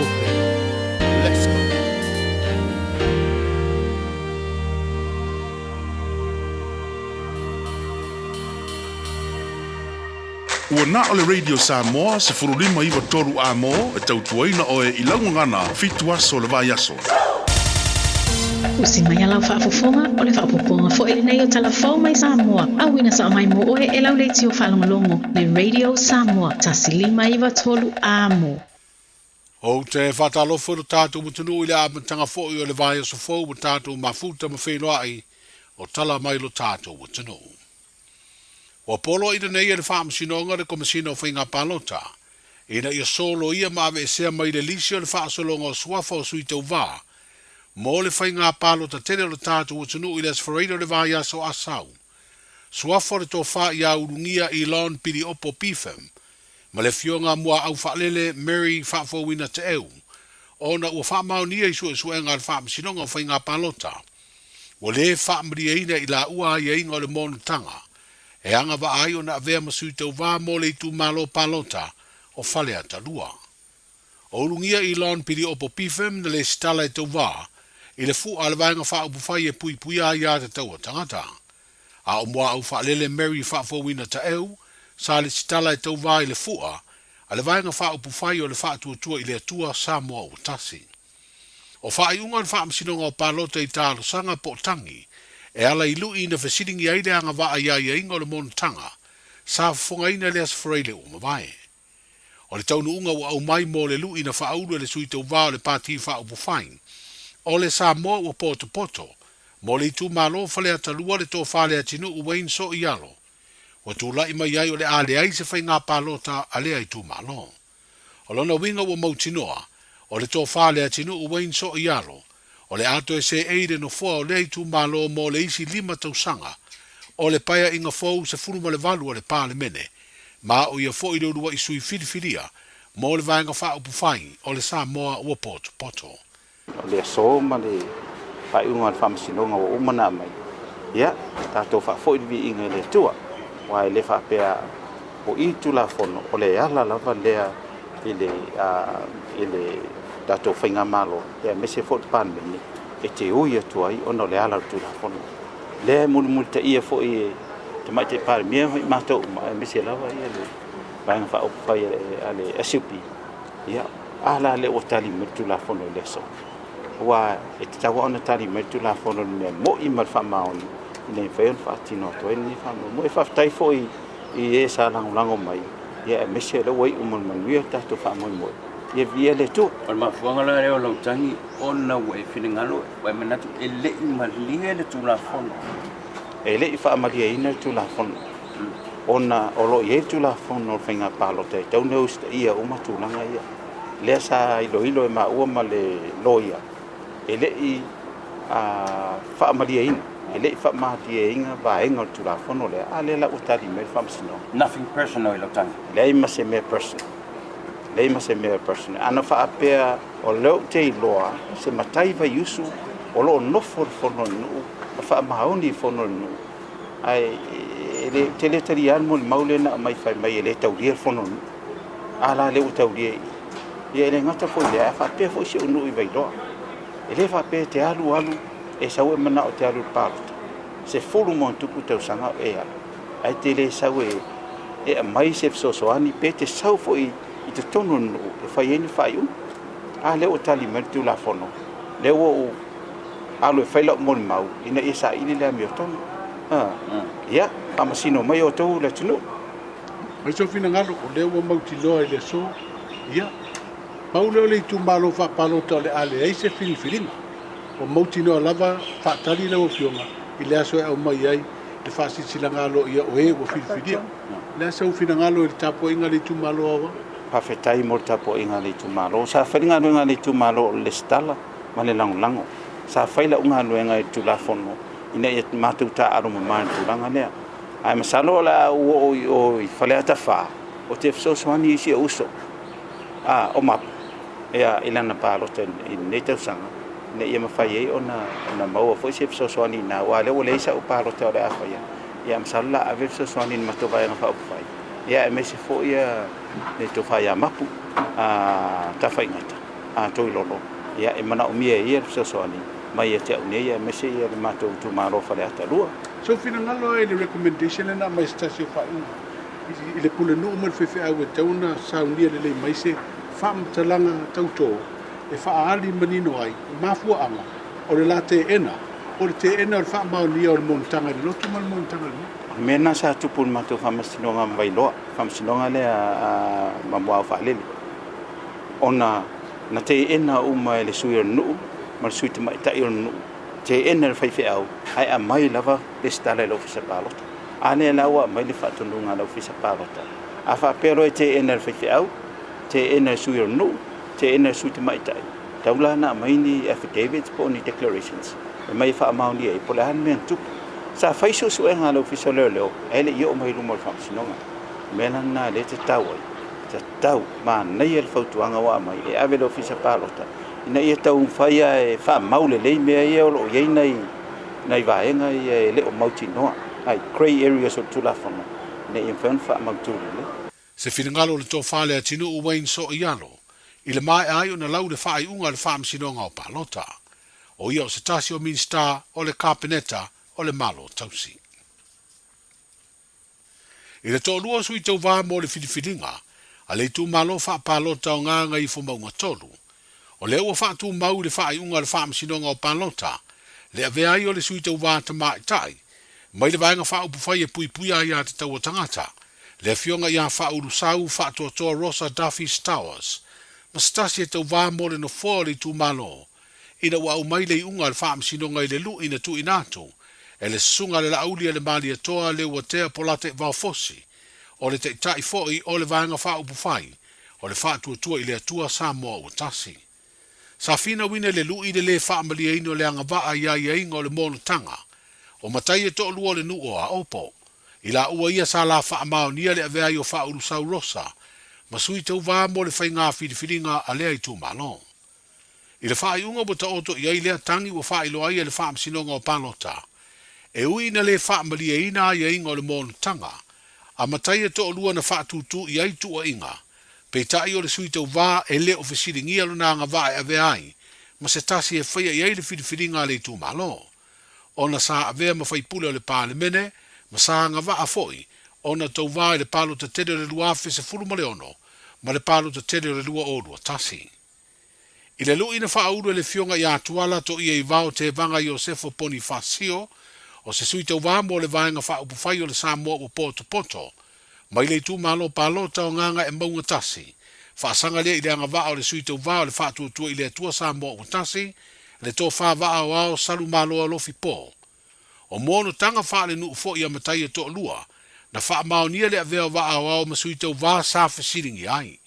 Open. Let's go. Ua na o le Radio Samoa 1593 Amo e tautuaina oe i lau gagana 7 aso o le vaiaso. Usi mai a lau faafofoga, o le faaopoopoga foi lenei o Tala Fou mai Samoa, auina sao mai mo oe e lau leitio faalogologo, le Radio Samoa 1593 Amo. Ou te faatalofa i lo tatou atunuu i le amataga foi o le vaiaso fou ua tatou mafuta ma feiloai o tala mai lo tatou atunuu. Ua poloaiina nei e le Faamasinoga le Komesina o Faiga Palota ina ia soloia ma aveesea mai le lisi o le faasologa o suafa o sui tauva mo le faiga palota tele o le tatou atunuu i le Aso Faraile o le vaiaso a sau. Suafa o le tofa ia Ulugia Elon Piliopo Pfem ma le Afioga Muaau Faalele Mary Faafouina Teeu ona ua faamaonia i suesuega a le Faamasinoga o Faiga Palota Ua lē faamalieina i laua aiaiga o le monotaga e agavaa ai ona avea ma sui tauva mo le itumalo palota o Faleata 2. O ulugia Elon Piliopo Pfem na lesitala e tauva i le fu'a a le Vaega Faaupufai e puipuia ai aiatatau a tagata. A o Muaau Faalele Mary Faafouina Taeu sa lesitala e tauva i le fu'a a le Vaega Faaupufai o le Faatuatua i le Atua Samoa Ua Tasi. O faaiuga o le Faamasinoga o Palota i Talosaga po o Tagi e ala i lui ina fesiligia ai le agavaa i aiaiga o le monotaga sa fofogaina i le Aso Faraile ua mavae. O le taunuuga ua aumai mo le lui na faaulu e le sui tauva o le Pati Faaupufai o le Samoa ua potopoto mo le itumalo Faleata 2 le Tofa Leatinuu Wayne Soialo ua tulai mai ai o le a leai se faiga palota a lea itumalo. O lona uiga ua mautinoa, o le tofa a le atinuu Wayne Soialo, o le a toe seei le nofoa o lea itumalo mo le isi 5 tausaga o le paeaiga fou 18 a le Palemene, ma o ia foi le uluai sui filifilia mo le Vaega Faaupufai o le Samoa ua potopoto. O le aso ma le faaiuga o le faamasinoga ua uma ona aumai, ia, tatou faafoi le viiga i le Atua, aua e le faapea o i Tulafono, o le ala lava lea i le, i le tatou faigamalo, aemaise foi le Palemene, e te ui atu ai ona o le ala o le Tulafono. Lea e mulimulitaia foi e Tamaitai Palemia ma i matou uma, aemaise lava ia le Vaega Faaupufai a le SUP, Ia, a la lea ua tali mai le Tulafono i le aso? Aua e tatau lava ona tali mai le Tulafono i le mea moni ma le faamaoni ina ia mafai ona faatino atu ai lenei faamoemoe. Faafetai foi i e sa lagolago mai, ia aemaise o lea ua iu ma le manuia le tatou faamoemoe. Ia viia le Atua. O le mafuaaga la lea o lau tagi ona ua e finagalo, ua e manatu e le i malie le Tulafono. E le i faamalieina le Tulafono. Ona o lo o i ai le Tulafono o le Faiga Palota e tatau ona usitaia uma tulaga ia. Lea sa iloilo e maua ma le loia, e le i faamalieina, e le i faamalieina vaega o le Tulafono lea, a lea la ua tali mai le Faamasinoga. Nothing personal i lau tagi. Leai ma se mea personal. Leai ma se mea personal. Ana faapea o lea ou te iloa se matai vaiusu o lo o nofo i le fono a le nuu ma faamaoni i le fono a le nuu, Ae e le, te le talia le molimau lea na aumai fai mai e le taulia le fono a le nuu. A la lea ua taulia i i. Ia e le gata foi i lea, ae faapea foi si ou nuu i Vailoa. E le faapea e te alu alu e sau e manao e te alu i le palota. 10+ tausaga o e alu, ae te le sau e e aumai se fesoasoani pe te sau foi i totonu o le nuu e fai ai ni faaiuga. A lea ua tali mai le Tulafono, lea ua ou alu e fai lau molimau ina ia saili le amiotonu. Ia, faamasino mai outou le atunuu. Mai sou finagalo, o lea ua mautinoa i le aso, ia, pau lea o le itumalo faapalota o le a leai se filifiliga. Ua mautinoa lava, faatali lau Afioga i le aso e aumai ai le faasilasilaga aloaia o e ua filifilia. O le a sou finagalo i le tapuaiga a le itumalo aoao? Faafetai mo le tapuaiga a le itumalo. Sa fai le galuega a le itumalo o le lesitala ma le lagolago. Sa fai lau galuega i le Tulafono ina ia matou taaalo mama i le tulaga lea. Ae masalo o le a ou oo i o i Faleata 4, ou te fesoasoani i si ou uso a o Mapu ia, i lana palota i lenei tausaga, ina ia mafai ai ona maua foi se fesoasoani i ina, aua o lea ua leai sau palota o le a faia. Ia masalo o le a ave le fesoasoani i le matou Vaega Faaupufai, ia aemaise foi le tofa ia Mapu Tafaigata. a Toilolo, ia, e manaomia e ia le fesoasoani mai ia te au nei aemaise ia le matou itumalo o Faleata 2. Sou finagalo i le recommendation lena aumai se tasi o faaiuga i le pulenuu ma le faifeau e tatau ona saunia lelei mai se faamatalaga tauto e faaali manino ai mafuaaga o le la teena po o le teena o le faamaonia o le monotaga i le lotu ma le monotaga i le nuu. O le mea lena sa tupu i le matou faamasinoga ma Vailoa, faamasinoga lea a Mamoao Faalele, ona na teena uma e le sui o le nuu ma le sui tamaitai o le nuu, teena e le faifeau, ae aumai lava lesitala i le ofisa palota. A lea la ua aumai le faatonuga a le ofisa palota, a faapea loa e teena e le faifeau, teena e le sui o le nuu, teena e le sui tamaitai, tau la na aumai ni affidavits po o ni declarations e aumai e faamaonia ai po o le a le mea na tupu. Sa fai suesuega a le Ofisa o Leoleo ae le i oo mai i luma o le Faamasinoga. O le mea la lena lea e tatau ai, tatau, manaia le fautuaga ua aumai e ave i le Ofisa Palota ina ia taumafai lava e faamau lelei mea ia o lo o i ai nai nai vaega ia e le o mautinoa, nai grey areas o le Tulafono ina ia mafai ona faamautu lelei. Se finagalo o le Tofa Leatinuu Wayne Sooialo, i le maea ai ona lau le faaiuga a le Faamasinoga o Palota. O ia o se tasi o Minisita o le Kapeneta o le Malo Tausi. I le toalua o sui tauva mo le filifiliga a le itumalo faapalota o Gagaifomauga 3, o lea ua faatumau i le faaiuga a le Faamasinoga o Palota le avea ai o le sui tauva tamaitai mai le Vaega Faaupufai e Puipuia Aiatatau a Tagata, le Afioga ia Faaulusauu Faatoatoa Rosa Duffy Stowers, ma se tasi e tauva mo le nofoa o le itumalo ina ua aumai le iuga a le Faamasinoga i le lui na tuuina atu e le Susuga a le Laauli a le Malietoa Leuatea Polataivao Fosi, o le Taitai foi o le Vaega Faaupufai o le Faatuatua i le Atua Samoa Ua Tasi. Sa finauina i le lui le lē faamalieina o le agavaa i aiaiga o le monotaga o matai e toalua o le nuu o Aopo, i laua ia sa la faamaonia le avea ai o Faaulusauu Rosa ma sui tauva mo le faigā filifiliga a lea itumalo. I le faaiuga ua taoto i ai lea tagi ua faailoa ai e le Faamasinoga o Palota, e ui ina le faamalieina aiaiga o le monotaga, a matai e toalua na faatūtū i ai tuuaiga, peitai o le sui tauva e le o fesiligia lona agavaa e avea ai ma se tasi e faia i ai le filifiliga a le itumalo, ona sa avea ma faipule o le Palemene ma sa agavaa foi ona tauva i le palota tele o le 2016 ma le palota tele o le 2021. I le lui na faaulu e le Afioga ia Tuala Toiaivao Tevaga Iosefo Ponifasio, o se sui tauva mo le Vaega Faaupufai o le Samoa Ua Potopoto, mai le itumalo palota o Gagaemauga 1, faasaga lea i le agavaa o le sui tauva o le Faatuatua i le Atua Samoa Ua Tasi, le Tofa Vaa Aoao Salumaloa Lofi Po. O monotaga faalenuu foi a matai e toalua, na faamaonia le avea o Vaa Aoao ma sui tauva sa fesiligia ai.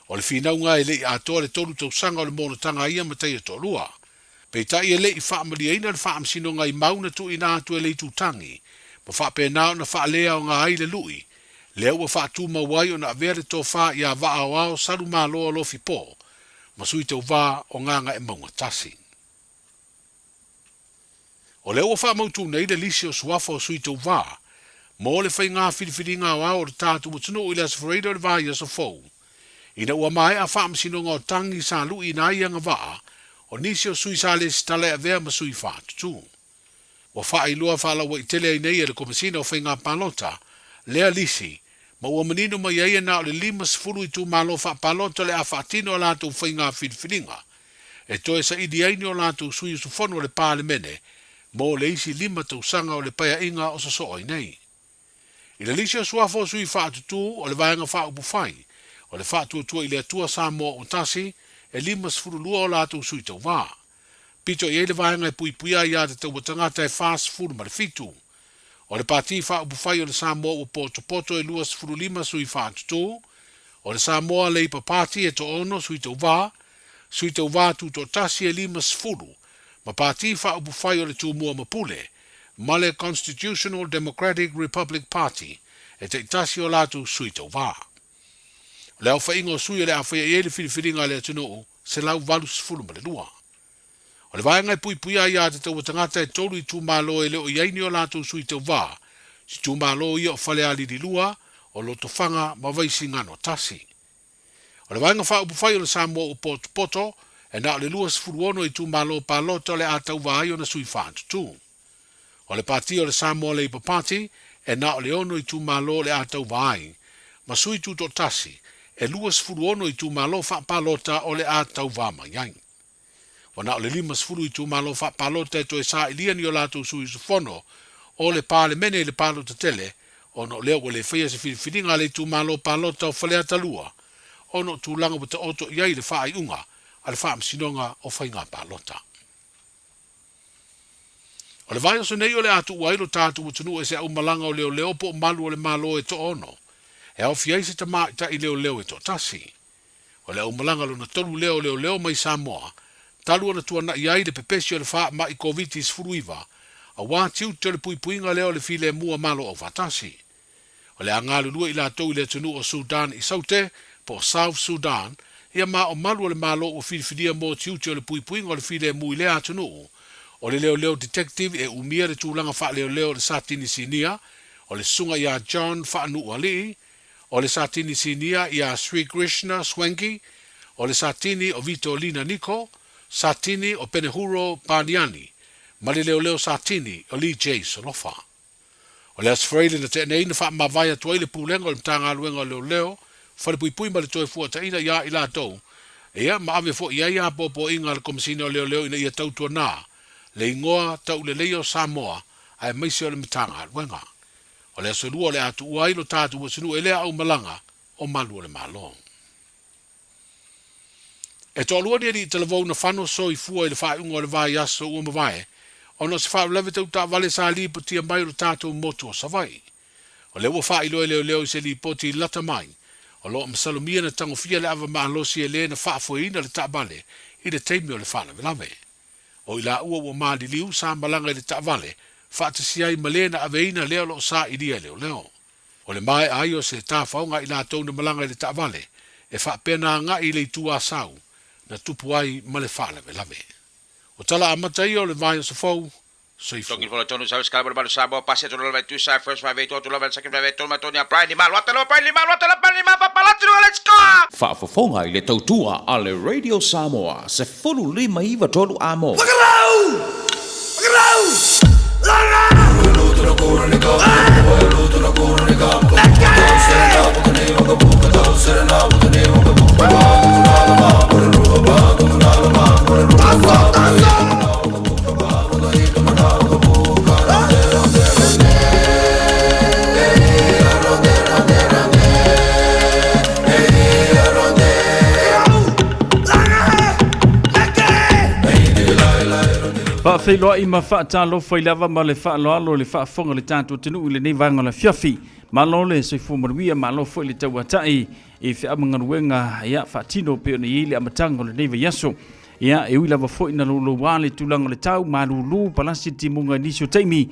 O le finauga e le i atoa le 3 tausaga o le monotaga a ia matai e toalua. Peitai e le i faamalieina le faamasinoga i mau na tuuina atu e le itutagi, ma faapena ona faaleaoga ai le lui, lea ua faatumau ai ona avea le tofa ia Vaaoao Salumaloa Lofi Po ma sui tauva o Gagaemauga 1. O lea ua faamautu nei le lisi o suafa o sui tauva mo le faigā filifiliga aoao o le tatou atunuu i le Aso Faraile o le vaiaso fou, ina ua maea faamasinoga o tagi sa luiina ai agavaa o nisi o sui sa lesitala e avea ma sui faatutū. Ua faailoa faalauaitele ai nei e le Komesina o Faigā Palota lea lisi ma ua manino mai ai e na o le 50 itumalo faapalota o le a faatino a latou faigā filifiliga e toe saili ai ni o latou sui usufono o le Palemene mo le isi 5 tausaga o le paeaiga o sosoo ai nei. I le lisi o suafa o sui faatutū o le Vaega Faaupufai o le Faatuatua i le Atua Samoa Ua Tasi, e 52 o latou sui tauva. Pito i ai le vaega e puipuia ai aiatatau a tagata e 47. O le Pati Faaupufai o le Samoa Ua Potopoto e 25 sui faatutū, o le Samoa Labour Party e toaono sui tauva, sui tauva tutoatasi e 50, ma Pati Faaupufai o le Tumua ma Pule, ma le Constitutional Democratic Republic Party e taitasi o latou sui tauva. O le aofaiga o sui o le a faia i ai le filifiliga a le atunuu, 182. O le vaega e puipuia ai aiatatau a tagata e 3 itumalo e le o i ai ni o latou sui tauva, itumalo ia o Falealili 2, o Lotofaga ma Vaisigano 1. O le Vaega Faaupufai o le Samoa ua potopoto, e na o le 26 itumalo palota o le a tauva ai ona sui faatutū. O le Pati o le Samoa Labour Party, e na o le ono itumalo o le a tauva ai, ma sui tutoatasi, e 26 itumalo faapalota o le a tauva mai ai. Ua na o le 50 itumalo faapalota e toe sailia ni o latou sui usufono o le Palemene i le palota tele, ona o lea ua le faia se filifiliga a le itumalo palota o Faleata 2, ona o tulaga ua taoto i ai le faaiuga a le Faamasinoga o Faiga Palota. O le vaiaso nei o le a tuua ai lo tatou atunuu e se aumalaga o leoleo po o malu o le Malo e toaono, e aofia ai se tamaitai leoleo e toatasi. O le aumalaga lona tolu lea o leoleo mai Samoa, talu ona tuanai ai le pepesi o le faamai Koviti-19, aua tiute o le puipuiga lea o le filemu a Malo Aufaatasi. O le a galulue i latou i le atunuu o Sudan i Saute, po o South Sudan, ia ma o malu o le Malo ua filifilia mo tiute o le puipuiga o le filemu i lea atunuu. O le leoleo detective e umia le tulaga faaleoleo o le Satini Sinia, o le Susuga ia John Faanuualii, o le Satini Sinia ia Sri Krishna Swangi, o le Satini o Vitolina Niko, Satini o Penehuro Paniani, ma le leoleo Satini o Lee Jay Solofa. O le Aso Faraile na tea nei na faamavae atu ai le Pulega o le Matagaluega o Leoleo, Falepuipui ma le Toefuataina iā i latou, ia ma ave foi i ai apoapoaiga a le Komesina o Leoleo ina ia tautuanā le igoa tauleleia o Samoa aemaise o le Matagaluega. O le Aso Lua o le a tuua ai lo tatou atunuu e lea aumalaga o malu o le Malo. E toalua ni alii talavou na fano soifua i le faaiuga o le vaiaso ua mavae ona o se faalavelave tau taavale sa lipotia mai o le tatou motu o Savaii. O lea ua faailoa e leoleo i se lipoti lata mai, o lo o masalomia na tagofia le ava malosi e le na faafoeina le taavale i le taimi o le faalavelave. O i laua ua maliliu sa malaga i le taavale faatasi ai ma le na aveina lea o lo o sailia e leoleo. O le maea ai o se tafaoga a i latou na malaga i le taavale e faapea na agai i le itu Asau na tupu ai ma le faalavelave. O tala amata ia o le vaiaso fou, soifua. Faafofoga i le tautua a le Radio Samoa 15 93 Amo. Faafeiloai ma faatalofa i lava ma le faaaloalo i le faafofoga o le tatou atunuu i lenei vaega o le afiafi. Malo le soifua manuia, malo foi le tauatai i feaumagaluega ia faatino pei ona i ai le amataga o lenei vaiaso. Ia, e ui lava foi na louloua le tulaga o le tau, malulu, palasi timuga i nisi o taimi,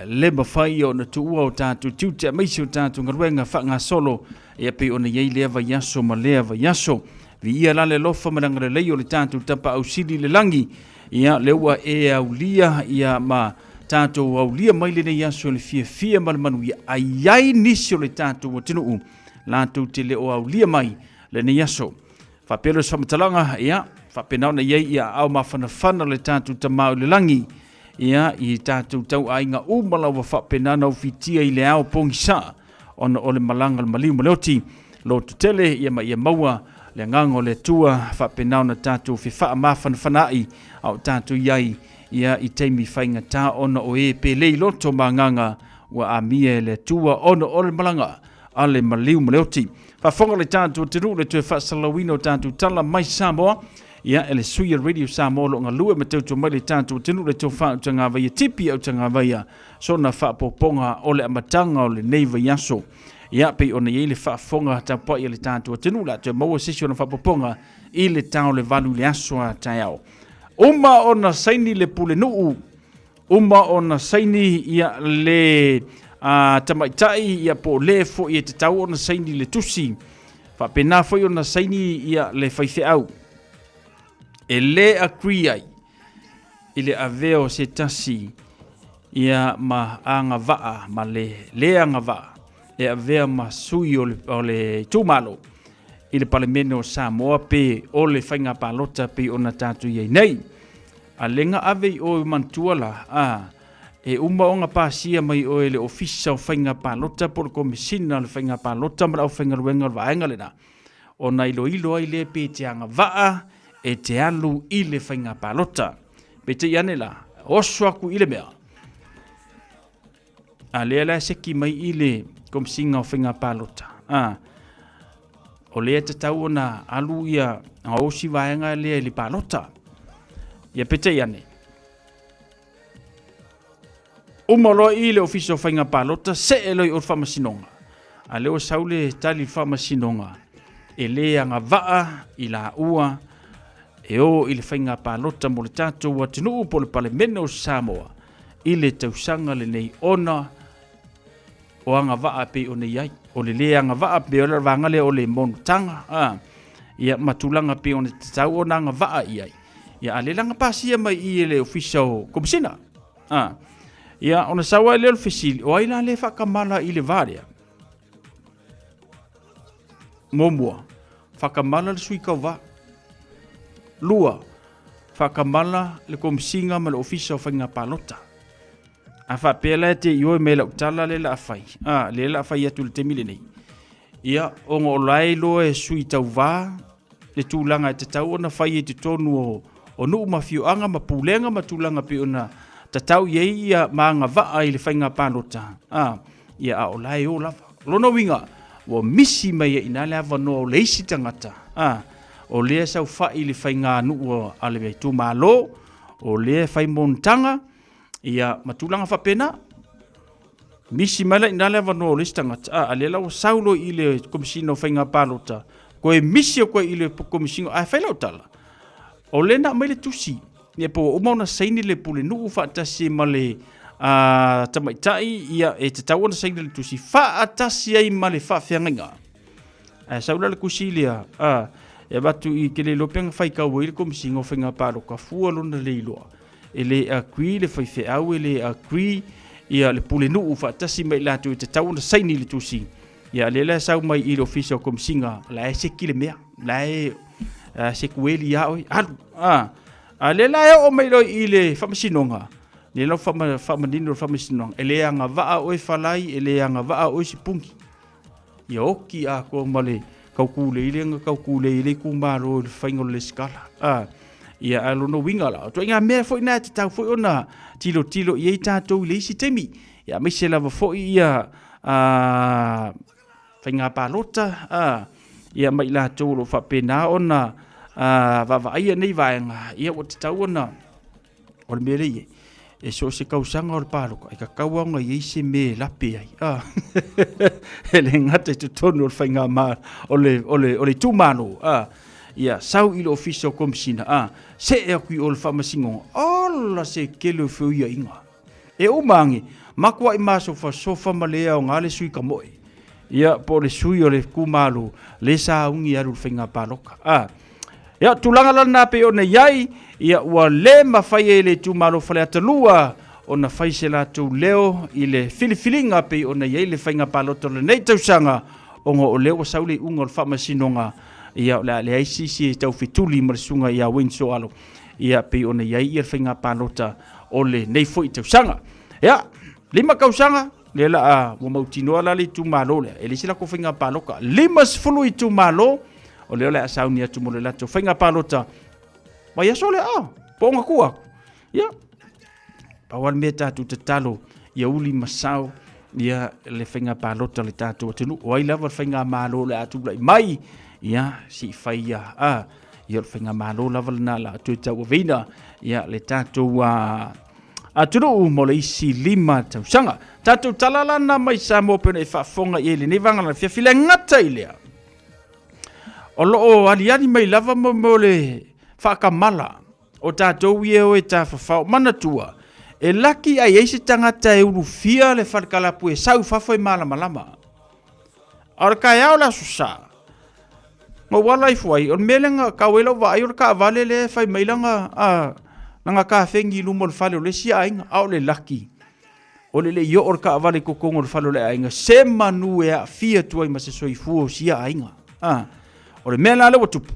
le mafai ona tuua o tatou tiute aemaise o tatou galuega faagasolo ia pei ona i ai lea vaiaso ma lea vaiaso. Viia la le alofa ma le agalelei o le tatou Tapaau Sili i le lagi, ia lea ua e aulia ia ma tatou aulia mai lenei aso i le fiafia ma le manuia, a i ai nisi o le tatou atunuu latou te le o aulia mai lenei aso. Faapea lea o se faamatalaga, ia, faapena ona i ai ia aao mafanafana o le tatou Tama o le lagi, ia, i tatou tauaiga uma lava faapena ona ufitia i le ao pogisa, ona o le malaga o le maliu ma le oti, lototele, ia ma ia maua le agaga o le Atua, faapena ona tatou fefaamafanafanaai a o tatou i ai, ia, i taimi faigata, ona o e pele i loto ma agaga ua amia e le Atua, ona o le malaga a le maliu ma le oti. Faafofoga le tatou atunuu le toe faasalalauina o tatou tala mai Samoa. Ia, e le sui o Radio Samoa o lo o galue ma tautua mai le tatou atunuu le tofa Utagavaia Tipi Utagavaia sona faapopoga o le amataga o lenei vaiaso. Ia, pei ona i ai le faafofoga tapuai a le tatou atunuu le a toe maua se isi ona faapopoga i le tao le valu i le aso a taeao. Uma ona saini le pulenuu Uma ona saini ia le a, tamaitai ia po o le foi e tatau ona saini le tusi. Faapena foi ona saini ia le faifeau. E le agree ai i le avea o se tasi ia ma agavaa ma le le agavaa e avea ma sui o le, o le itumalo. i le Palemene o Samoa pe o le faiga palota pei ona tatou i ai nei. A le ga ave i oe manatua la, a, e uma ona pasia mai oe e le Ofisa o Faiga Palota po o le Komesina o le Faiga Palota ma le Aufaigaluega o le vaega lena, ona iloilo ai lea pe te agavaa e te alu i le faiga palota. Peitai ane la, oso aku i le mea, a lea la e seki mai i le Komesina o Faiga Palota, a, o lea e tatau ona alu ia gaosi vaega lea i le palota. Ia peitai ane, uma loa i le Ofisa o Faiga Palota, see loa i o le Faamasinoga. A lea ua sau le tali i le Faamasinoga, e le agavaa i laua e o i le faiga palota mo le tatou atunuu po o le Palemene o Samoa i le tausaga lenei ona o agavaa e pei ona i ai. O le le agavaa pei o le vaega lea o le monotaga, a, ia ma tulaga pei ona tatau ona agavaa i ai. Ia a le laga pasia mai i e le Ofisa o Komesina. A, ia ona sau ai lea o le fesili, o ai la le faakamala i le va lea? Muamua, faakamala le sui tauva. Lua, faakamala le Komesina ma le Ofisa o Faiga Palota. A faapea la e te ioe mai lau tala lea la a fai, a, lea la a fai atu i le taimi lenei. Ia, ona o la e iloa e sui tauva le tulaga e tatau ona fai i totonu o, o nuu ma afioaga ma pulega ma tulaga pei ona tatau i ai ia ma agavaa i le faiga palota, a, ia a o la e o lava. O lona uiga, ua misi mai ai i ina le avanoa o le isi tagata, a, o lea e saofai i le faiganuu a le itumalo, o lea e fai monotaga, ia ma tulaga faapena. Misi mai la i ina le avanoa o le isi tagata, a, a lea la ua sau loa i le Komesina o Faiga Palota, toe misi atu ai i le Komesina, ae fai lau tala, o lea na aumai le tusi, ia po ua uma ona saini le pulenuu faatasi ma le tamaitai, ia e tatau ona saini le tusi faatasi ai ma le faafeagaiga. Ae sau la le tusi lea, a, e avatu i te le iloa pe na faitau ai le Komesina o Faiga Palota fua lona le iloa. E le agree le faifeau, e le agree ia le pulenuu faatasi ma i latou e tatau ona saini le tusi. Ia lea la e sau mai i le ofisa o Komesina, la e seki le mea, la e sekueli ia oe, alu. A, a lea la e oo mai loa i le Faamasinoga, lea la ua faamanino le Faamasinoga, e le agavaa oe Falai, e le agavaa oe Sipungi. Ia oki atoa ma le taukulei lea na taukulei ai le itumalo i le faiga o le lesitala. A, ia a lona uiga la, o ituaiga mea foi na e tatau foi ona tilotilo i ai tatou i le isi taimi. Ia aemaise lava foi ia a, faiga palota, a, ia ma i latou o lo o faapena ona vaavaaia nei vaega, ia ua tatau ona O le mea lea i ai, e so o se tausaga o le palota, e tatau lava ona i ai se mea e lape ai. A e le gata i totonu o le faigamalo, o le, o le, o le itumalo, a ia sau i le ofisa o Komesina, a see atu i o le Faamasinoga, ola se tele o feuiaiga. E uma ane, matuai masofasofa ma le aoga le sui kamoe. Ia, po o le sui o le itumalo, le sauni e alu i le faiga palota. A Ia, tulaga la lena pei ona i ai, ia ua le mafai e le itumalo Faleata 2 ona fai se latou leo i le filifiliga pei ona i ai le faiga palota o lenei tausaga, ona o lea ua sau le iuga o le faamasinoga, ia o le a leai se isi e taufetuli ma le susuga ia Wayne Soalo, ia pei ona i ai ia le faiga palota o lenei foi tausaga. Ia, 5 tausaga, lea la a ua mautinoa la le itumalo lea, e leai se latou faiga palota, 50 itumalo, O lea o le a sauni atu mo le latou faiga palota vaiaso lea, ah, po o ona tua atu. Ia, pau lava le mea tatou tatalo ia uli ma sao ia le faiga palota o le tatou atunuu. O ai lava le faigamalo o le a tulai mai, ia, se i fai ia, ah, ia o le faigamalo lava lena la toe tauaveina ia le tatou atunuu mo le isi 5 tausaga. Tatou tala la na mai Samoa pei ona e faafofoga i ai i lenei vaega o le afiafi. Le gata i lea, O lo o aliali mai lava mo mea o le faakamala o tatou ia e o e tafafao. Manatua, e laki a i ai se tagata e ulufia le falekalapu e sau i fafo e malamalama. A o le taeao o le Aso Sa, na ou ala ifo ai, o le mea lea na tau ai lau vaai o le taavale lea e fai mai lana, a, lana tafegi i luma o le fale o le isi aiga, a o le laki. O le le i oo le taavale i totonu o le fale o le aiga, se manu e aafia atu ai ma se soifua o sia aiga. A, O le mea la lea ua tupu,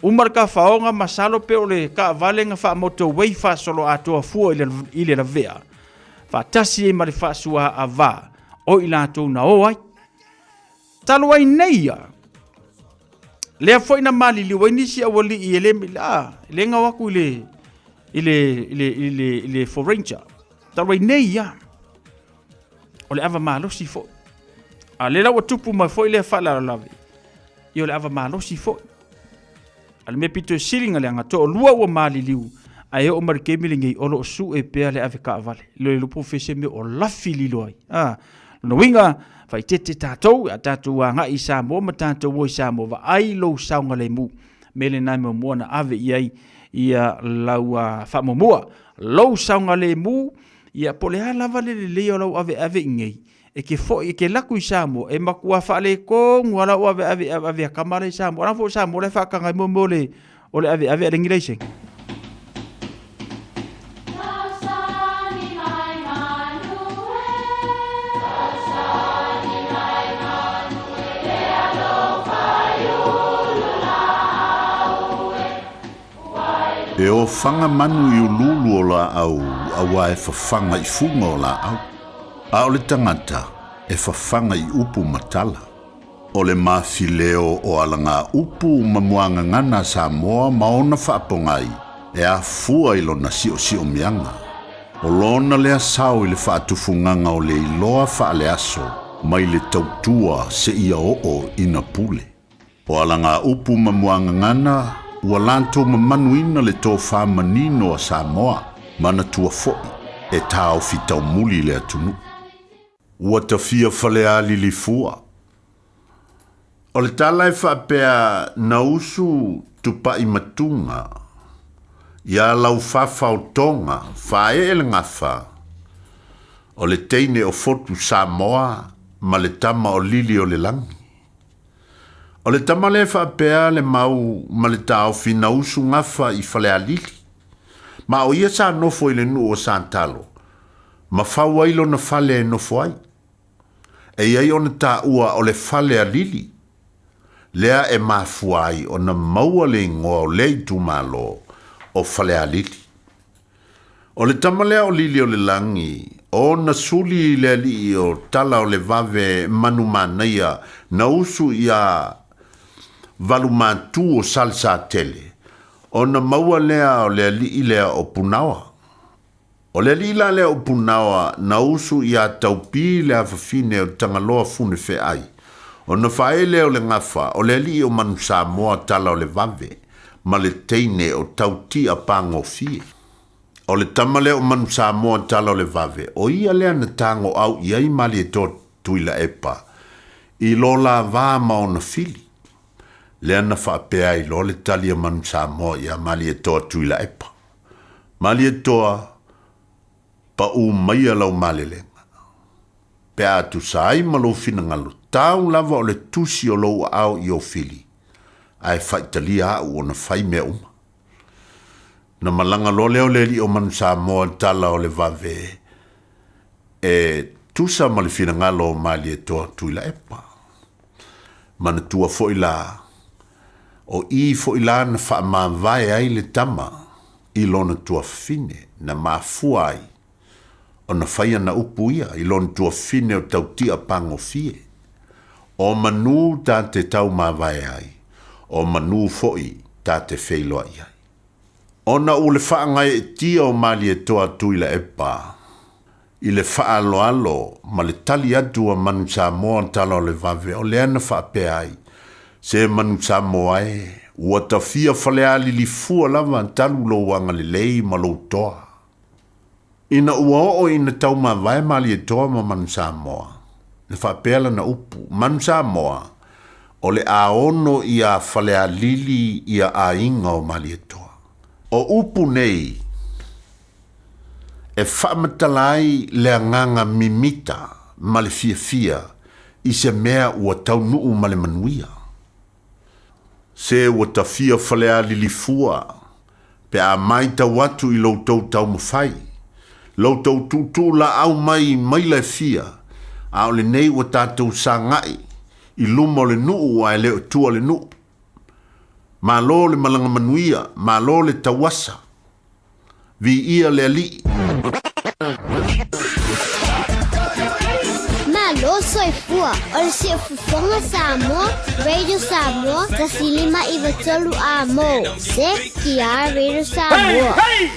uma le tafaoga masalo pe o le taavale na faa-motorway faasoloatoa fua i le lavea, faatasi ai ma le faasuaava o i latou na o ai. Talu ai nei ia, lea foi na maliliu ai nisi aualii e le, a, le gau atu i le, i le, i le, i le, i le Ford Ranger. Talu ai nei ia, o le ava malosi foi. A lea la ua tupu mai foi lea faalavelave, ia o le ava malosi foi. A le mea pito e sili na leaga, toalua ua maliliu, ae oo mai le taimi lenei o lo o sue pea le avekaavale. Le iloa po o fea se mea o lafi lilo ai. A, lona uiga, faaeteete tatou, a tatou agai i Samoa ma tatou o i Samoa, vaai lou saogalemu. Mea lena e muamua ona ave i ai ia lau faamuamua. Lou saogalemu, ia po o le a lava le lelei o lau aveave i inei, e te foi, e te alu atu i Samoa, e matua faaletonu lava lau aveave ave a tama la i Samoa. O la foi o Samoa la e faataga ai mea o le, o le aveave a le laisene. E ofaga manu i uluulu o laau auā e fafaga i fuga o laau, a o le tagata e fafaga i upu ma tala. O le mafileo o alagaupu ma muagagana a Samoa ma ona faapogai e afua i lona siosiomiaga. O lona lea sao i le faatufugaga o le iloa faaleaso mai le tautua seia oo ina pule. O alagaupu ma muagagana ua latou mamanuina le tofa manino a Samoa, manatua foi e taofi taumuli le atunuu. Ua tafia Falealilifua. O le tala e faapea na usu Tupaimatuga ia Laufafaotoga faaee le gafa, o le teine o Fotu Samoa ma le tama o Lili o le Lagi. O le tama lea e faapea le mau ma le taofi na usu gafa i Falealili. Ma o ia sa nofo i le nuu o Santalo, ma fau ai lona fale e nofo ai. E i ai ona taua o le fale a Lili, lea e mafua ai ona maua le igoa o lea itumalo o Falealili. O le tama lea o Lili o le Lagi, ona suli i le alii o Tala o le Vave Manumanaia na usu iā Valumatu o Salesatele, ona maua lea o le alii lea o Punaoa. O le alii la lea o Punaoa na usu iā Taupī le afafine o Tagaloa Funefeai, ona faaee lea o le gafa o le alii o Manusamoa Tala o le Vave ma le teine o Tautia Pagofie. O le tama lea o Manusamoa Tala o le Vave, o ia lea na tagoau i ai Malietoa Tuilaepa i lo la va ma ona fili. Lea na faapea ai loa le tali a Manusamoa iā Malietoa Tuilaepa. Malietoa, paʻū maia lau malelega. Pe a tusa ai ma lou finagalo, tau lava o le tusi o lou aao i ou fili, ae faitalia aʻu ona fai mea uma. Na malaga loa lea o le alii o Manusamoa i tala o le vave e tusa ma le finagalo o Malietoa Tuilaepa. Manatua foi la, o i foi la na faamavae ai le tama i lona tuafafine na mafua ai ona fai ana upu ia i lona tuafafine o Tautia Pagofie. O manu ta te taumavae ai, o manu foi ta te feiloai ai. Ona ua le faagaeetia o Malietoa Tuilaepa i le faaaloalo ma le tali atu a Manu Samoa Tala o le Vave, o lea na faapea ai, Se Manu Samoa e, ua tafia Falealilifua lava talu lou agalelei ma lou toa. Ina ua oo ina taumavae Malietoa ma Manu Samoa, na faapea lana upu, Manu Samoa, o le a ono iā Falealili ia aiga o Malietoa. O upu nei e faamatala ai le agaga mimita ma le fiafia i se mea ua taunuu ma le manuia. Se ua tafia Falealilifua pe a maitau atu i lo outou taumafai, lo outou tuutuu laau mai i maila e fia, a o lenei ua tatou sagai i luma o le nuu ae le o tua le nuu. Malo le malaga manuia, malo le tauasa. Viia le Alii. Malo soifua, o le siufofoga Samoa, Radio Samoa, 159 A mo, CTR Radio Samoa. Hey, hey!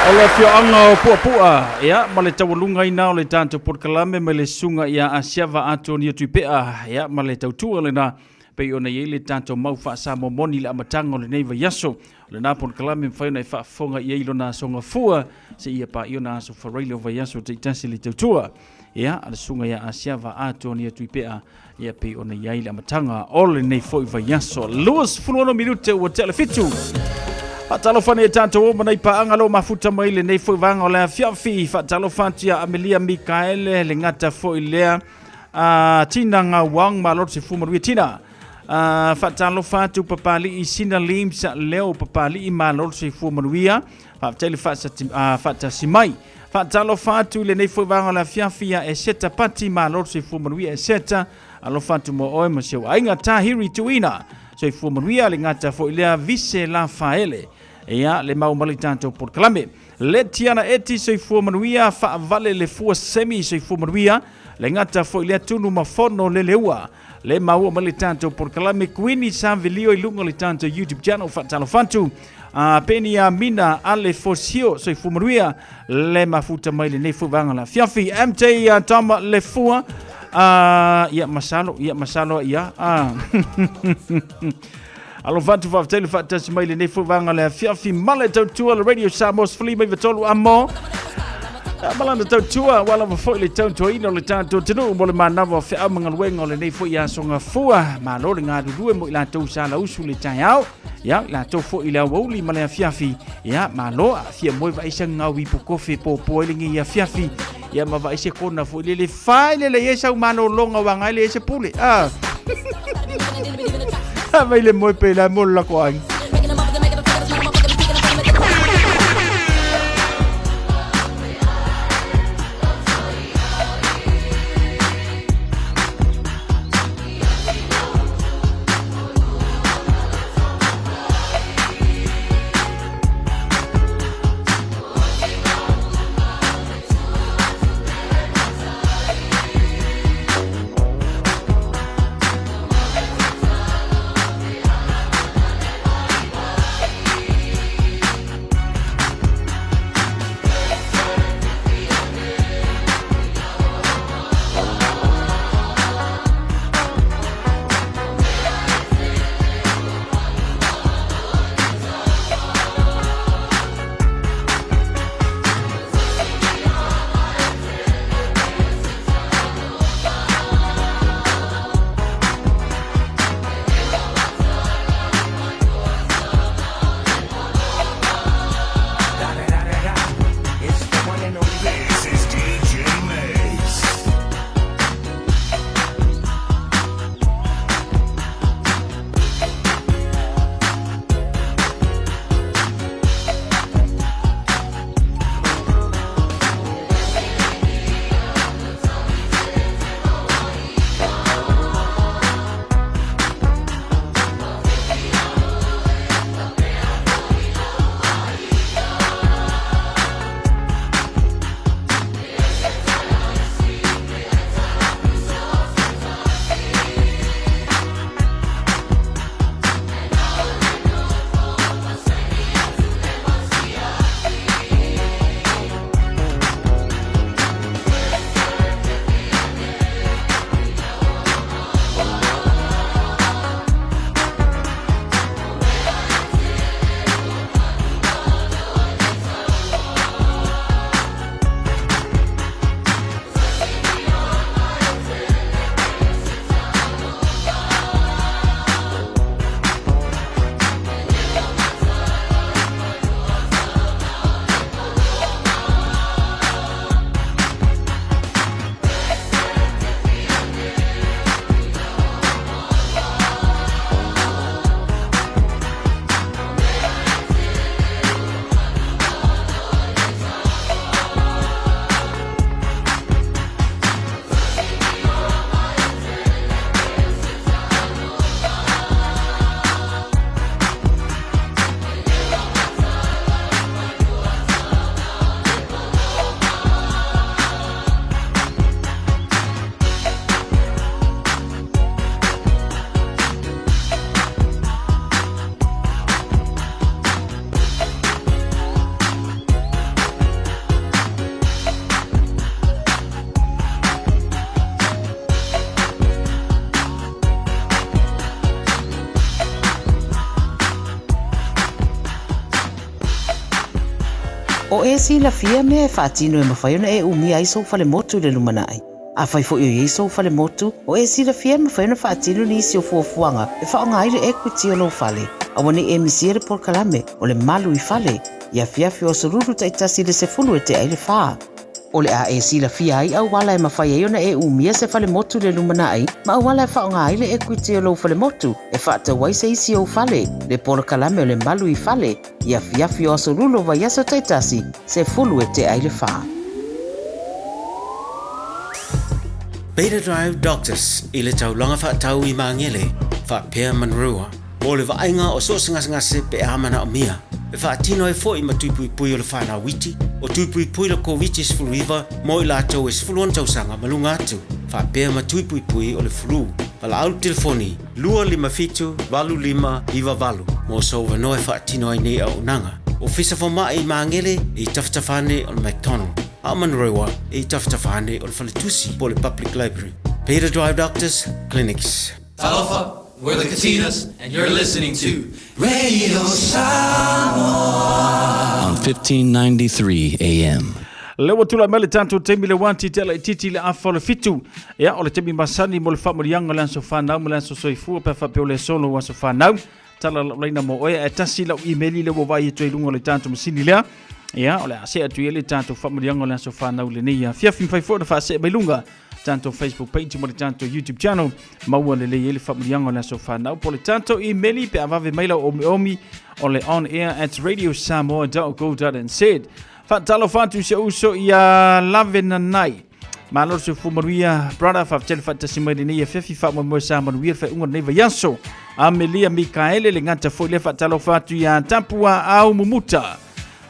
O le afioaga o Puapua, ia, ma le taualugaina o le tatou polokalame mai le susuga ia Asiava Atonia Tuipea, ia, ma le tautua lena pei ona i ai le tatou mau faa-Samoa moni i le amataga o lenei vaiaso. O lena polokalame e mafai ona e faafofoga i ai i lona aso gafua seia paia ona aso faraile o vaiaso taitasi le tautua. Ia, a le susuga ia Asiava Atonia Tuipea, ia pei ona i ai le amataga o lenei foi vaiaso. 26 minute ua tea le fitu. Faatalofa nei tatou uma nei paaga lo mafuta mai lenei foi vaega o le afiafi. Faatalofa atu ia Amelia Mikaele, le gata foi lea a Tina Ngauang, malo se fu manuia Tina. Faatalofa atu Papali'i Sina Lim sa leo Papali'i, malo se fu manuia. Faafetai le faatasi mai. Faatalofa atu i lenei foi vaega o le afiafi ia Eseta Pati, malo le soifua manuia Eseta, alofa atu mo oe ma si ou aiga Tahiri Tuina, soifua manuia le gata foi lea Vise Lafaele, ia le mau ma le tatou polokalame. Le Tiana Eti soifua manuia, faavale le fua semi soifua manuia, le gata foi lea Tunu Mafono Leleua, le maua mai le tatou polokalame Kuini Savilio i luga o le tatou YouTube channel. Faatalofa atu a Peniamina Ale Fosio, soifua manuia le mafuta mai lenei foi vaega la fiafi. MJ Tama Lefua, ia masalo, ia masalo ia Alofa atu, faafetai le faatasi mai lenei foi vaega le afiafi ma le tautua le Radio Samoa sefulu lima iva tolu amo. Malana tautua ua lava foi le tautuaina o le tatou atunuu mo le manava o feau ma galuega o lenei foi aso gafua. Malo le galulue mo i latou sa lausu le taeao, ia i latou foi i le aoauli ma le afiafi. Ia malo aafia moe vaai sa gau ipu kofe popo ai lenei afiafi. Ia ma vaai se kona foi lele fai lele i ai sau malologa o agai le ai se pule. Ah. Mai le moe pe la mo la ko ai. e silafia mea e faatino e mafai ona e umia ai sou falemotu i le lumanai? Afai foi o i ai sou falemotu, o e silafia e mafai ona faatino nisi o fuafuaga e faaaoga ai le equity o lou fale. Aua ne i e misia le polokalame o le Malu i Fale i afiafi o Aso Lulu taitasi i le 10 e tea i le fa. O le a e silafia ai auala e mafai ai ona e umia se falemotu i le lumanai ma auala e faaaoga ai le equity o lou falemotu e faatau ai se isi ou fale, le polokalame o le Malu i Fale i afiafi o Aso Lulu o vaiaso taitasi, 10 e tea i le fa. Beta Drive Doctors i le taulaga faatau i Magele faapea Manurewa mo le vaaiga o so o se gasegase pe a manaomia. E faatino ai foi ma tui puipui o le whanau iti, o tui puipui le Koviti-19 mo i latou e 16 tausaga ma luga atu, faapea ma tui puipui o le flu. Valaau le telefoni 257 8598 mo sou avanoa e faatino ai nei auaunaga. Ofisa Fomai i Magele i tafatafa ane o le McDonald, a o Manurewa i tafatafa ane o le Faletusi po o le Public Library. Peter Drive Doctors Clinics. Talofa, we're the Katinas and you're listening to Radio Samoa on 1593 AM. Lea ua tulai mai le tatou taimi le uati te laitiiti le afa o le fitu. Ia, o le taimi masani mo le faamanuiaga o le aso fanau ma le aso soifua pe a faapea o le aso lou aso fanau. Tala lau laina mo oe, ae tasi lau email lea ua vaai atu ai i luga o le tatou masini lea. Ia, o le a see atu i ai le tatou faamanuiaga o le aso fanau i lenei afiafi. Mafai foi ona faasee mai luga tatou Facebook page ma le tatou YouTube channel. Maua lelei ai le faamanuiaga o le aso fanau po o le tatou email pe a vave mai lau omiomi o le onair@radiosamoa.co.nz. Faatalofa atu i si ou uso ia Lavenanai. Malo le soifua manuia, brother, faafetai le faatasi mai lenei afiafi, faamoemoe sa manuia le faaiuga o lenei vaiaso. Amelia Mikaele le gata foi lea, faatalofa atu ia Tapuaau Mumuta.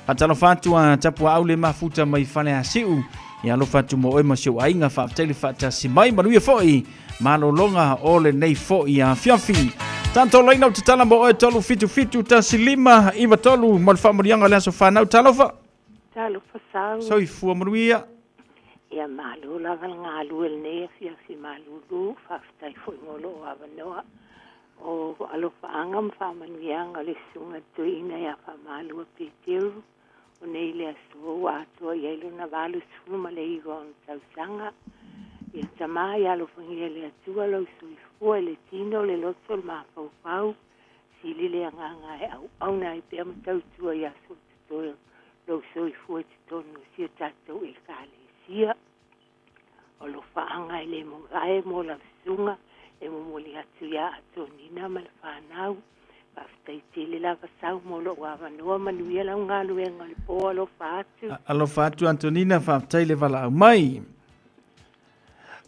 Faatalofa atu a Tapuaau le mafuta mai Faleasiu. Ia alofa atu mo oe ma si ou aiga, faafetai le faatasi mai, manuia foi malologa o lenei foi afiafi. Tatou laina o tatala mo oe 377 15 93 mo le faamanuiaga o le aso fanau. Talofa. Talofa sau. Soifua manuia. Ia malo lava le galue lenei afiafi malulu, faafetai foi mo lou avanoa. O alofaaga ma faamanuiaga o le Susuga Toeaina ia Faamalua Peteru, o nei le aso ua atoa i ai lona 89 ona tausaga. Ia tama ia alofagia e le Atua lou soifua i le tino, le loto, le mafaufau, sili le agaga e auauna ai pea ma tautua i aso o totoe o lou soifua i totonu o si o tatou Ekalesia. O alofaaga e le movae mo lau susuga e momoli atu ia Atonina ma le fanau. Faafetai tele lava Sau mo lou avanoa, manuia lau galuega o le po, alofa atu. Alofa atu Antonina, faafetai le valaau mai.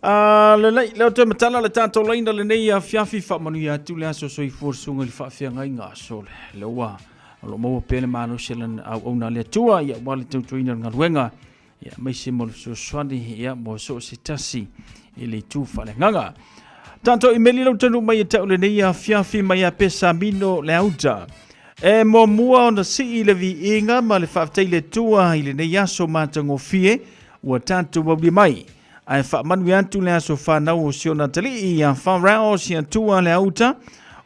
Uh, lelei, leo toe matala le tatou laina lenei afiafi faamanuia atu le aso soifua le susuga i le faafeagaiga aso le lea ua o lo o maua pea le malosi o lana auauna a le Atua ia aua le tautuaina o le galuega ia aemaise mo le fesoasoani ia mo so o se tasi i le itu faaleagaga. Tatou imeli lau tanu mai e tau lenei afiafi mai a Pesa Mino le auta. E muamua ona sii le viiga ma le faafetai le Atua i lenei aso matagofie ua tatou aulia mai. Ae faamanuia atu le aso fanau o si ona atalii ia Farao si Atua le auta,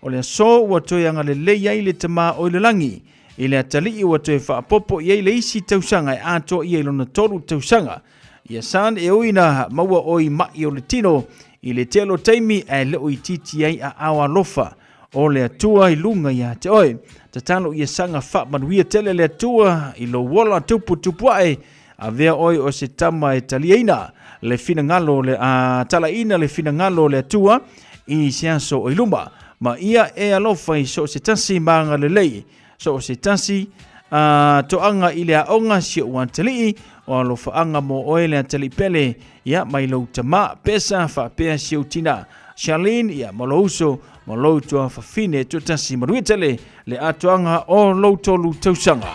o le aso ua toe agalelei ai le Tama o i le lagi i le atalii ua toe faapopo i ai le isi tausaga e atoa ia i lona tolu tausaga. Ia San e ui na maua oi mai o le tino i le tele o taimi ae le o itiiti ai aao alofa o le Atua i luga ia te oe. Tatalo ia saga faamanuia tele le Atua i lou ola tuputupu ae, avea oe o se tama e taliaina le finagalo le a talaina le finagalo o le Atua i se aso o i luma. Ma ia e alofa i so o se tasi ma agalelei, so o se tasi a toaga i le aoga si ou atalii, o alofaaga mo oe le atalii pele, ia mai lou tama Pesa faapea si ou tina Charlene, ia ma lou uso ma lou tuafafine tuatasi. Manuia tele le atoaga o lou tolu tausaga.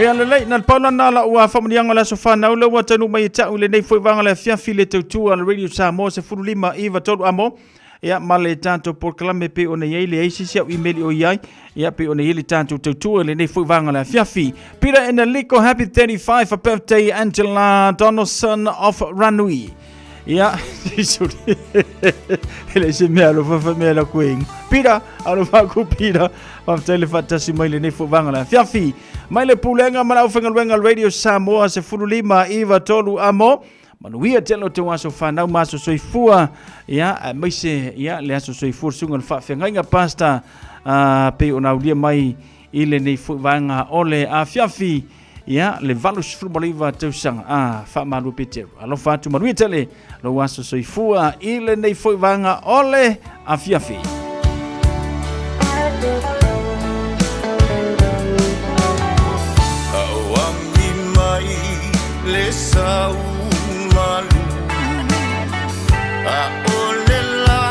Ia lelei, na le pau lana la ua faamanuiaga o le aso fanau lea ua taunuu mai e ta'u i lenei foi vaega o le afiafi le tautua a le Radio Samoa 15 9 3 amo. ia ma le tatou polokalame pei ona i ai leai se isi au email o i ai, ia pei ona i ai le tatou tautua i lenei foi vaega o le afiafi. Peter and Aliko, happy 35 birthday Angela Donaldson of Ranui. Ia, e le se mea alofa fa mea la kueng. Peter, alofa ku Peter, faafetai le faatasi mai lenei foi vaega o le afiafi. Mai le pulega ma le aufaigaluega Radio Samoa 15 9 3 amo. Manuia tele o tau aso whanau ma aso soifua, ia, aemaise, ia, le aso soifua suga le faafeagaiga pasta, pei ona aulia mai i lenei foi vaega o le afiafi, ia, le 89 tausaga, a, faamalu Peteru. Alofa atu manuia tele lou aso soifua i lenei foi vaega o le afiafi. Aoagi mai le sau malu A'ole la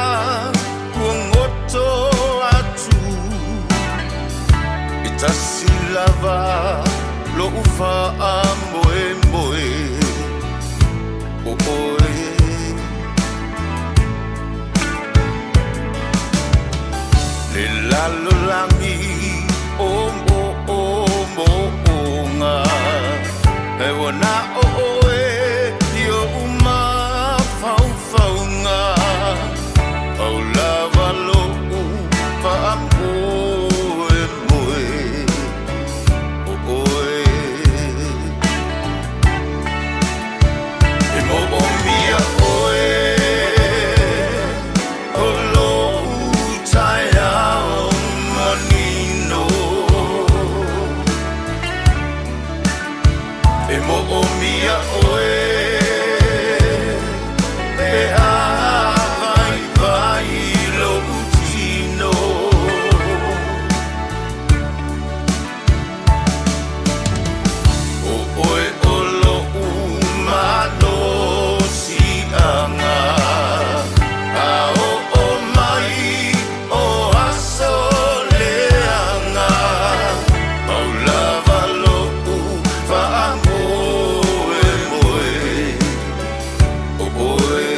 ua goto atu E tasi lava lo'u faamoemoe O oe Le lalolagi o moomooga E ua na o oe i o'u mafaufauga Pau lava lo'u faamoemoe O oe E moomia oe O lou taeao manino E moomia oe Pe a vaivai lou tino O oe o lo'u malosi'aga A oo mai o aso leaga Pau lava lo'u faamoemoe O oe.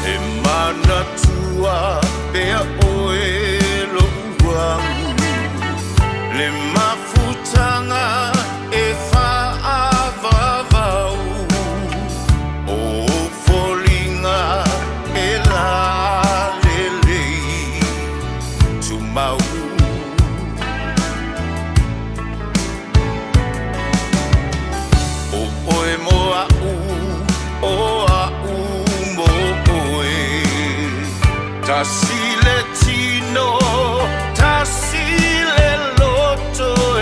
E manatua pea oe lo'u amu Le mafutaga e faavavau O ou foliga e lalelei tumau O oe mo a'u, o a'u mo oe Tasi le tino, tasi le loto e.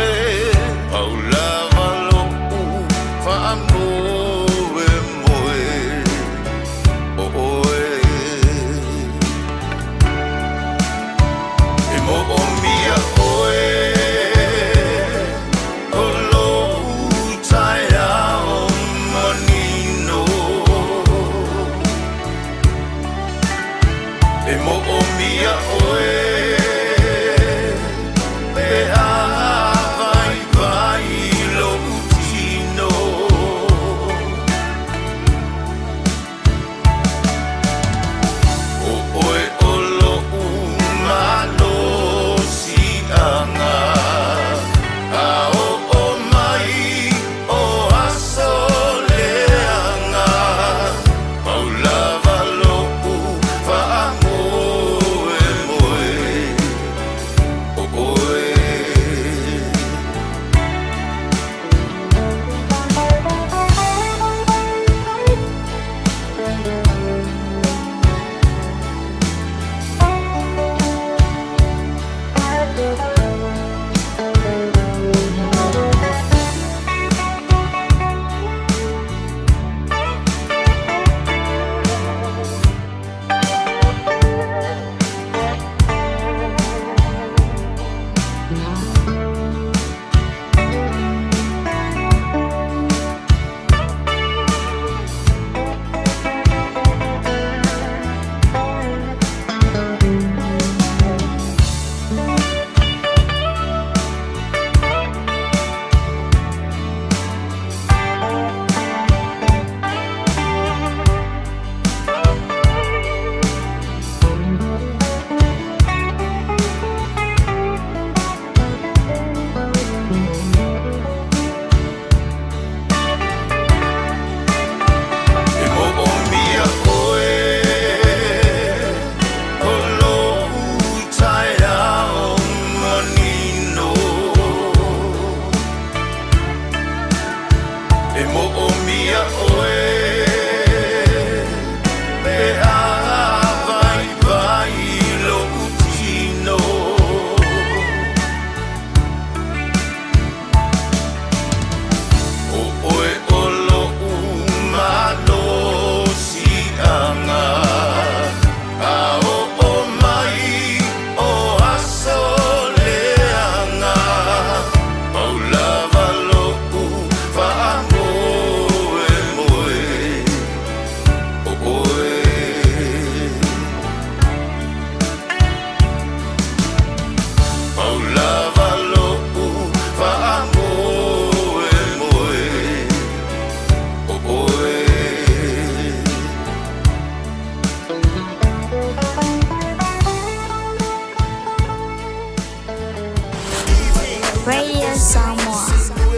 Radio Samoa.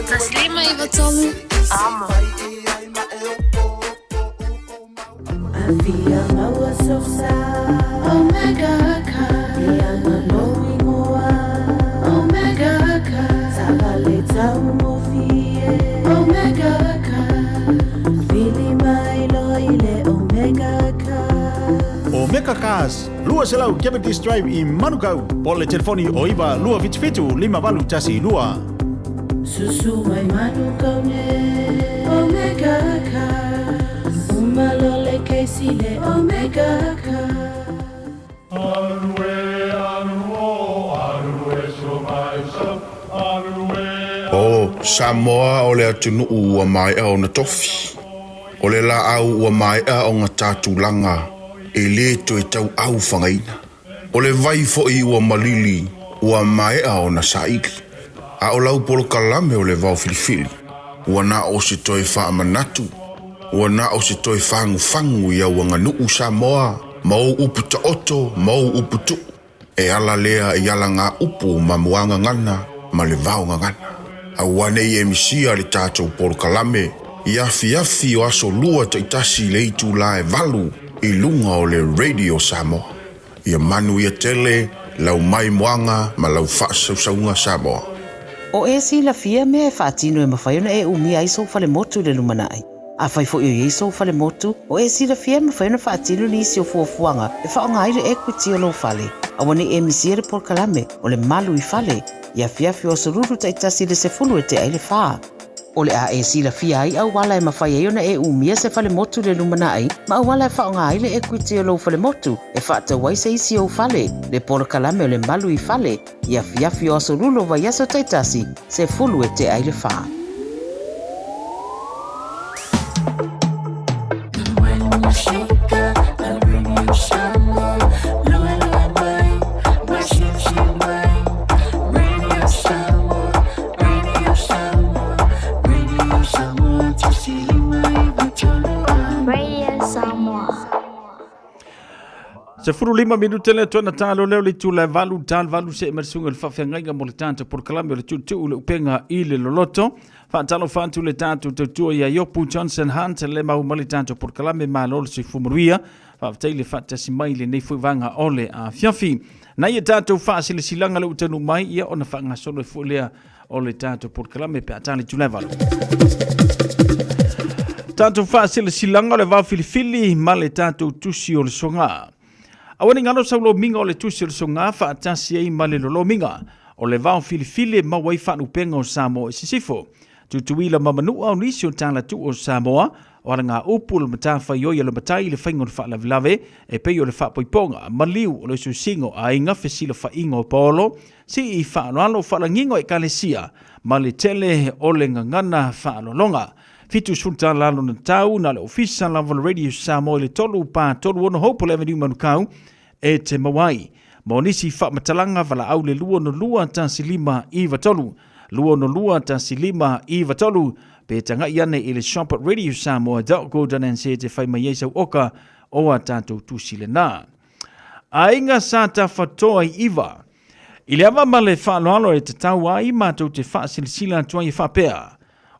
1593 Amo. Afia maua sosa Omega ka Ianga no ingoa Omega ka Tavale tau mofie Omega ka Fili mai lo ile Omega ka Omega Cars, 200 Cavendish Drive i Manukau. Po le telefoni o 9 277 5812. Susu mai Manukau ne Omega Cars Uma lo le keisi le Omega Cars O Samoa o le atunuu ua maea ona tofi. O le laau ua maea ona ta tulaga e lē toe tauau fagaina. O le vai foi ua malili ua maea ona saili. A o lau polokalame o le vao filifili, ua na o se toe faamanatu, ua na o se toe fagufagu i au aganuu Samoa ma ou upu taoto ma ou upu tuu. E ala lea i alagaupu ma muagagana ma le vaogagana. Aua ne i e misia le tatou polokalame i afiafi o aso lua taitasi i le itulā e 8 i luga o le Radio Samoa. Ia manuia tele lau maimoaga ma lau faasausauga Samoa. O e silafia mea e faatino e mafai ona e umia ai sou falemotu i le lumanai. Afai foi o i ai sou falemotu, o e silafia e mafai ona faatino nisi o fuafuaga e faaaoga ai le equity o lou fale. Aua ne i e misia le polokalame o le Malu i Fale i afiafi o aso lulu taitasi i le 10 e tea i le fa. O le a e silafia ai auala e mafai ai ona e umia se falemotu i le lumanai ma auala e faaaoga ai le equity o lou falemotu e faatau ai se isi ou fale, le polokalame o le Malu i Fale i afiafi o aso lulu o vaiaso taitasi, 10 e tea i le fa. Radio Samoa. 15 minute le atu ana talo leo le itula e 8 talo 8 see mai le susuga i le faafeagaiga mo le tatou polokalame o le tuutuu le upega i le loloto. Faatalofa atu le tatou tautua ia Iopu Johnson Hunt le mau mai le tatou polokalame malo le soifua manuia. Faafetai le faatasi mai i lenei foi vaega o le afiafi. Nai a tatou faasilasilaga le ua taunuu mai ia ona faagasolo ai foi lea o le tatou polokalame pe a tali itula e 8. Tatou faasilasilaga o le vao filifili ma le tatou tusi o le soga. Aua ne i galo sau lomiga o le tusi o le soga faatasi ai ma le lolomiga o le vao filifili e maua ai faalupega o Samoa i sisifo. Tutuila ma Manua o nisi o tala tuu o Samoa, o alagaupu o le matafaioi a le matai i le faiga o le faalavelave e pei o le faapoipoga, maliu o le usiusiga o aiga, fesilafaiga o paolo, sii faaaloalo, faalagiga o ekalesia ma le tele o le gagana faaaloaloga. 70 tala lona tau na le ofisa lava o le Radio Samoa i le 3 pa 36 Hopewell Avenue Manukau e te maua ai. Mo nisi faamatalaga valaau le 262 15 93 262 15 93 pe tagai ane i le shop at radiosamoa.co.nz e fai mai ai sau oka o a tatou tusi lena. Aiga sa tafatoa i iva. I le ava ma le faaaloalo e tatau ai matou te faasilasila atu ai e faapea,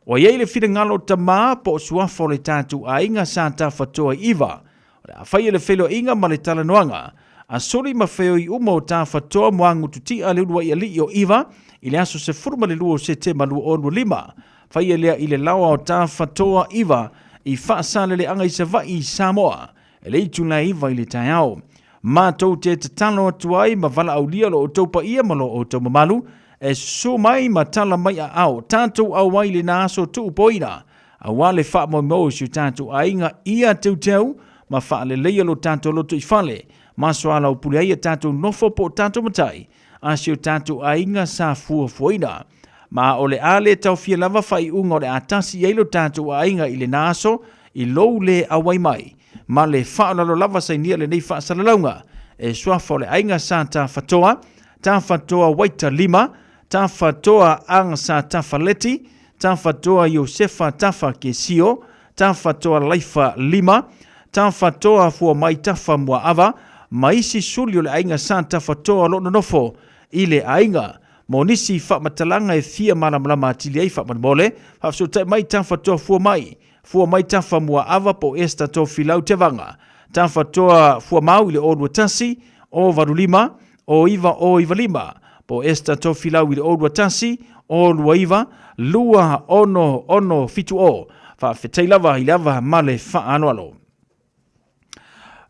Ua i ai le finagalo o Tamā po o Suafa o le tatou aiga sa tafatoa i iva, o le a faia le feiloaiga ma le talanoaga a soli ma feoi uma o tafatoa mo Agututia le uluai alii o Iva i le aso 12 o Setema 2025. Faia lea i le laoa o tafatoa Iva i Faasaleleaga i Savaii i Samoa e le itula e 9 i le taeao. Matou te tatalo atu ai ma valaaulia lo outou paia ma lo outou mamalu e susu mai ma tala mai aao tatou auai i lena aso tuupoina aua le faamoemoe o si o tatou aiga ia teuteu ma faaleleia lo tatou lotoifale ma soalaupule ai a tatou nofo po o tatou matai a si o tatou aiga sa fuafuaina. Ma o le a le taofia lava faaiuga o le a tasi i ai lo tatou aiga i lena aso i lou le auai mai. Ma le faaaloalo lava sainia lenei faasalalauga e suafa o le aiga sa Tafatoa, Tafatoa Waita Lima, Tafatoa Agasa Tafaleti, Tafatoa Iosefa Tafa Kesio, Tafatoa Laifa Lima, Tafatoa Fuamai Tafa Muaava, ma isi suli o le aiga sa Tafatoa o lo o nonofo i le aiga. Mo nisi faamatalaga e fia malamalama atili ai faamolemole, faafesootai mai Tafa Toa Fua Mai, Fua Mai Tafa Muaava po o Esther Tofilau Tevaga. Tafa Toa Fua Mau i le 021 085 0995 po o Esther Tofilau i le 021 029 26670. Faafetai lava i le ava ma le faaaloalo.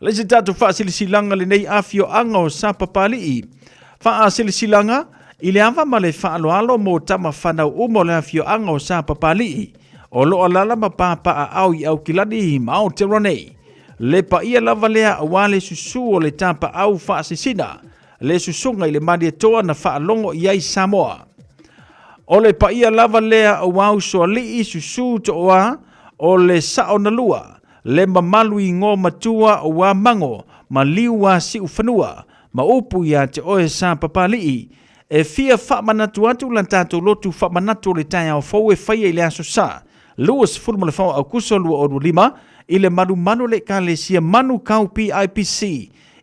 Le isi tatou faasilasilaga lenei afioaga o Sapapalii. Faasilasilaga i le ava ma le faaaloalo mo tama fanau uma o le afioaga o Sapapalii o lo o alaala ma papaaao i Aukilani ma Aotearoa nei. Le paia lava lea aua le susu o le tapaau faasisina, le susuga i le Malietoa na faalogo i ai Samoa. O le paia lava lea aua usoalii susu tooa o le sao na lua, le mamalu i ngo matua aua mago ma liu a siufanua ma upu ia te oe Sapapalii. E fia faamanatu atu la tatou lotu faamanatu o le taeao fou e faia i le Aso Sa, 24 Aukuso 2025, i le malumalu o le Ekalesia Manu Kau PIPC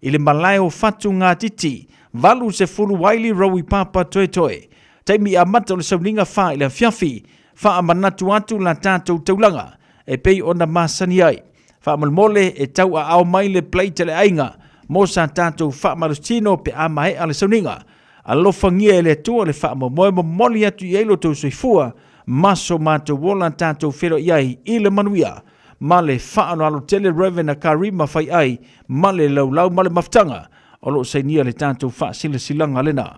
i le malae o Fatu Ngatiti, 80 Waili Rowi Papa Toetoe. Taimi amata o le sauniga fa i le afiafi, faamanatu atu la tatou taulaga e pei ona masani ai. Faamolemole e tauaao mai le plate a le aiga mo sa tatou faamalositino pe a maea le sauniga. Alofagia e le Atua le faamoemoe momoli atu i ai lo tou soifua ma so matou ola tatou feiloai ai i le manuia ma le faaaloalo tele Rev. Akarima Faiai ma le laulau ma le mafutaga o lo o sainia le tatou faasilasilaga lena.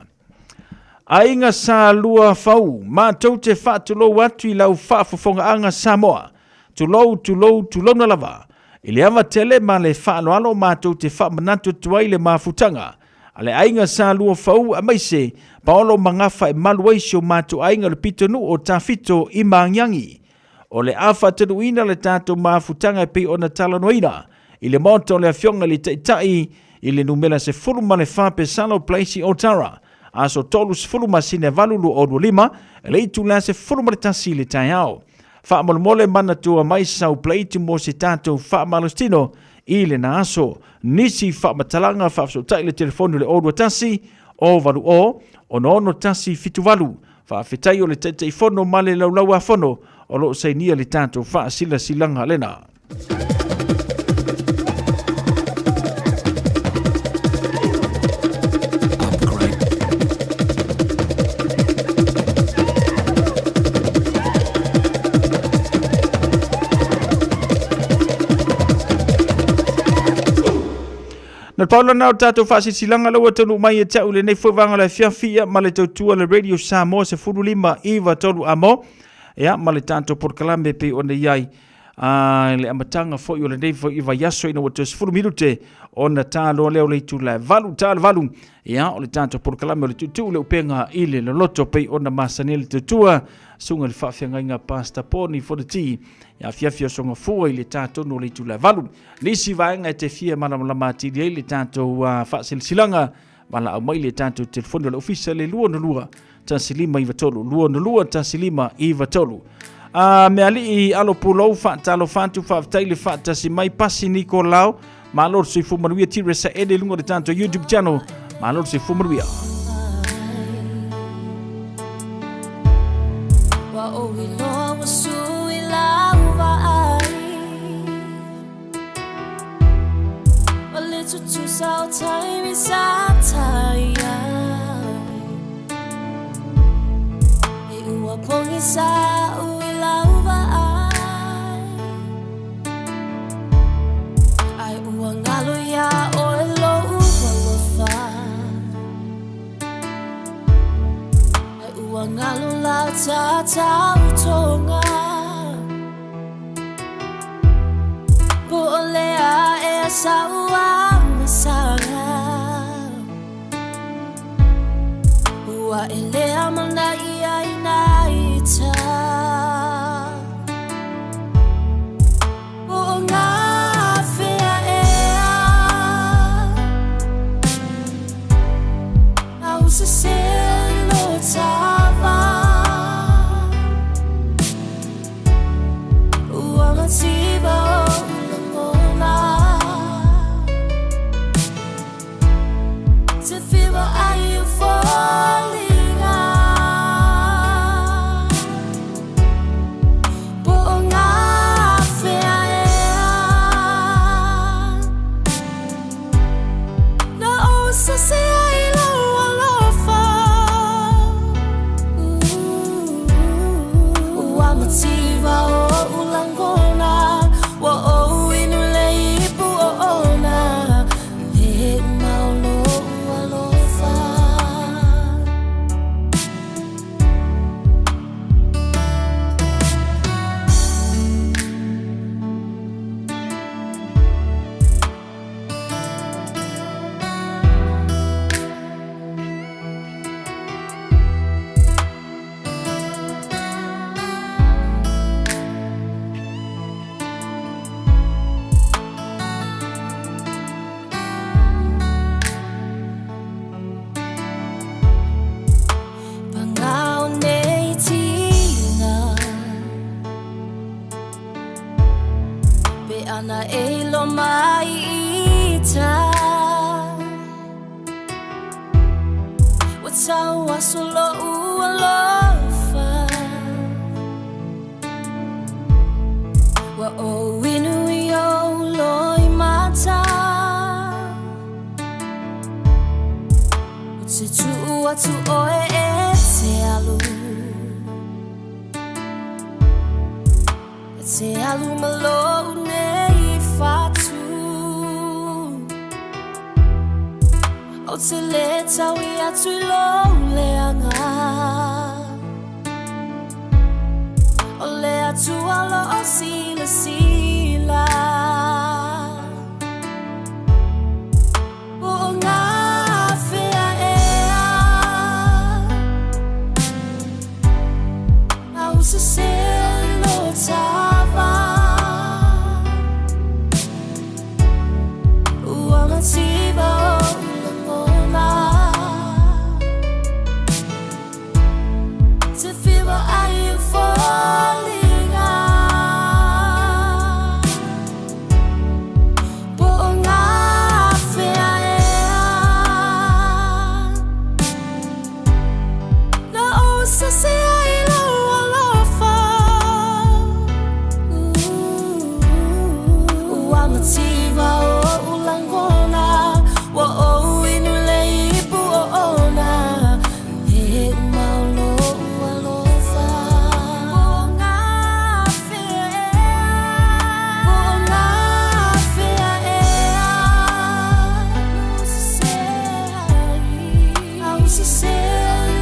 Aiga Sa Lua Fau, matou te faatulou atu i lau faafofogaaga Samoa. Tulou, tulou, tulouna lava. I le ava tele ma le faaaloalo matou te faamanatu atu ai le mafutaga a le Aiga Sa Lua Fau aemaise Paolo Magafa e malu ai si o matou aiga o le pitonuu o Tafito i Magiagi. O le a faatanuuina le tatou mafutaga e pei ona talanoaina i le Maota o le Afioga i le Taitai i le numera 14 Pesalo Place i Otara, aso 30 masina 8 2025, i le itula 11 i le taeao. Faamolemole manatua mai sau plate mo se tatou faamalositino i lena aso. Nisi faamatalaga faafesootai le telefoni o le 021 080 66178. Faafetai o le Taitaifono ma le Laulauafono o lo o sainia le tatou faasilasilaga lena. Na pau lana o tatou faasilasilaga la ua taunuu mai ia te au i lenei foi vaega o le afiafi ia ma le tautua le Radio Samoa 15 9 3 amo ia ma le tatou polokalame pei ona i ai a le amataga foi o lenei foi vaiaso ina ua toe 10 minute ona taloa lea o le itula e 8 ta le 8 ia o le tatou polokalame o le tuutuu le upega i le loloto pei ona masani ai le tautua susuga i le faafeagaiga Pastor Poni Fonoti ia afiafi o Sogafua i le ta tonu o le itula e 8. Nisi vaega e te fia malamalama atili ai le tatou faasilasilaga, valaau mai le tatou telefoni o le ofisa le 262 1593 262 1593. A mealii alo pulou faatalofa atu faafetai le faatasi mai Pasi Nikolao malo le soifua manuia Tiresa Ede i luga o le tatou YouTube channel malo le soifua manuia. Ua ou iloa ua sui lau vaai O le tutusa o taimi sa tai ai E ua pogi sa ui lau vaai Ai ua ngalo iā ʻoe lou alofa Ai ua ngalo lau tatautoga Po o le a ea sa ua masaga Ua e lea mana ia i nā ita Po o ngā whia ea Au se selo tava Ua mativa o lagona Te whiwa ai o foliga. atu oe e te alu E te alu ma lou nei fatu O te le tau i atu i lou leaga O le Atua lo o silasila Po o ngā whea ea Au se selo tava Ua mativa o langona Te whiwa ai u foliga Po o ngā whea ea Na o sase ai lau alofa Ua mativa o ulangona Ua ou inu le ipu o ona E mau lou alofa Po o ngā whea ea Po o ngā whea ea Au sase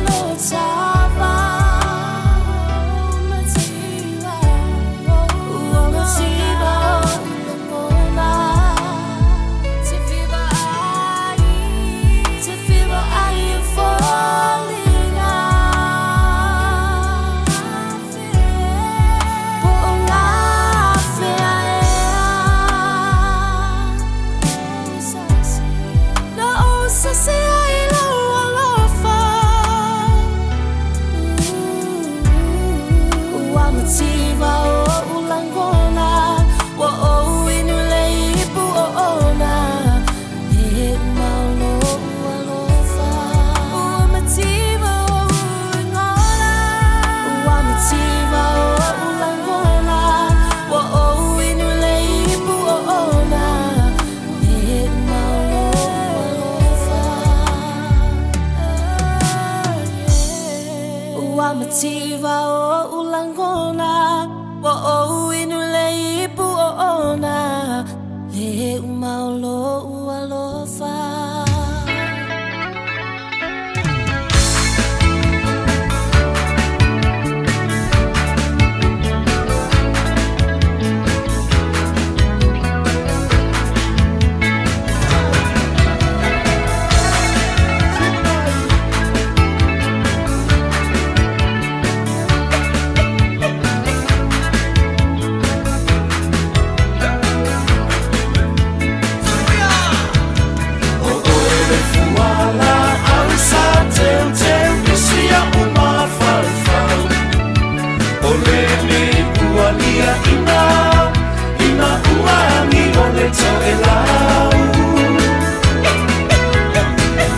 lo tava Ua mativa o ulangona Te whiwa ai Te whiwa ai u foliga Po o ngā whea ea Na o sase ai lau alofa Ua mativa o ulangona Ua ou inu le ipu o ona E mau lou alofa Ua mativa o ulangona Ua mativa o ulangona Ua ou inu le ipu o ona E mau lou alofa Ua mativa o ulangona Ua ou inu le ipu o ona Le mau lou alofa O oe le fuala au sa teuteu isi au mafaufau O le ua lia ina ina ua angi o le toelau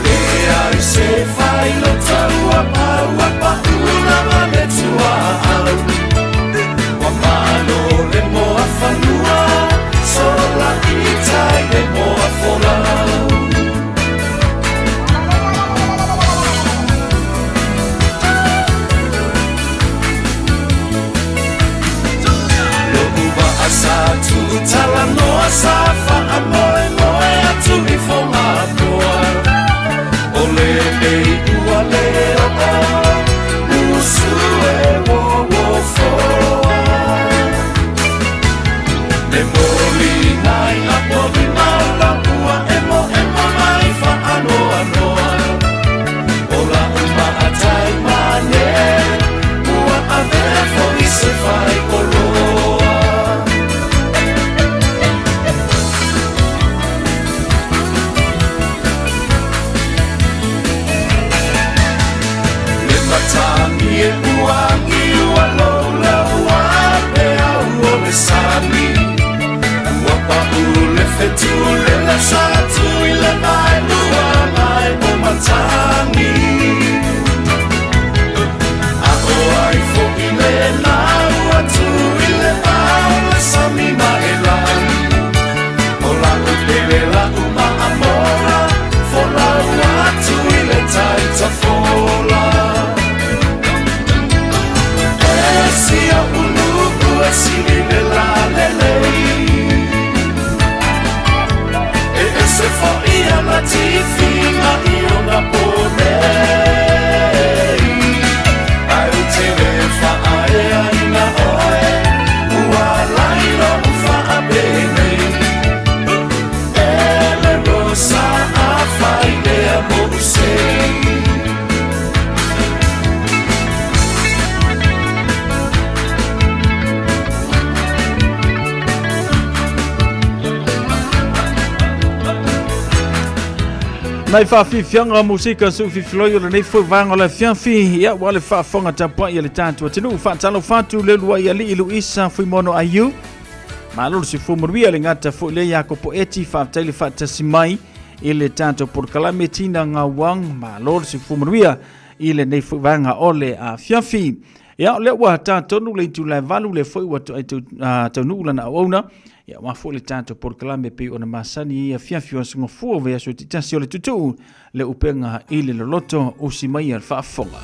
Le ai se fai lo taua paua pa ula ma le tua au Wa malo le moa fanua sola i tai le moa folau Lo'u vaa sa tu'utalanoa sa fa'amoemoe atu i Fogapoa O lenei ua lē o'o usu e uouofoa Le moliga i apolima o lau ua emoemo mai fa'anoanoa O la'u ma'atai mane ua avea fo'i se faikoloa Le matagi e uagi ua louloua peau o le sami Ua pa'u le fetu le lasa atu i le vaelua mai o matagi A o ai fo'i lena ua tu i le vao le sami ma e lagi O la'u pele la'u ma'amola Folau atu i le tai tafoa Nai faafiafiaga musika suʻufifiloi o lenei foi vaega o le afiafi ia ua le faafofoga tapuaʻi a le tatou atunuu. Faatalofa atu le uluai alii Luisa Fuimono Aiu, malo le soifua manuia le gata foi lea ia Kopoeti, faafetai le faatasi mai i le tatou polokalame Tina Gauang, malo le soifua manuia i lenei foi vaega o le afiafi. Ia, o lea ua tatonu le itula e 8, lea foi ua toai taunuu lana auauna, ia aua foi le tatou polokalame pei ona masani i afiafi o aso Gafua o vaiaso taitasi o le tutuu le upega i le loloto usi mai a le faafofoga.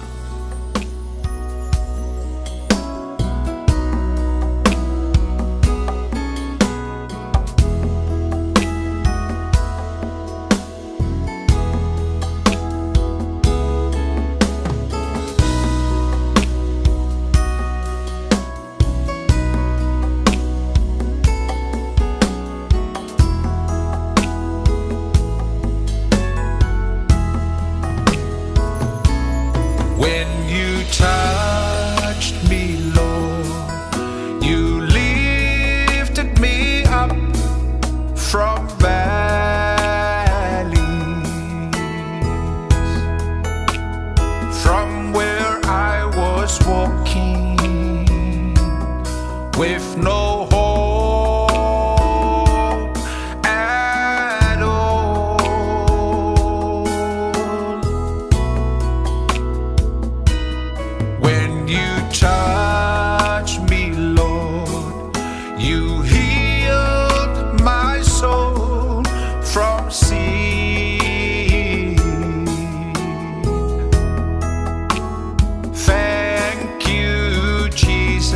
When you touched me, Lord, you lifted me up from valleys, from where I was walking with no hope at all. When you touch me, Lord, you healed my soul from sin. Thank you, Jesus,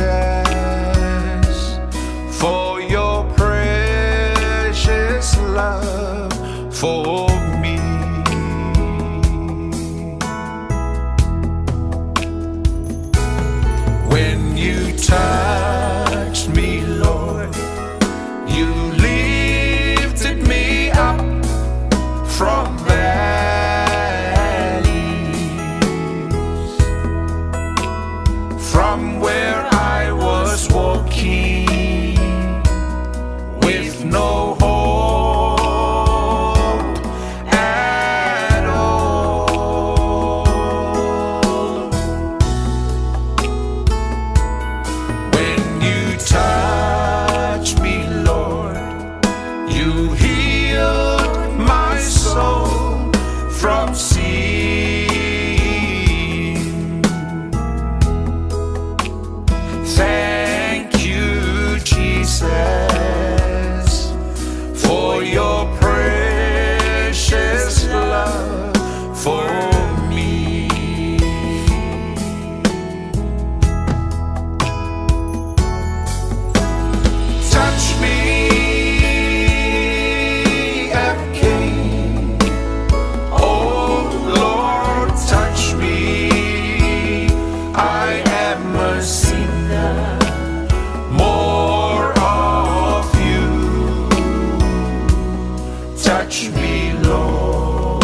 for your precious love for me. When you touched me, Lord, you lifted me up from valleys, from where I was walking with no hope at all. When you touch me, Lord, you healed my soul from sin. Thank you, Jesus, for your precious love for me. Touch me again, oh Lord, touch me. I am a sinner, more of you. Touch me, Lord,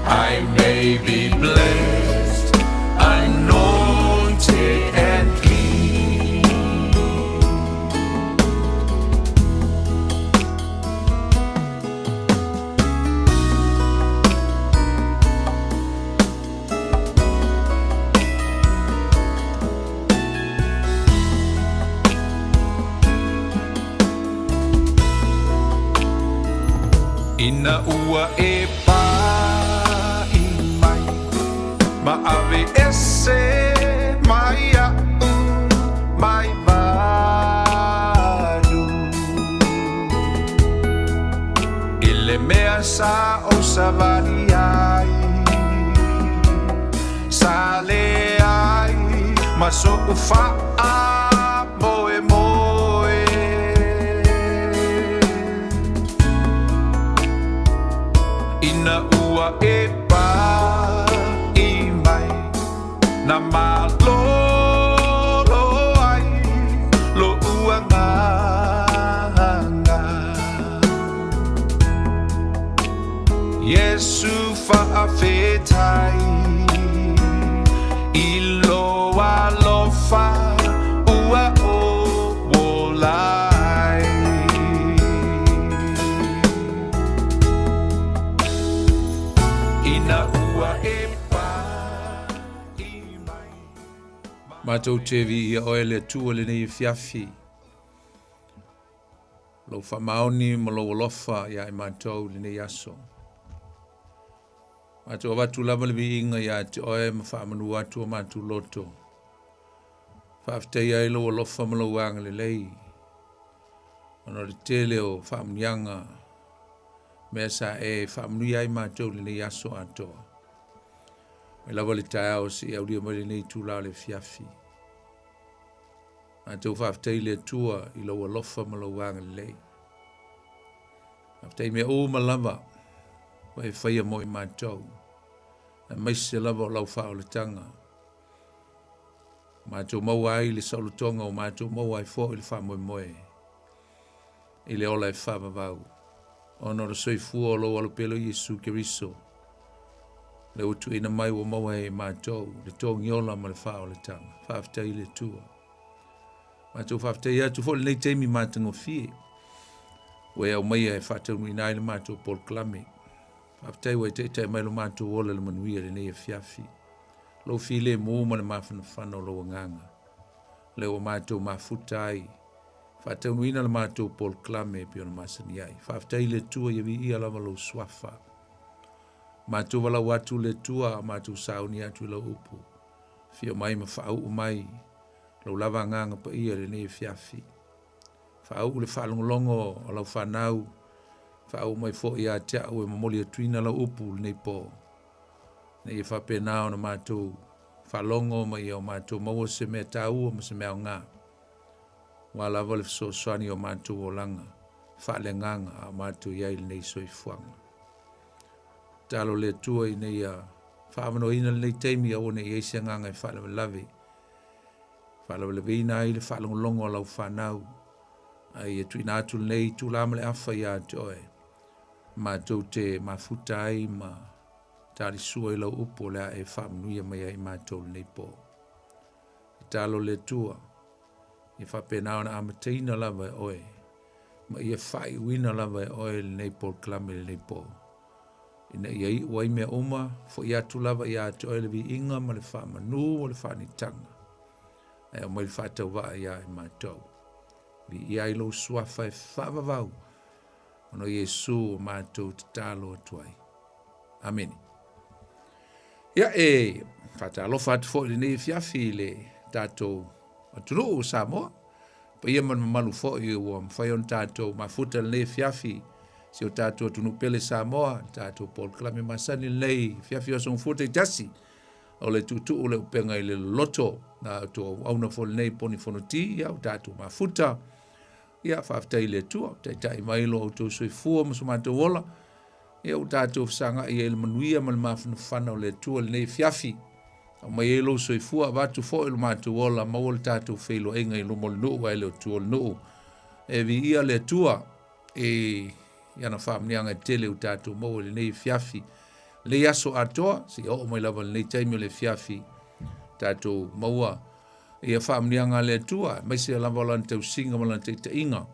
I may be blessed, anointed and clean. Ina ua e pa'i mai ma ave ese mai a'u mai valu i le mea sa ou savali ai sa leai ma so'u faamoemoe. Ina ua e pa'i mai na malolo ai lo'u agaga. Iesu faafetai i lou alofa ua ou ola ai. Matou te viia oe le Atua lenei afiafi. Lou faamaoni ma lou alofa ia i matou lenei aso. Matou avatu lava le viiga ia te oe ma faamanu atu o matou loto. Faafetai ai lou alofa ma lou agalelei. Ona o le tele o faamuniaga mea sa e faamanuia ai matou lenei aso atoa. Mai lava le taeao seia aulia mai lenei itula o le afiafi. Matou faafetai i le Atua i lou alofa ma lou agalelei. Faafetai mea uma lava ua e faia mo i matou, aemaise lava o lau faaolataga. Matou maua ai le saolotoga o matou maua ai foi le faamoemoe i le ola e faavavau, ona o le soifua o lou Alo Pele o Iesu Keriso, le ua tuuina mai ua maua ai e matou le togiola ma le faaolataga. Faafetai i le Atua. Matou faafetai atu foi lenei taimi matagofie ua e aumaia e faataunuuina ai le matou polokalame. Faafetai ua e taitai mai lo matou ola i le manuia lenei afiafi. Lou filemu ma le mafanafana o lou agaga, lea ua matou mafuta ai faataunuuina le matou polokalame e pei ona masani ai. Faafetai i le Atua ia viia lava lou suafa. Matou valaau atu le Atua a matou sauni atu i lau upu. Afio mai ma faauu mai lou lava agaga paia i lenei afiafi. Faauu le faalogologo o lau fanau, faauu mai foi ia te au e momoli atuina lau upu lenei po. Ina ia faapena ona matou faalogo ma ia o matou maua se mea taua ma se mea aoga. Aua lava le fesoasoani o matou olaga faaleagaga a o matou i ai i lenei soifuaga. Tatalo le Atua ina ia faaavanoaina lenei taimi aua ne i i ai se agaga e faalavelave, faalavelaveina ai le faalogologo a lau fanau, a ia tuuina atu lenei itula ma le afa ia te oe, matou te mafuta ai ma talisua i lau upu o le a e faamanuia mai ai i matou lenei po. Tatalo le Atua, ia faapena ona amataina lava e oe, ma ia faaiuina lava e oe lenei polokalame lenei po, ina ia iu ai mea uma, foi atu lava ia te oe le viiga ma le faamanu o le faanitaga, ae aumai le faatauvaa ia i matou. Viia ai lou suafa e faavavau, ona o Iesu o matou tatalo atu ai. Amene. Ia e faatalofa atu foi i lenei afiafi i le tatou atunuu o Samoa. Paia ma le mamalu foi ua mafai ona tatou mafuta i lenei afiafi si o tatou atunuu pele Samoa, le tatou polokalame masani lenei afiafi o Aso Gafua taitasi o le tuutuu le upega i le loloto na outou auauna foi lenei poni fonoti ia o tatou mafuta. Ia faafetai i le Atua, taitai mai lo outou soifua ma so matou ola. Ia ua tatou fesagai ai i le manuia ma le mafanafana o le Atua i lenei afiafi. Aumai ai lou soifua, avatu foi lo matou ola, maua le tatou feiloaiga i luma o le nuu ae le o tua o le nuu. E viia le Atua i ana faamanuiaga e tele ua tatou maua i lenei afiafi. Lenei aso atoa, seia oo mai lava i lenei taimi o le afiafi, tatou maua ia faamanuiaga a le Atua, aemaise lava o lana tausiga ma lana taitaiga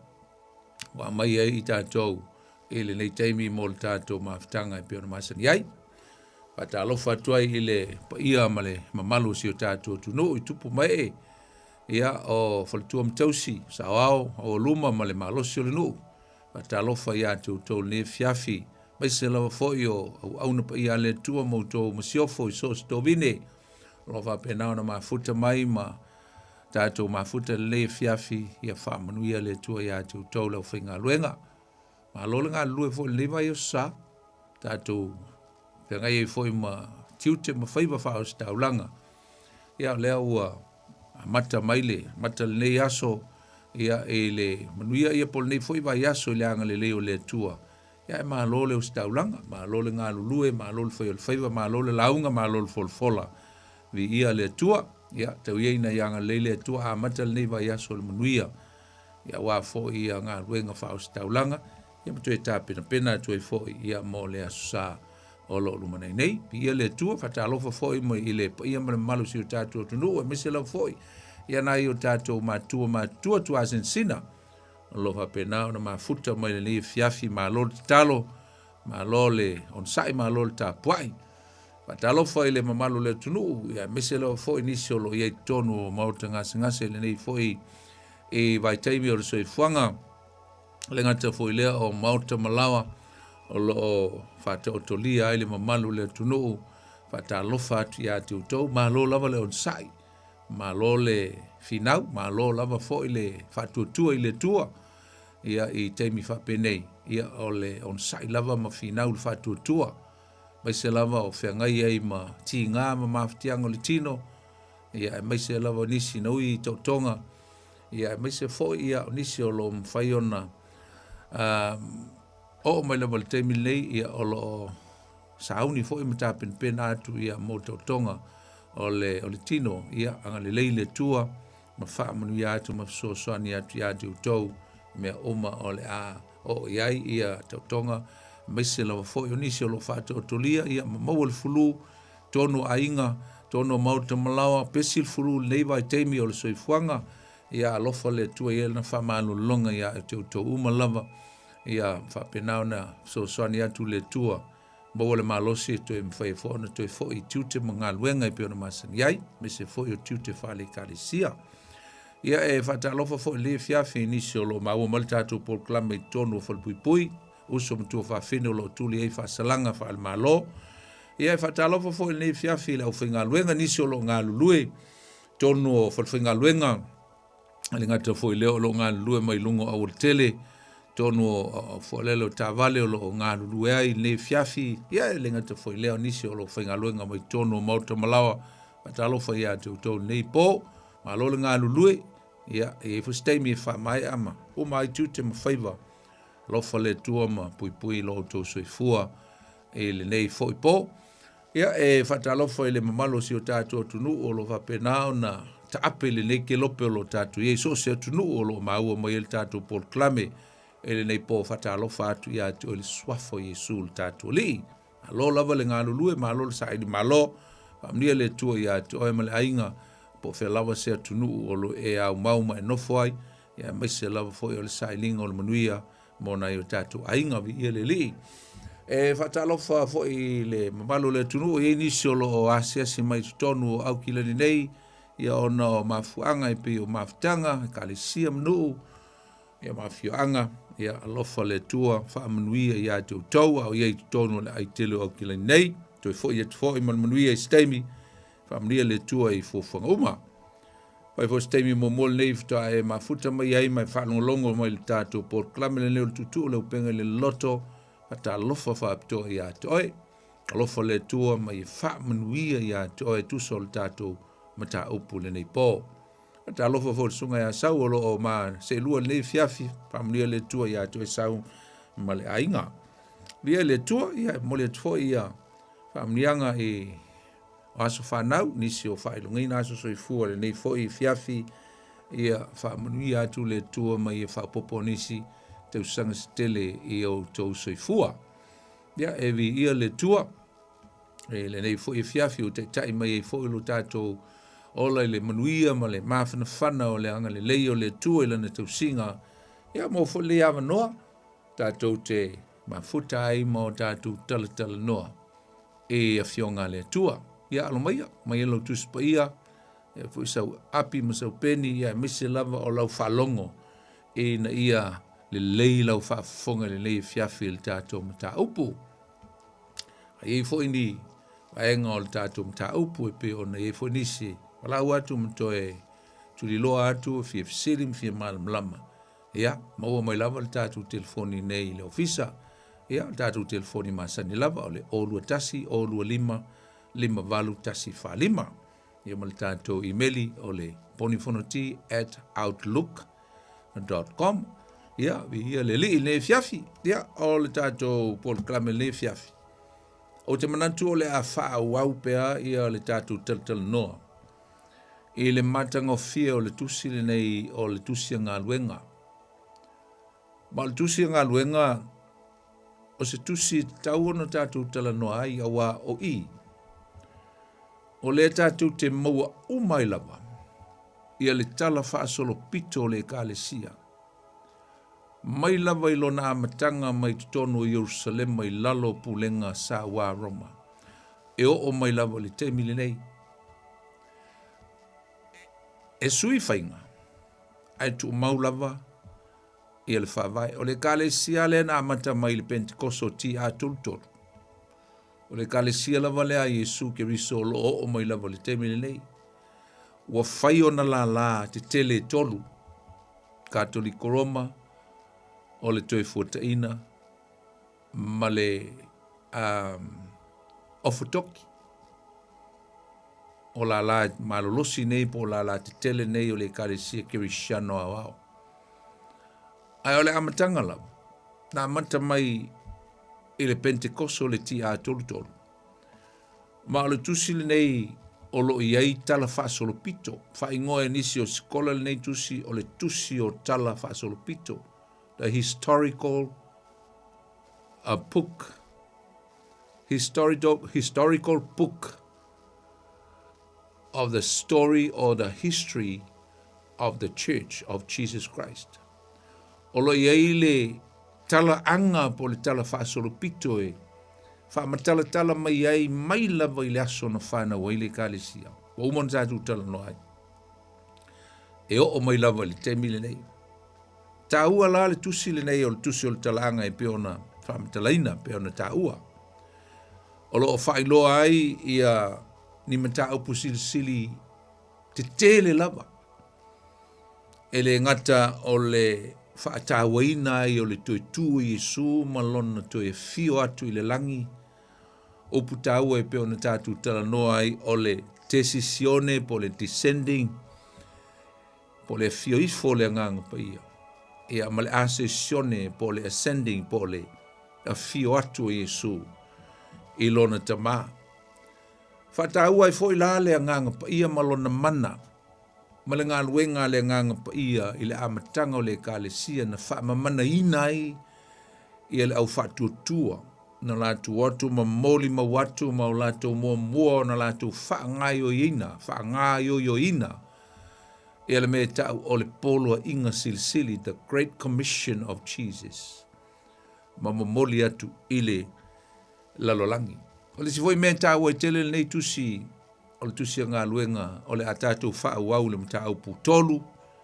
ua aumai ai i tatou i lenei taimi mo le tatou mafutaga e pei ona masani ai. Faatalofa atu ai i le paia ma le mamalu o si o tatou atunuu i tupu ma ee, ia o faletua ma tausi, saoao, aualuma ma le malosi o le nuu. Faatalofa ia te outou i lenei afiafi, aemaise lava foi o auauna paia a le Atua ma outou masiofo i so o se tovine, o lo o faapena ona mafuta mai ma tatou mafuta lenei afiafi, ia faamanuia le Atua ia te outou le aufaigaluega. Malo le galulue foi i lenei vaiaso sa, tatou feagai ai foi ma tiute ma faiva faaositaulaga. Ia o lea ua amata mai le amata lenei aso ia i le manuia ia po o lenei foi vaiaso i le agalelei o le Atua. Ia e malo le ositaulaga, malo le galulue, malo le fai o le faiva, malo le lauga, malo le folafola. Viia le Atua, ia tau ia ina ia agalelei le Atua amata lenei vaiaso i le manuia. Ia aua foi ia galuega faaositaulaga, ia ma toe tapenapena atu ai foi ia mo le aso sa o lo o lumanai nei. Viia le Atua, faatalofa foi mai i le paia ma le mamalu o si o tatou atunuu, aemaise lava foi ia nai o tatou matua matutua tuasinasina o lo o faapena ona mafuta mai lenei afiafi. Malo le tatalo, malo le onosai, malo le tapuai. Faatalofa i le mamalu o le atunuu, ia aemaise lava foi nisi o lo o i ai i totonu o maota gasegase i lenei foi i vaitaimi o le soifuaga. Le gata foi lea o maota ma laoa o lo o faataotolia ai le mamalu o le atunuu. Faatalofa atu ia te outou, malo lava le onosai, malo le finau, malo lava foi le faatuatua i le Atua. Ia i taimi faapenei, ia o le onosai lava ma finau le faatuatua. Aemaise lava o feagai ai ma tiga ma mafatiaga o le tino, ia aemaise lava o nisi na ui i taotoga, ia aemaise foi ia o nisi o lo o mafai ona oo mai lava i le taimi lenei, ia o lo o sauni foi ma tapenapena atu ia mo taotoga o le, o le tino, ia agalelei le Atua ma faamanuia atu ma fesoasoani atu ia te outou i mea uma o le a oo i ai ia taotoga, aemaise lava foi o nisi o lo o faataotolia ia ma maua le fulu tonu o aiga, tonu o maota ma laoa, pesi le fulu i lenei vaitaimi o le soifuaga, ia alofa le Atua i ai lana faamalologa ia te outou uma lava, ia faapena ona fesoasoani atu le Atua maua le malosi e toe mafai ai foi ona toe foi i tiute ma galuega e pei ona masani ai, aemaise foi o tiute faale-Ekalesia. Ia e faatalofa foi i lenei afiafi i nisi o lo o maua mai le tatou polokalame i totonu o Falepuipui, uso ma tuafafine o lo o tuli ai faasalaga faale-Malo. Ia e faatalofa foi i lenei afiafi i le aufaigaluega, nisi o lo o galulue i totonu o falefaigaluega, E le gata foi i lea o lo o galulue mai luga o aualatele, totonu o fualele o taavale o lo o galulue ai i lenei afiafi. Ia, e le gata foi i lea o nisi o lo o faigaluega mai totonu o maota ma laoa. Faatalofa ia te outou i lenei po. Malo le galulue. Ia, e i ai foi se taimi e faamaea ma uma ai tiute ma faiva. Alofa le Atua ma puipui lo outou soifua i lenei foi po. Ia, e faatalofa i le mamalu o si o tatou atunuu o lo o faapena ona taape i lenei kelope o lo o tatou i ai, so o se atunuu o lo o maua mai ai le tatou polokalame i lenei po. Faatalofa atu ia te oe i le suafa o Iesu lo tatou Alii. Malo lava le galulue, malo le saili malo, faamanuia le Atua ia te oe ma le aiga, po o fea lava se atunuu o lo o e aumau ma e nofo ai, ia aemaise lava foi o le sailiga o le manuia mo nai o tatou aiga, viia le Alii. E faatalofa foi i le mamalu o le atunuu, e i ai nisi o lo o asiasi mai i totonu o Aukilani nei, ia ona o mafuaaga e pei o mafutaga, ekalesia ma nuu, ia ma afioaga, ia alofa le Atua, faamanuia ia te outou a o i ai i totonu o le aitele o Aukilani nei. Toe foi atu foi ma le manuia i se taimi, faamanuia le Atua i fuafuaga uma. Fai foi se taimi muamua lenei faatoa e mafuta mai ai ma e faalogologo mai i le tatou polokalame lenei o le Tuutuu o le Upega i le Loloto, faatalofa faapitoa ia te oe. Alofa le Atua ma ia faamanuia ia te oe e tusa o le tatou mataupu i lenei po. Faatalofa foi i le Susuga ia Sau o lo o ma seelua i lenei afiafi, faamanuia le Atua ia te oe Sau ma le aiga. Viia le Atua, ia e momoli atu foi ia faamanuiaga i o aso fanau, nisi o faailogaina aso soifua lenei foi afiafi, ia faamanuia atu le Atua ma ia faaopoopo nisi tausaga se tele i outou soifua. Ia, e viia le Atua i lenei foi afiafi ua taitai mai ai foi lo tatou ola i le manuia ma le mafanafana o le agalelei o le Atua i lana tausiga. Ia, maua foi lenei avanoa tatou te mafuta ai ma o tatou talatalanoa i Afioga a le Atua. Ia alo maia, aumai lau Tusi Paia, ia foi sau api ma sau peni, ia aemaise lava o lau faalogo ina ia lelei lau faafofoga i lenei afiafi i le tatou mataupu. A i ai foi ni vaega o le tatou mataupu e pei ona i ai foi nisi valaau atu ma toe tuliloa atu, fia fesili ma fia malamalama, Ia, maua mai lava le tatou telefoni nei i le ofisa. Ia, o le tatou telefoni masani lava o le 021 025 58145. Ia ma le tatou imeli o le ponifonoti@outlook.com. Ia, viia le Alii i lenei afiafi. Ia, o le tatou polokalame i lenei afiafi. Ou te manatu o le a faaauau pea ia le tatou talatalanoa i le matagofie o le tusi lenei o le tusi a galuega. Ma o le tusi a galuega o se tusi e tatau ona tatou talanoa ai auā o i o lea tatou te maua uma ai lava ia le tala faasolopito o le Ekalesia mai lava i lona amataga mai totonu o Ierusalema i lalo o pulega sauā Roma. e oo mai lava i le taimi lenei. E sui faiga, ae tuumau lava ia le faavae. O le ekalesia lea na amata mai i le Pentekoso TA 33. O le ekalesia lava lea a Iesu Keriso o lo o oo mai lava i le taimi lenei. Ua fai ona lālā tetele e tolu, Katoliko Roma, o le Toefuataiina ma le um, Ofotoki. O lālā malolosi nei po o lālā tetele nei o le Ekalesia Kerisiano aoao. Ae o le amataga lava, na amata mai i le Pentekoso le TA 33. Ma o le tusi lenei o lo o i ai tala faasolopito. Faaigoa e nisi o sikola lenei tusi o le tusi o tala faasolopito, the historical a book, historical, historical book of the story or the history of the Church of Jesus Christ. O lo i ai le tala anga po le tala faasolopito e faamatalatala mai ai mai lava i le aso na whanau ai le ekalesia. Ua uma ona tatou talanoa ai. E oo mai lava i le taimi lenei. Taua la le tusi lenei o le tusi o le talaaga e pei ona faamatalaina, pei ona taua. O lo o faailoa ai ia ni mataupu silisili tetele lava. E le gata o le faatauaina ai o le toe tu o Iesu ma lona toe afio atu i le lagi, upu taua e pei ona tatou talanoa ai o le tesisione po o le descending, po o le afio ifo o le Agaga Paia, ia ma le ascesione po o le ascending po o le afio atu o Iesu i lona Tamā. Faataua ai foi la le Agaga Paia ma lona mana ma le galuega a le Agaga Paia i le amataga o le Ekalesia na faamamanaina ai ia le au faatuatua na latou atu ma molimau atu ma o latou muamua ona latou faagaioioina, faagaioioina ia le mea e ta'u o le poloaiga silisili, the Great Commission of Jesus, ma momoli atu i le lalolagi. O le isi foi mea e taua ai tele lenei tusi, o le tusi a galuega o le a tatou faaauau le mataupu tolu,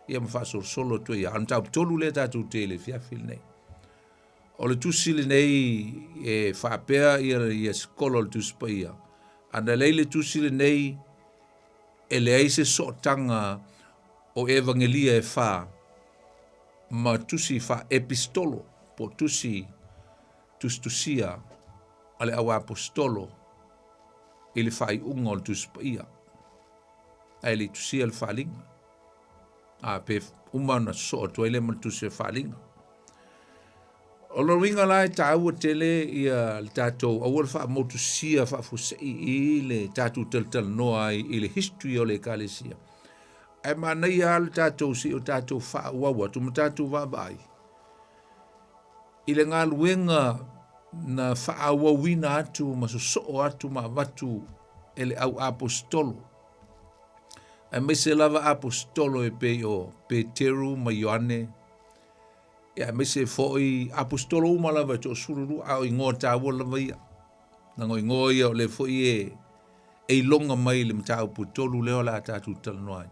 ia ma faasolosolo atu ai. A o le mataupu tolu lea tatou te i le afiafi lenei. O le tusi lenei e faapea ia, ia sikolo o le Tusi Paia. Ana leai le tusi lenei, e leai se sootaga o Evagelia e fa ma tusi faa-epistolo po o tusi tusitusia a le auaposetolo i le faaiuga o le Tusi Paia, ae le i tusia le faaliga. A pe uma ona sosoo atu ai lea ma le tusi o le faaliga. O lona uiga la e taua tele ia le tatou aua le faamotusia faafuasei i le tatou talatalanoa ai i le history o le ekalesia. Ae manaia lava le tatou se i o tatou faaauau atu ma tatou vaavaai i le galuega na faaauauina atu ma sosoo atu ma avatu e le au aposetolo, aemaise lava aposetolo e pei o Peteru ma Ioane, ia aemaise foi aposetolo uma lava e toasefululua, a o igoa taua lava ia. Leaga o igoa ia o lea foi e, e iloga mai i le mataupu e tolu lea o le a tatou talanoa ai.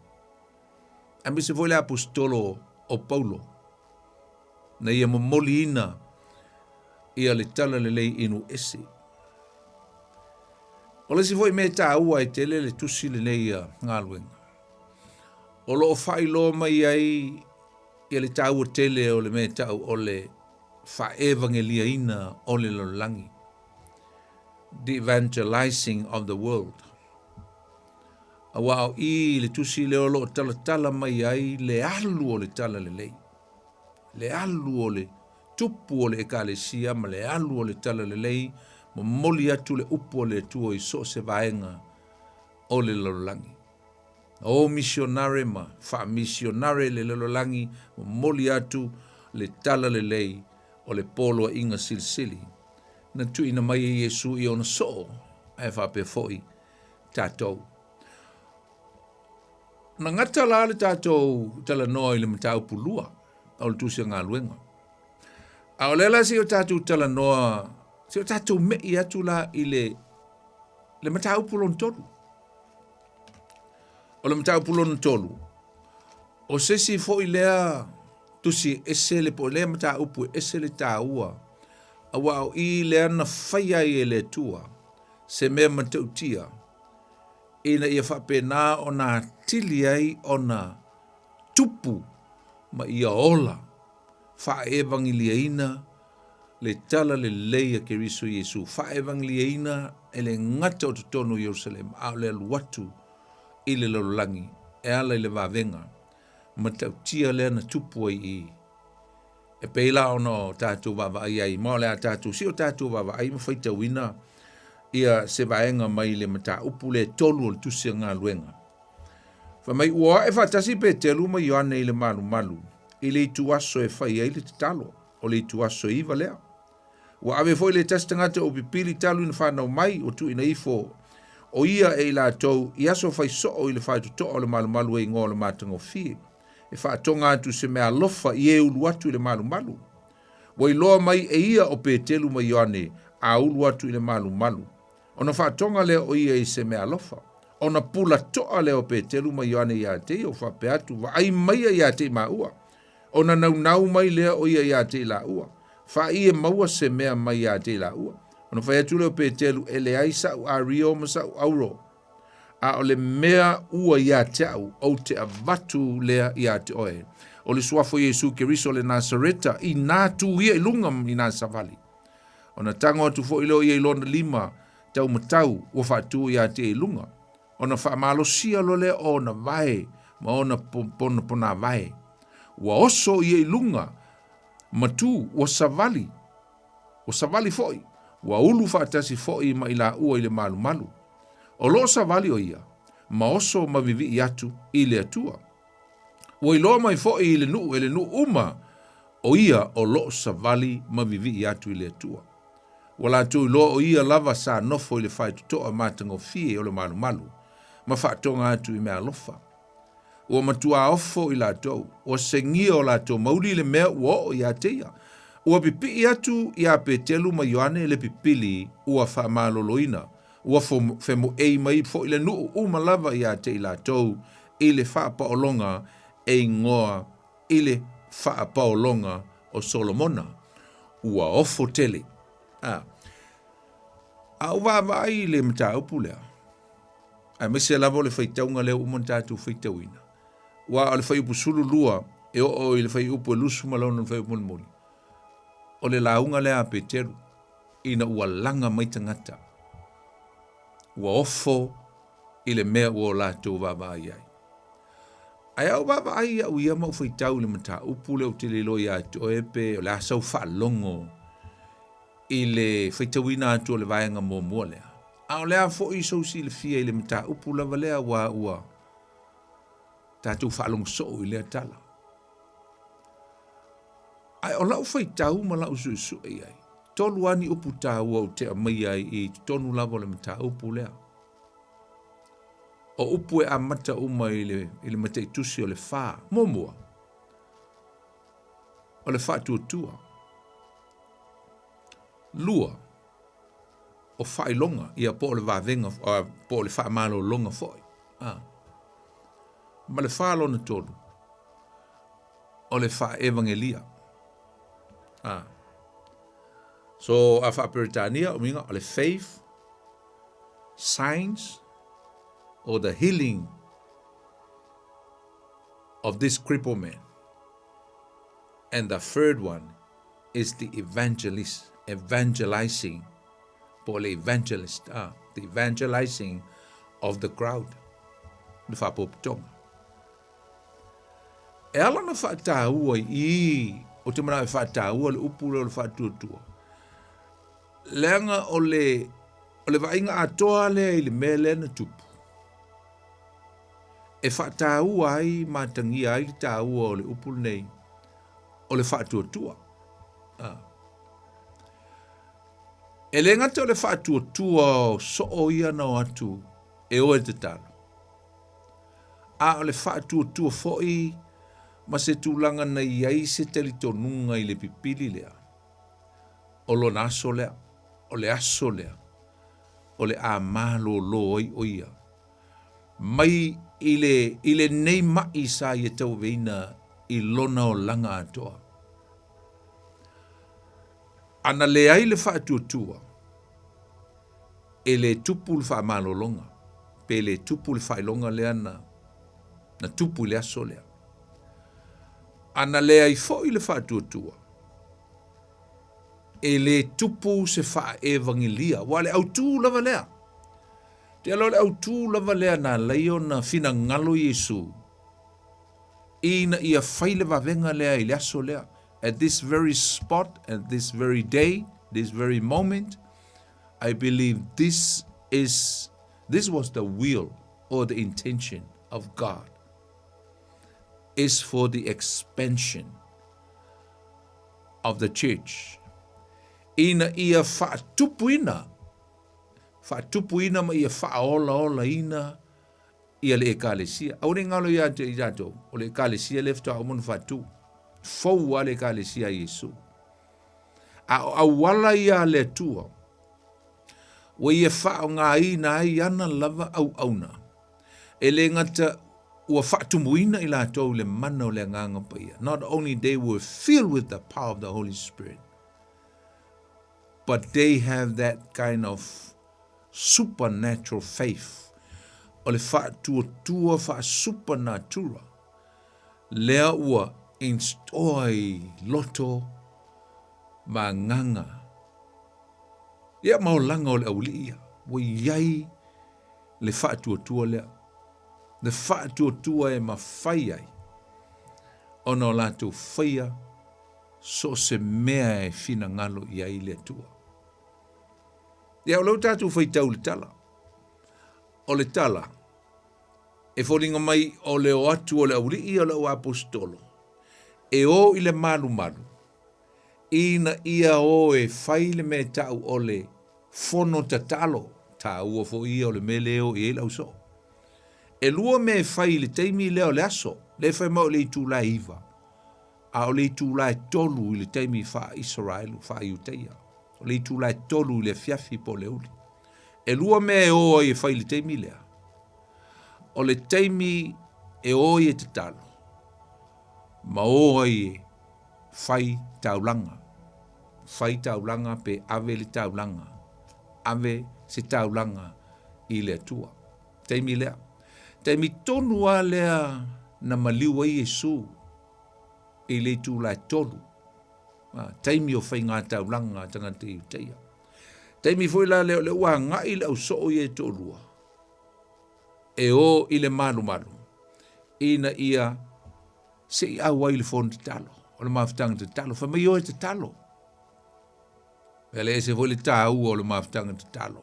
Aemaise foi le aposetolo o Paulo, na ia momoliina ia le tala lelei i nuu ese. O le isi foi mea e taua ai tele le tusi lenei a galuega, o lo o faailoa mai ai ia le taua tele o le mea e ta'u o le faaevangeliaina o le lalolagi, the evangelizing of the world. Aua o i i le tusi lea o lo o talatala mai ai le alu o le talalelei, le alu o le tupu o le Ekalesia ma le alu o le talalelei, momoli atu le upu a le Atua i so o se vaega o le lalolagi. O misionare ma faamisionare le lalolagi, momoli atu le talalelei o le poloaiga silisili na tuuina mai e Iesu i ona soo, ae faapea foi tatou. Na gata la le tatou talanoa i le mataupu lua o le tusi o galuega. A o lea la se i o tatou talanoa, se i o tatou me'i atu la i le le mataupu lona tolu. O le mataupu lona tolu, o se isi foi lea tusi e ese le po o lea mataupu e ese le taua, aua o i lea na faia ai e le Atua se mea matautia ina ia faapena ona atili ai ona tupu ma ia ola faaevangeliaina le tala lelei a Keriso Iesu, faaevangeliaina e le gata o totonu o Ierusalema, a o le alu atu i le lalolagi e ala i le vavega matautia lea na tupu ai i E pei la ona o tatou vaavaai ai, ma o le a tatou si o tatou vaavaai ma faitauina ia se vaega mai le mataupu lea e tolu o le tusi a galuega. Fai mai, ua ae faatasi Petelu ma Ioane i le malumalu i le ituaso e fai ai le tatalo, o le ituaso e 9 lea. Ua ave foi le tasi tagata o pipili talu ina fanau mai, ua tuuina ifo o ia e i latou i aso fai soo i le faitotoa o le malumalu e igoa o le matagofie, e faatoga atu se mea alofa i e ulu atu i le malumalu. Ua iloa mai e ia o Petelu ma Ioane a ulu atu i le malumalu. Ona faatoga lea o ia i se mea alofa. Ona pula toa lea o Petelu ma Ioane iā te ia, ua faapea atu, Vaai maia iā te i māua. Ona naunau mai lea o ia iā te i lāua. Faaʻī e maua se mea mai iā te i lāua. Ona fai atu lea o Petelu, E leai saʻu ario ma saʻu auro, a o le mea ua iā te aʻu, ou te avatu lea iā te oe. O le suafa o Iesu Keriso o le Nasareta, inā tū ia i luga i nā savali. Ona tago atu foi lea o ia i lona lima taumatau ua faatu iā te i luga. Ona faamalosia loa lea o ona vae ma ona ponavae. Ua oso ia i luga ma tu, ua savali, ua savali foi, ua ulu faatasi foi ma i laua i le malumalu. O lo o savali o ia, ma oso ma vivii atu i le Atua. Ua iloa mai foi i le nuu e le nuu uma o ia o lo o savali ma vivii atu i le Atua. Ua latou iloa o ia lava sa nofo i le faitotoa matagofie o le malumalu ma faatoga atu i mea alofa. Ua matuā ofo i latou, ua segia o latou mauli i le mea ua oo iā te ia. Ua pipii atu iā Petelu ma Ioane le pipili ua faamaloloina, ua femoei mai foi le nuu uma lava iā te i latou i le faapaologa e igoa i le faapaologa o Solomona. Ua ofo tele. A. A ou vaavaai i le mataupu lea, aemaise lava o le faitauga lea ua uma ona tatou faitauina, aua o le fuaiupu 12 e oo i le fuaiupu e 26 le fuaiupu mulimuli, o le lauga lea a Peteru, ina ua laga mai tagata, ua ofo i le mea ua o latou vaavaai ai. Ae a ou vaavaai au ia ma ou faitau i le mataupu lea ou te le iloa ia te oe pe o le a sau faalogo i le faitauina atu o le vaega muamua lea. A o le a foi sou silafia i le mataupu lava lea aua ua tatou faalogo soo i lea tala. Ae o lau faitau ma lau suesue i ai, tolu lava ni upu taua ou te aumaia ai i totonu lava o le mataupu lea. O upu e amata uma i le, i le mataitusi o le fā. Muamua, o le faatuatua. Lua, o faailoga, ia po o le vavega, po o le faamalologa foi. A. Ma le fā lona tolu, o le faaevagelia. A. So, a faa-Peretania, o uiga, o le faith, signs or the healing of this crippled man. And the third one is the evangelist, evangelizing, po o le evangelist, ah, the evangelizing of the crowd, le faapopotoga. E ala ona faataua i, o te manao e faataua le upu lea o le faatuatua, Leaga o le, o le vaaiga atoa lea i le mea lea na tupu, e faataua ai ma atagia ai le taua o le upu lenei, o le faatuatua. A. E le gata o le faatuatua o soo ia na o atu e oe tatalo, a o le faatuatua foi ma se tulaga na i ai se talitonuga i le pipili lea, o lona aso lea, o le aso lea. o le a malōlō ai ʻo ia mai i le, i lenei maʻi sa ia tauaveina i lona olaga atoa. A na leai le faatuatua, e le tupu le faamalologa, pe le tupu le faailoga lea na, na tupu i le aso lea. A na leai foi le faatuatua, e le tupu se faaevagelia, aua o le autū lava lea. Te ala o le autū lava lea na ala ai ona finagalo Iesu ina ia fai le vavega lea i le aso lea. At this very spot, at this very day, this very moment, I believe this is this was the will or the intention of God is for the expansion of the church. Ina ia faatupuina, faatupuina ma ia faaolaolaina ia le Ekalesia. Aua ne i galo ia te i tatou, o le Ekalesia lea faatoa uma ona faatu. Fou lava le Ekalesia a Iesu. A o auala ia a le Atua, ua ia faaaogaina ai ana lava auauna, e le gata ua faatumuina i latou i le mana o le Agaga Paia. Not only they were filled with the power of the Holy Spirit, but they have that kind of supernatural faith, o le faatuatua faa-supernatural lea ua install i loto ma agaga ia ma olaga o le aualii ia, ua i ai le faatuatua lea, le faatuatua e mafai ai ona o latou faia so o se mea e finagalo i ai le Atua. Ia, o lea ua tatou faitau i le tala. O le tala, e foliga mai o le o atu o le aualii o le auaposetolo, e o i le malumalu, ina ia o e fai le mea e ta'u o le fono tatalo, taua foi ia o le mea lea e o i ai le ausoo. E lua mea e fai i le taimi lea o le aso, lea e fai mai o le itula e 9, a o le itula e 3 i le taimi faa-Isaraelu, faa-Iutaia. O le itula e 3 i le afiafi po o le uli. E lua mea e o ai e fai i le taimi lea. O le taimi e o ai e tatalo, ma o ai e fai taulaga. Fai taulaga pe ave le taulaga. Ave se taulaga i le Atua. Taimi lea. Taimi tonu lava lea na maliu ai Iesu i le itula e 3. Taimi o faiga taulaga a tagata Iutaia. Taimi foi la lea o lea ua agai le ausoo ia e toalua e o i le malumalu ina ia se i auai le fono tatalo, o le mafutaga tatalo. Fai mai o e tatalo. E le ese foi le taua o le mafutaga tatalo.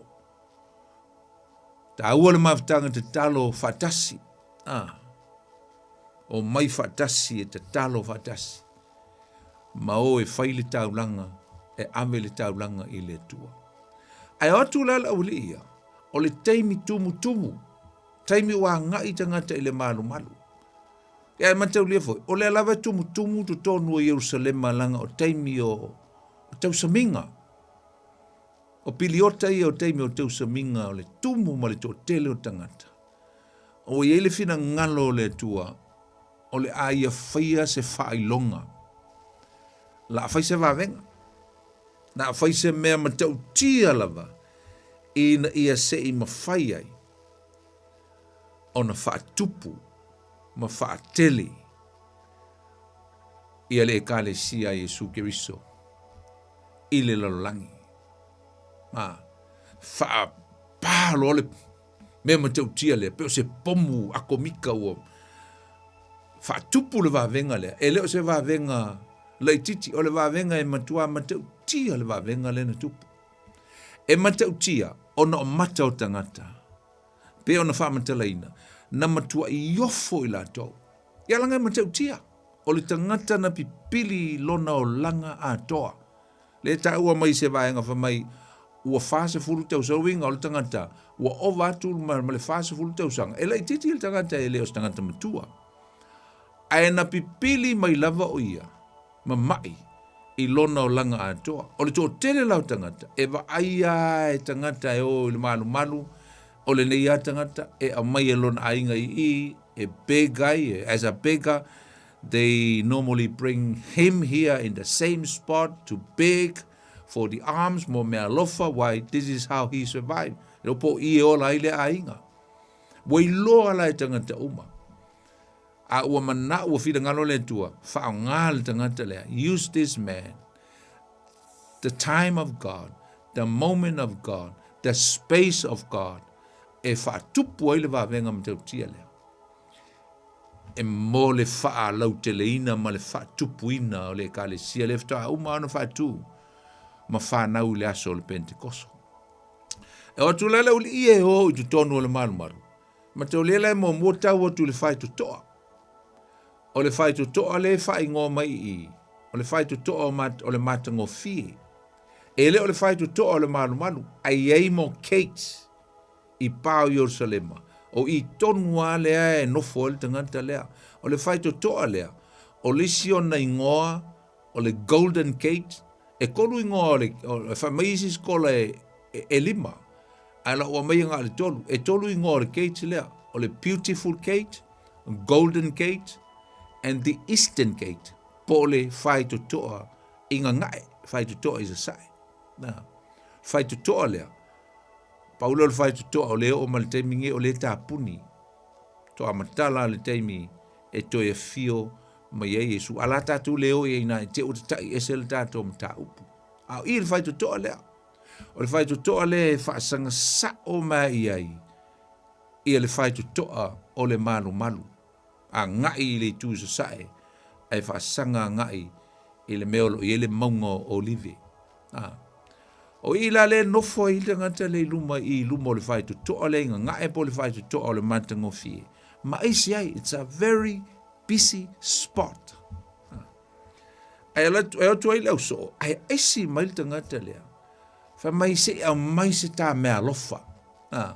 Taua le mafutaga tatalo faatasi. Ah. O mai faatasi e tatalo faatasi. Ma o e fai le taulaga, e ave le taulaga i le Atua. Ae o atu la le aualii ia, o le taimi tumutumu, taimi ua agai tagata i le malumalu. Ia e mataulia foi, o lea lava e tumutumu totonu o Ierusalema laga o taimi o tausamiga. O piliota ia o taimi o tausamiga o le tumu ma le toatele o tagata. Ua i ai le finagalo o le Atua o le a ia faia se faailoga. La fai se vavega. La fai se mea matautia lava ina ia se i mafai ai ona faatupu ma faatele ia le Ekalesia a Iesu Keriso i le lalolagi. Ma faapā loa le mea matautia lea, pe o se pomu akomika ua faatupu le vavega lea. E le o se vavega laitiiti, o le vavega e matua matautia le vavega lea na tupu. E matautia ona o mata o tagata, pe ona faamatalaina, na matuai ofo i latou. Ia laga e matautia, o le tagata na pipili i lona olaga atoa. Lea e taua mai i se vaega fai mai ua 40 tausaga, uiga o le tagata ua ova atu ma le 40 tausaga, e laitiiti le tagata e le o se tagata matua. Ae na pipili mai lava o ia ma ma'i. i lona olaga atoa. O le toatele la o tagata, e vaai lava e tagata e o i le malumalu, o lenei lava tagata e aumai e lona aiga i i, e beg ai, as a beggar, they normally bring him here in the same spot to beg for the alms, mo meaalofa, why this is how he survived. Le po i e ola ai le aiga. Ua iloa la e tagata uma. A ua mana'o, ua finagalo le Atua, faaaoga le tagata lea, use this man, the time of God, the moment of God, the space of God, e faatupu ai le vavega matautia lea. E mo le faalauteleina ma le faatupuina o le Ekalesia lea faatoa uma ona faatu ma fanau i le aso o le Pentekoso. E o atu la le aualii e o i totonu o le malumalu, Mataulia la e muamua tau atu i le faitotoa. O le faitotoa lea e faaigoa mai i i, o le faitotoa o, mat, o le matagofie. E le o le faitotoa o le malumalu, ae i ai mo Kate i pa o Ierusalema. O i tonu lava lea e nofo ai le tagata lea. O le faitotoa lea, o le isi ona igoa o le Golden Gate, e kolu igoa o le, o, e fai mai isi sikola e, e, e lima, ae la ua aumaia na o le tolu. E tolu igoa o le gate lea, o le Beautiful Gate, Golden Gate and the Eastern Gate, po o le faitotoa i gagae, faitotoa i sasae. Na, faitotoa lea, pau lea o le faitotoa o lea e oo mai le taimi nei o lea e tapuni, toa matala le taimi e toe afio mai ai Iesu. A la tatou le o i ai ina i te ua tata'i ese le tatou mataupu. A o i le faitotoa lea. O le faitotoa lea e faasaga sa'o mai i ai ia le faitotoa o le malumalu, agai i le itu sasae ae faasaga agai i le mea o lo o i ai le mauga o Olive. A. O i la lea e nofo ai le tagata lea i luma i luma o le faitotoa lea i gagae po o le faitotoa o le matagofie. Ma aisi ai, it's a very busy spot. Ae ala atu, e atu ai le ausoo, ae aisi mai le tagata lea. Fai mai se i aumai se tā meaalofa. Ah.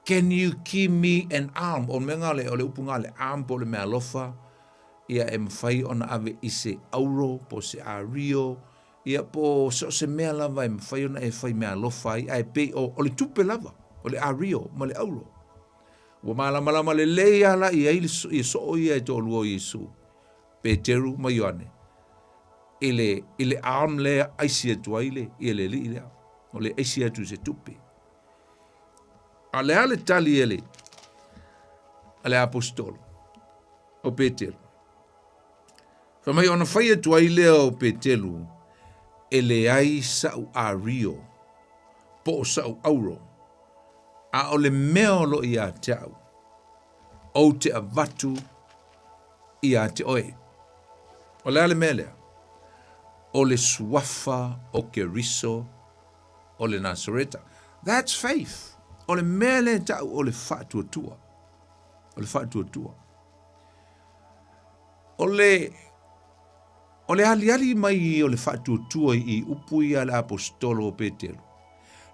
Can you give me an alm? O le mea ngā le, o le upu ngā le alm po o le meaalofa, ia e mafai ona ave i se auro, po o se ario, ia po o so o se mea lava e mafai ona e fai meaalofa ai, ae pei o, o le tupe lava, o le ario ma le auro. Ua malamalama lelei lava la i ai le, ia soo ia e toalua o Iesu, Peteru ma Ioane, i le, i le alm lea aisi atu ai le, ia le alii lea, o le aisi atu i se tupe. A le a le tali e le, a le aposetolo, o Peteru. Fai mai ona fai atu ai lea o Peteru, e leai sa'u ario, po o sa'u auro, a o le mea o lo o ia te au, ou te avatu ia te oe. O le a le mea lea? O le suafa o Keriso o le Nasareta. That's faith. O le mea lea e ta'u o le faatuatua. O le faatuatua. O le, o le aliali mai o le faatuatua i upu ia a le aposetolo o Petelu,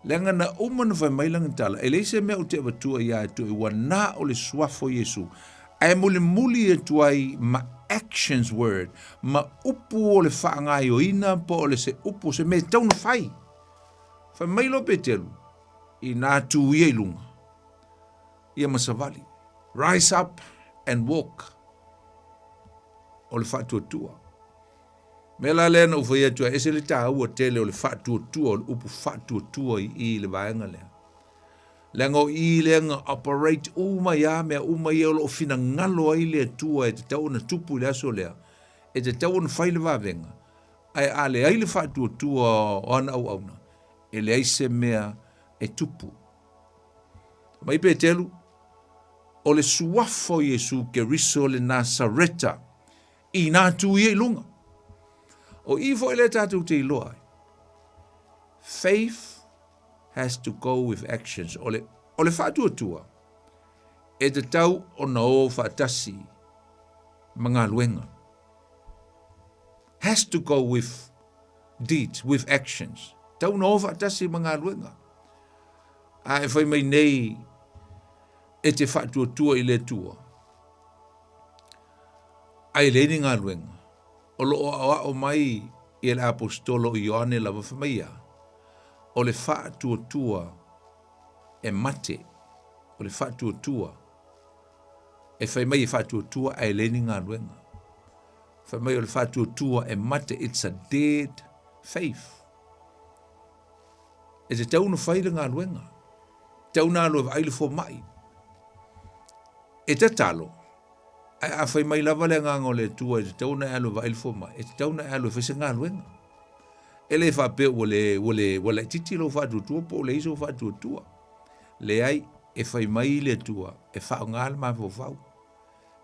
leaga na uma ona fai mai lana tala, e leai se mea ou te avatua ia te oe, ua na o le suafa o Iesu, ae mulimuli atu ai ma actions word, ma upu o le faagaoioina po o le se upu, se mea e tatau ona fai. Fai mai loa Petelu, inā tū ia i luga, ia ma savali. Rise up and walk. O le faatuatua. Mea la lea na ou fai atu ai, ese le taua tele o le faatuatua, o le upu faatuatua i i le vaega lea. Leaga o i lea na operate uma ia mea uma ia o lo o finagalo ai le Atua e tatau ona tupu i le aso lea, e tatau ona fai le vavega, ae a leai le faatuatua o ana auauna, e leai se mea e tupu. Mai Petelu, o le suafa o Iesu Keriso le Nasareta, inā tū ia i luga. O i foi lea tatou te iloa ai. Faith has to go with actions. O le, o le faatuatua, e tatau ona o faatasi ma galuega. Has to go with deeds, with actions. Tau ona o faatasi ma galuega. A e fai mai nei e te faatuatua i le Atua, ae leai ni galuega, o lo o aoao mai ia le aposetolo o Ioane lava fai mai ia, o le faatuatua e mate, o le faatuatua e fai mai e faatuatua ae leai ni galuega. Fai mai o le faatuatua e mate, it's a dead faith. E tatau ona fai le galuega, tatau ona alu e vaai le fomai. E tatalo, ae a fai mai lava le agaga o le Atua e tatau ona e alu e vaai le fomai, e tatau ona e alu e fai se galuega. E le faapea ua le, ua le, ua laitiiti lou faatuatua po o leai sou faatuatua. Leai, e fai mai le Atua e faaaoga le mafaufau.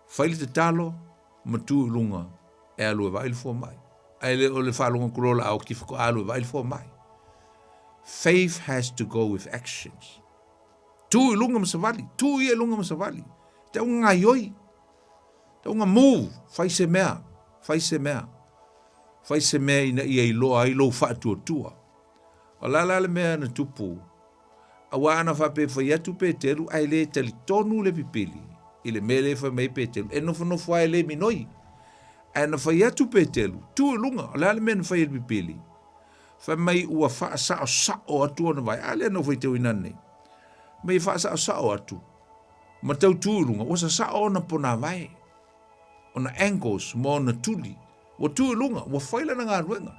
Fai le tatalo ma tu i luga e alu e vaai le fomai. Ae le o le faalogo atu loa o le a oti faatoa alu e vaai le fomai. Faith has to go with actions. Tu i luga ma savali, tu ia i luga ma savali. Tau gaioi, tau ga move, fai se mea, fai se mea. Fai se mea ina ia iloa ai lou faatuatua. O le a la le mea na tupu? Aua ana faapea e fai atu Peteru ae le talitonu le pipili i le mea lea e fai mai ai Peteru, e nofonofo lava e le minoi. Ae na fai atu Peteru, tu i luga, o le a le mea na fai ai le pipili? Fai mai ua faasaosao atu ona vae. A lea na ou faitauina nei. Mai e faasaosao atu ma tau tu i luga, ua sasao ona ponavae, ona ankles ma ona tuli. Ua tu i luga, ua fai lana galuega.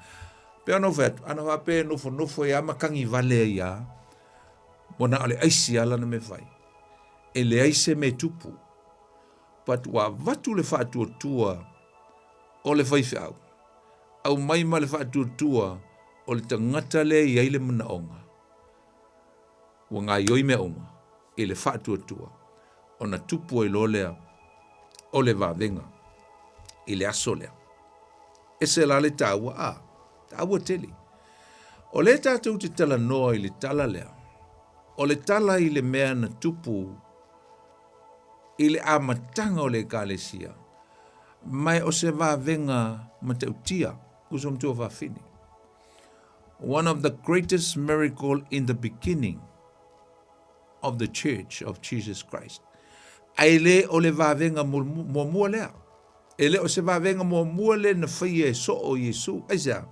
Pei ona ou fai atu, ana faapea e nofonofo ai lava ma tagi vale ai lava, ua na o le aisi lava lana mea fai. E leai se mea e tupu. But ua avatu le faatuatua o le faifeau, aumai ma le faatuatua o le tagata lea e i ai le manaoga, ua gaoioi mea uma i le faatuatua ona tupu ai loa lea o le vavega i le aso lea. Ese la le taua, a, taua tele. O lea tatou te talanoa i le tala lea, o le tala i le mea na tupu i le amataga o le Ekalesia, ma o se vavega matautia, uso matua fafine. One of the greatest miracle in the beginning of the Church of Jesus Christ. Ae le o le vavega muamua lea. E le o se vavega muamua lea na faia e soo Iesu. Aisea?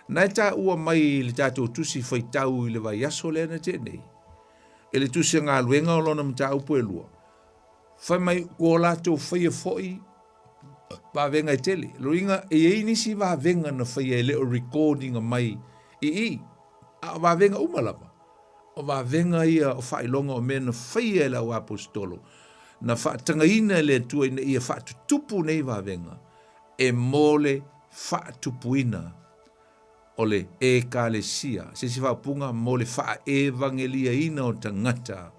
Na e taua mai i le tatou tusi faitau i le vaiaso lea na tea nei, i le tusi a galuega o lona mataupu e lua, fai mai ua latou faia foi vavega e tele. Loiga e i ai nisi vavega na faia e le o record ina mai i i, a o vavega uma lava. O vavega ia o faailoga o mea na faia e le au aposetolo, na faatagaina e le Atua ina ia faatutupu nei vavega e mo le faatupuina o le Ekalesia, se isi faaupuga mo le faaevangeliaina o tagata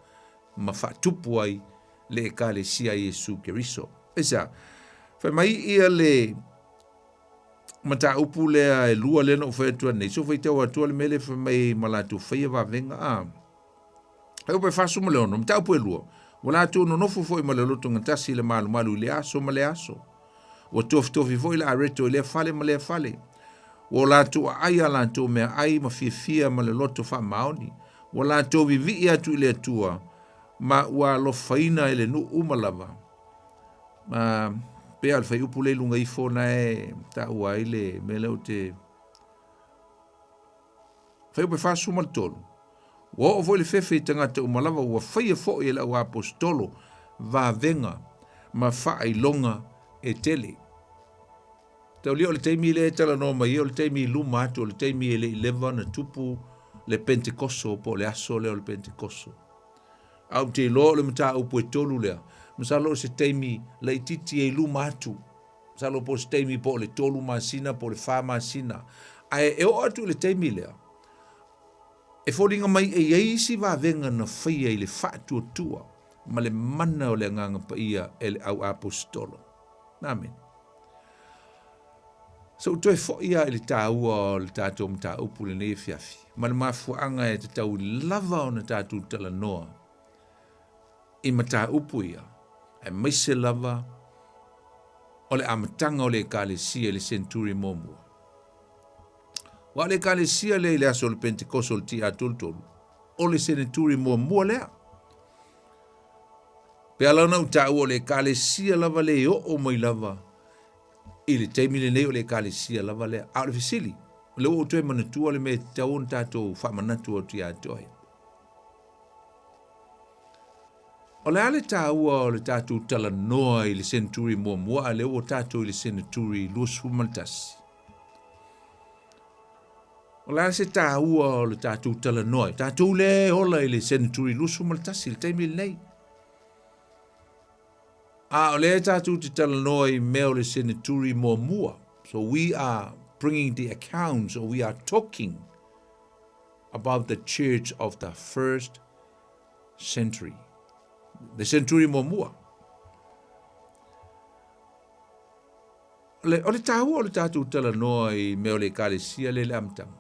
ma faatupu ai le Ekalesia a Iesu Keriso. Aisea? Fai mai ia le mataupu lea e lua lea na ou fai atu ai nei, so faitau atu le mea lea fai mai ma latou faia vavega a. Ai upe 46, mataupu e lua. Ua latou nonofo foi ma le loto gatasi i le malumalu i le aso ma le aso. Ua tofitofi foi le areto i lea fale ma lea fale. Ua o latou aai a latou meaai ma fiafia ma le loto faamaoni. Ua latou vivii atu i le Atua, ma ua alofaina e le nuu uma lava. Ma pei lava o le fuaiupu lea i luga ifo na e taua ai le mea lea ou te fuaiupu e 43. Ua oo foi le fefe i tagata uma lava ua faia foi e le au aposetolo vavega ma faailoga e tele. Taulia o le taimi lea e talanoa mai ai o le taimi i luma atu o le taimi e le i leva ona tupu le Pentekoso po o le aso lea o le Pentekoso. A ou te iloa o le mataupu e tolu lea, masalo o se taimi laitiiti e i luma atu, masalo po o se taimi po o le tolu masina po o le fa masina, ae e oo atu i le taimi lea, e foliga mai e i ai isi vavega na faia i le faatuatua ma le mana o le Agaga Paia e le au aposetolo. Amene. Se i ou toe foi lava i le taua o le tatou mataupu i lenei afiafi, ma le mafuaaga e tatau lava ona tatou talanoa i mataupu ia, aemaise lava o le amataga o le Ekalesia i le senturi muamua. Aua o le Ekalesia lea i le aso o le Pentekoso o le TA33, o le seneturi muamua lea. Pe ala ona ou taua o le Ekalesia lava le oo mai lava. I le taimi lenei o le Ekalesia lava lea. A o le fesili, o lea ua ou toe manatua le mea e tatau ona tatou faamanatu atu ia te oe. O le a le taua o le tatou talanoa i le seneturi muamua a lea ua tatou i le seneturi 21? O le a se taua o le tatou talanoa? Tatou lea e ola i le seneturi 21 i le taimi lenei. A o lea tatou te talanoa i mea o le seneturi muamua. So we are bringing the accounts or we are talking about the church of the first century. The century muamua. O le, o le tāua o le tātou talanoa i mea o le ekalesia le le amataga.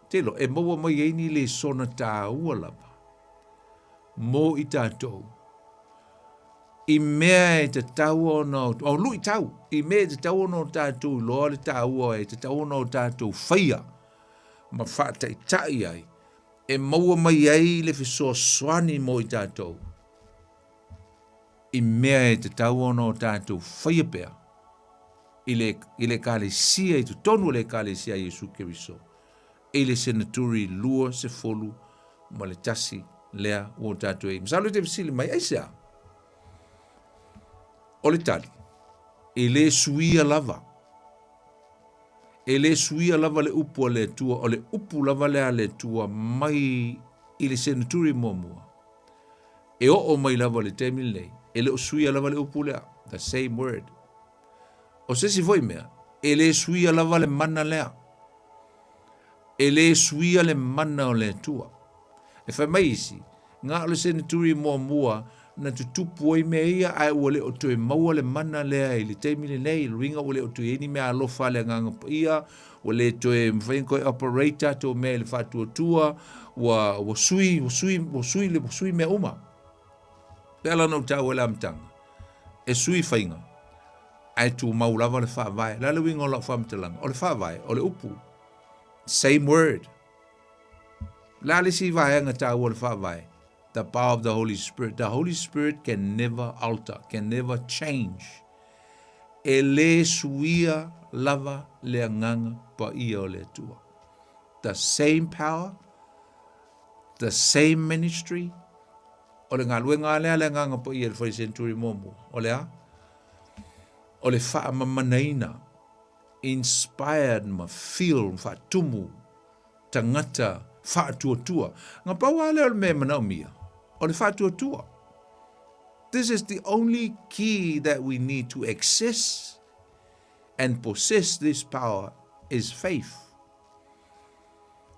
Telo, e maua mai ai ni lesona tāua lava mō i tātou. I mea e tatau ona, o luitau, i mea e tatau ona o tātou iloa le tāua e tatau ona o tātou whaia ma whaataitai ai, e maua mai ai le fesoasoani mō i tātou. I mea e tatau ona o tātou whaia pea i le, i le ekalesia, i totonu o le ekalesia a Iesu Keriso, i le seneturi 21 lea ua o tātou i ai. Masalo e te fesili mai, aisea? O le tali, e lē suia lava. E lē suia lava le upu a le Atua, o le upu lava lea a le Atua mai i le seneturi muamua. E oo mai lava i le taimi lenei, e le o suia lava le upu lea, the same word. O se isi foi mea, e lē suia lava le mana lea. E lē suia le mana o le Atua. E fai mai isi, na o le seneturi muamua na tutupu ai mea ia ae ua le o toe maua le mana lea i le taimi lenei, le uiga ua le o toe i ai ni mea alofa a le Agaga Paia, ua le toe mafai ona toe operate tatou mea i le faatuatua, ua, ua sui, ua sui, ua sui, ua sui mea uma. E ala ona ou taua i le amataga, e sui faiga, ae tumau lava le faavae. O le a le uiga o lau faamatalaga? O le faavae, o le upu. Same word. O le a le isi vaega taua o le faavae? The power of the Holy Spirit. The Holy Spirit can never alter, can never change. E lē suia lava le Agaga Paia o le Atua. The same power, the same ministry, o le galuega lava lea a le Agaga Paia i le fai century muamua, o le a? O le faamamanaina, inspired ma fill, ma faatumu tagata faatuatua. Na pau lava lea o le mea e manaomia, o le faatuatua. This is the only key that we need to access and possess this power is faith.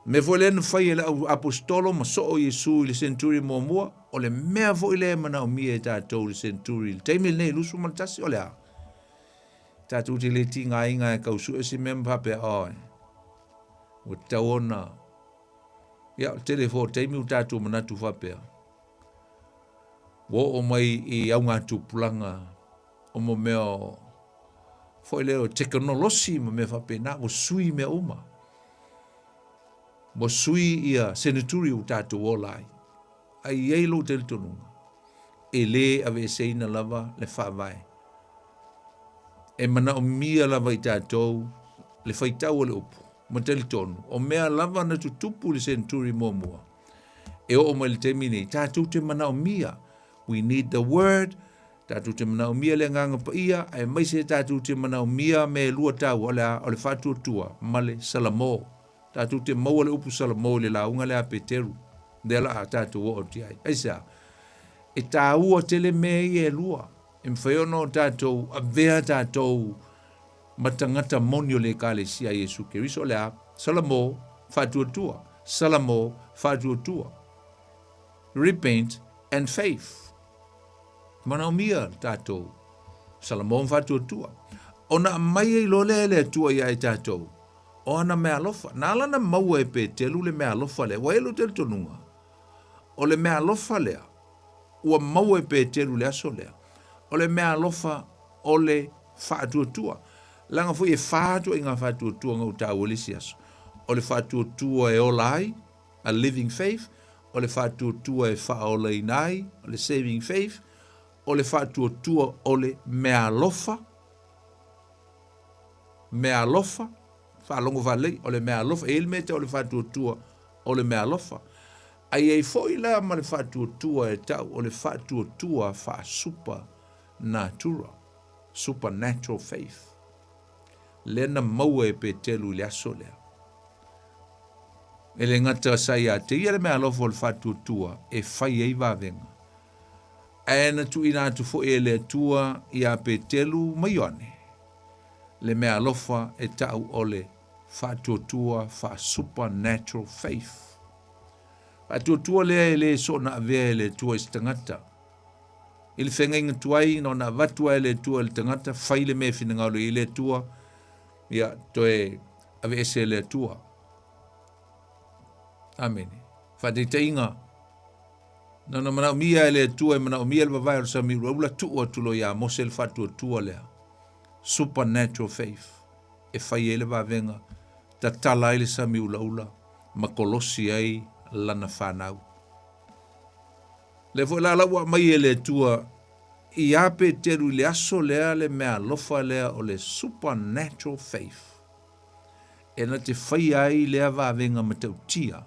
Mea foi lea na fai e le au aposetolo ma soo Iesu i le century muamua, o le mea foi lea e manaomia e tatou i le century i le taimi lenei, 21, o le a? Tatou te le tigaina e tau sue se mea ma faapea, oi, ua tatau ona, ia, o le tele foi o taimi ua tatou manatu faapea, ua oo mai i augatupulaga o mo mea o, foi lea o tekonolosi ma mea faapena, ua sui mea uma. Ua sui ia seneturi ua tatou ola ai. Ae i ai lou talitonuga, e lē aveeseina lava le Faavae. E manaomia lava i tatou le faitau o le upu ma talitonu, o mea lava na tutupu i le seneturi muamua, e oo mai i le taimi nei, tatou te manaomia, we need the word, tatou te manaomia le Agaga Paia, aemaise tatou te manaomia mea e lua taua, o le a? O le faatuatua ma le Salamo. Tatou te maua le upu Salamo i le lauga lea a Peteru, lea la a tatou oo atu i ai. Aisea? E taua tele mea ia e lua, e mafai ona o tatou avea tatou ma tagata moni o le Ekalesia a Iesu Keriso, o le a? Salamo, faatuatua. Salamo, faatuatua. Repent and faith. Manaomia le tatou Salamo ma faatuatua. Ona aumai ai loa lea e le Atua ia i tatou, o ana meaalofa. Na ala ona maua e Petelu le meaalofa lea, ua i ai lou talitonuga, o le meaalofa lea ua maua e Petelu i le aso lea, o le meaalofa o le faatuatua. Leaga foi e fa ituaiga faatuatua na ou taua i le isi aso. O le faatuatua e ola ai, a living faith, o le faatuatua e faaolaina ai, o le saving faith, o le faatuatua o le meaalofa, Meaalofa, faalogo faalelei, o le meaalofa, e i ai le mea e tau o le faatuatua o le meaalofa. Ae i ai foi la ma le faatuatua e tau o le faatuatua faa-supernatural, supernatural faith, lea na maua e Peteru i le aso lea. E le gata sa ia te ia le meaalofa o le faatuatua e fai ai vavega, ae na tuuina atu foi e le Atua iā Peteru ma Ioane le meaalofa e tau o le faatuatua faa-supernatural faith. Faatuatua lea e le soona avea e le Atua i se tagata. I le feagaiga tuai, na ona avatu lava e le Atua i le tagata, fai le mea e finagalo i ai le Atua, ia, toe aveese e le Atua. Amene. Faataitaiga, na ona manaomia e le Atua e manaomia le vavae o le sami ulaula, tuu atu loa ia Mose le faatuatua lea. Supernatural faith. E fai ai le vavega, tatala ai le sami ulaula, ma kolosi ai lana fanau. Lea foi la la ua aumai e le Atua iā Peteru i le aso lea le meaalofa lea o le supernatural faith e na te faia ai lea vavega matautia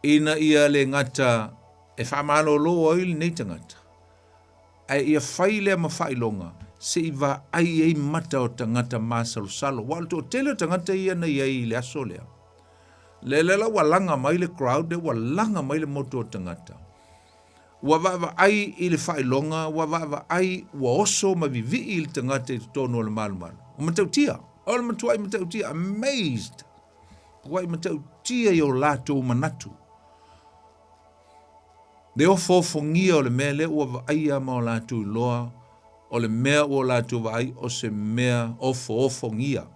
ina ia le gata e faamalolo ai lenei tagata, ae ia fai lea ma faailoga se i vaai ai mata o tagata masalosalo. Aua o le toatele o tagata ia na i ai i le aso lea, lea lea la ua laga mai le crowd lea ua laga mai le motu o tagata, ua vaavaai i le faailoga, ua vaavaai ua oso ma vivii le tagata i totonu o le malumalu. O matautia, o le matuai matautia, amazed, matuai matautia i o latou manatu. Le ofoofogia o le mea lea ua vaaia ma o latou iloa, o le mea ua o latou vaai o se mea ofoofogia.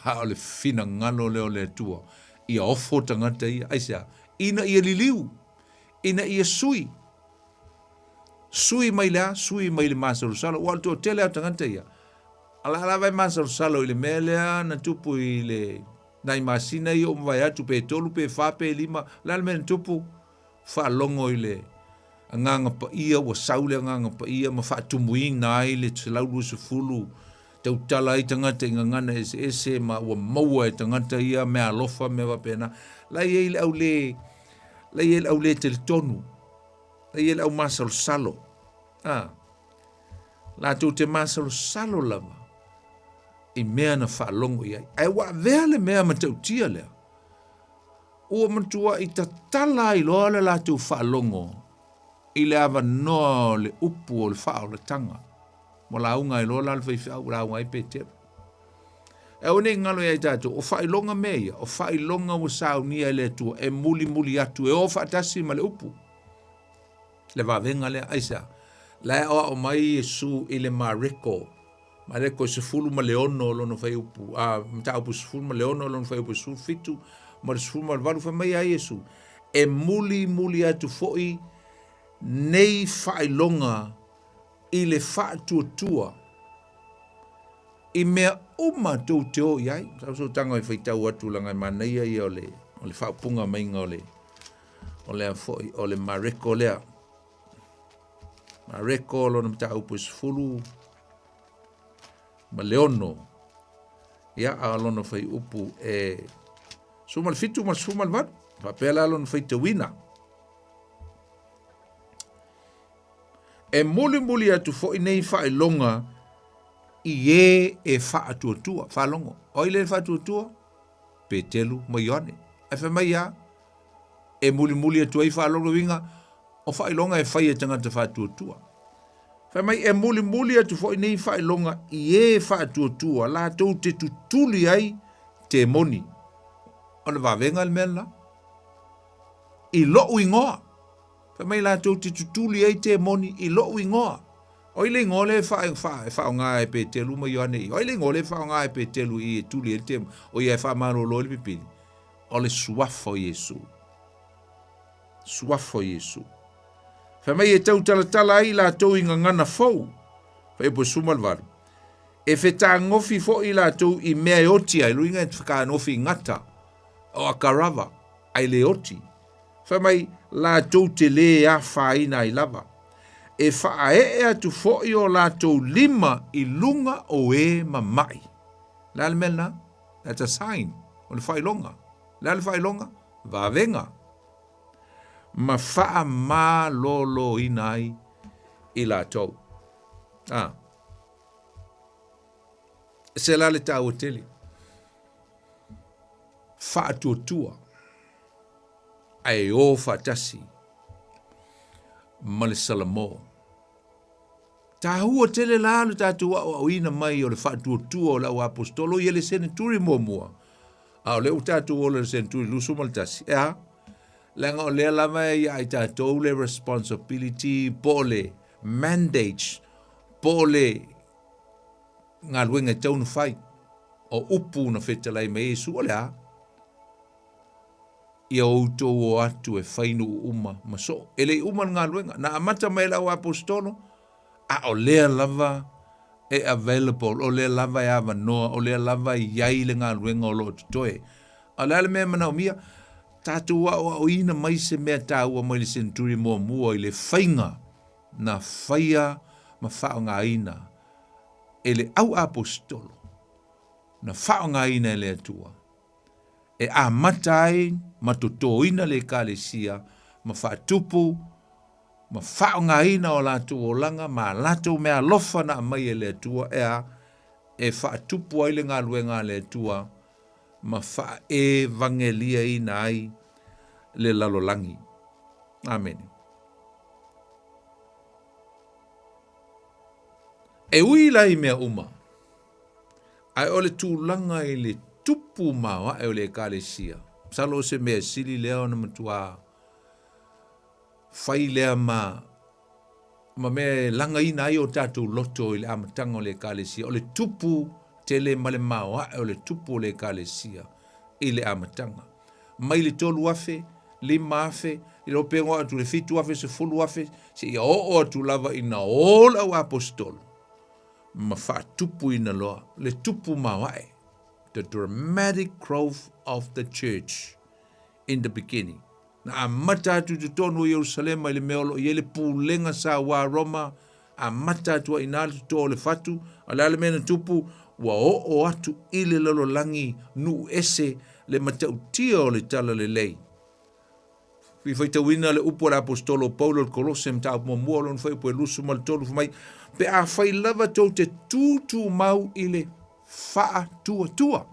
A o le finagalo lea o le Atua, ia ofo tagata ia. Aisea? Ina ia liliu, ina ia sui. Sui mai le a? Sui mai le masalosalo. Ua o le toatele lava o tagata ia, a la lava e masalosalo i le mea lea na tupu i le nai masina ia ua mavae atu, pe tolu, pe fa, pe lima, o le a le mea na tupu? Faalogo i le Agaga Paia, ua sau le Agaga Paia ma faatumuina ai le 120, tautala ai tagata i gagana eseese ma ua maua e tagata ia meaalofa ma mea faapena. La e i ai le au le, la e i ai le au le talitonu, la e i ai le au masalosalo. A, latou te masalosalo lava i mea na faalogo i ai. Ae ua avea le mea matautia lea, ua matuai tatala ai loa le latou faalogo i le avanoa o le upu o le faaolataga. Ua lauga ai loa la le faifeau, ua lauga ai Peteru. E aua ne i galo ia i tatou, o faailoga mea ia, o faailoga ua saunia e le Atua e mulimuli atu, e o faatasi ma le upu. Le vavega lea, aisea? La e aoao mai Iesu i le Mareko, Mareko e 16 o lona fuaiupu, a, mataupu 16 o lona fuaiupu 17 ma le 18, fai mai a Iesu, e mulimuli atu foi nei faailoga i le faatuatua i mea uma tou te o i ai. Sau sou tago e faitau atu leaga e manaia ia o le, o le faaupuga maiga o le, o lea foi, o le Mareko lea. Mareko lona mataupu e 16. Ia, a o lona fuaiupu e 17 ma le 18. Faapea la lona faitauina. E mulimuli atu foi nei faailoga i e e faatuatua. Faalogo, o ai lea e faatuatua? Petelu ma Ioane. Ae fai mai a, e mulimuli atu ai faalogo uiga, o faailoga e fai e tagata faatuatua. Fai mai, e mulimuli atu foi nei faailoga i e faatuatua latou te tutuli ai temoni. O le vavega le mea lena. I lo'u igoa. Fai mai latou te tutuli ai temoni i lo'u igoa. O ai le igoa lea e faaaoga e Petelu ma Ioane i? O ai le igoa lea e faaaoga e Petelu i e tuli ai le temoni, o ia e faamalolo ai le pipili? O le suafa o Iesu. Suafa o Iesu. Fai mai e tautalatala ai latou i gagana fou. Fuaiupu 18. E fetagofi foi latou i mea e oti ai, luiga e fetagofi i gata, o akarava, ai le oti. Fai mai, latou te lē afaina ai lava. E faaee atu foi o latou lima i luga o e mama'i. O le a le mea lena? That's a sign. O le faailoga. O le a le faailoga? Vavega. Ma faamaloloina ai i latou. Ah. Se la le taua tele. Faatuatua. Ae o faatasi ma le Salamo. Taua tele la lo tatou aoaoina mai o le faatuatua o le au aposetolo ia le seneturi muamua, a o lea ua tatou ola i le seneturi 21. E a? Leaga o lea lava e ia i tatou le responsibility po o le mandate po o le galuega e tatau ona fai. O upu na fetalai mai ai Iesu, o le a? Ia outou o atu e fai nuu uma ma soo. E le i uma le galuega. Na amata mai e le au aposetolo, a o lea lava e available, o lea lava e avanoa, o lea lava e i ai le galuega o lo o totoe. A o le a le mea e manaomia? Tatou aoaoina mai se mea taua mai le seneturi muamua i le faiga na faia ma faaaogaina e le au aposetolo, na faaaogaina e le Atua e amata ai ma totoina le Ekalesia ma faatupu ma faaaogaina o latou olaga ma a latou meaalofa na aumai e le Atua, e a? E faatupu ai le galuega a le Atua ma faaevangeliaina ai le lalolagi. Amene. E ui la i mea uma, Ae o le tulaga i le tupu maoae o le Ekalesia, masalo o se mea sili lea ona matuā fai lea ma ma mea e lagaina ai o tatou loto i le amataga o le Ekalesia, o le tupu tele ma le maoae o le tupu o le Ekalesia i le amataga. Mai le 3,000, 5,000, i le pego atu le 7,000, 10,000, seia oo atu lava ina o le au aposetolo ma faatupuina loa le tupu maoae, the dramatic growth of the church in the beginning. Na amata atu i totonu o Ierusalema i le mea o lo o i ai le pulega sauā Roma, amata atu ai i ina le toto o le fatu, a o le a le mea na tupu? Ua oo atu i le lalolagi nuu ese le matautia o le talalelei. I faitauina le upu a le Aposetolo o Paulo i le Kolose mataupu muamua o lona fuaiupu e 23, fai mai, Pe afai lava tou te tutumau i le faatuatua.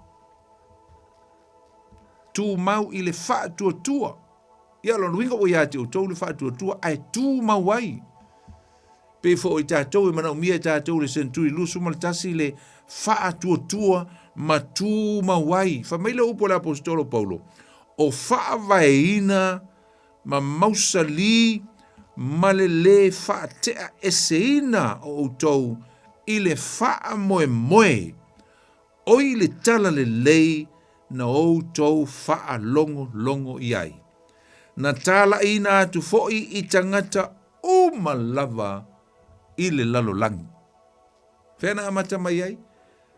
Tumau i le faatuatua. Ia, lona uiga ua ia te outou le faatuatua, ae tumau ai. Pei foi o i tatou e manaomia e tatou le seneturi 21 le faatuatua ma tumau ai. Fai mai le upu a le Aposetolo Paulo, o faavaeina ma mausalī ma le lē faate'aeseina o outou i le faamoemoe o i le talalelei na outou faalogologo i ai. Na talaʻiina atu foʻi i tagata uma lava i le lalolagi. Fea na amata mai ai?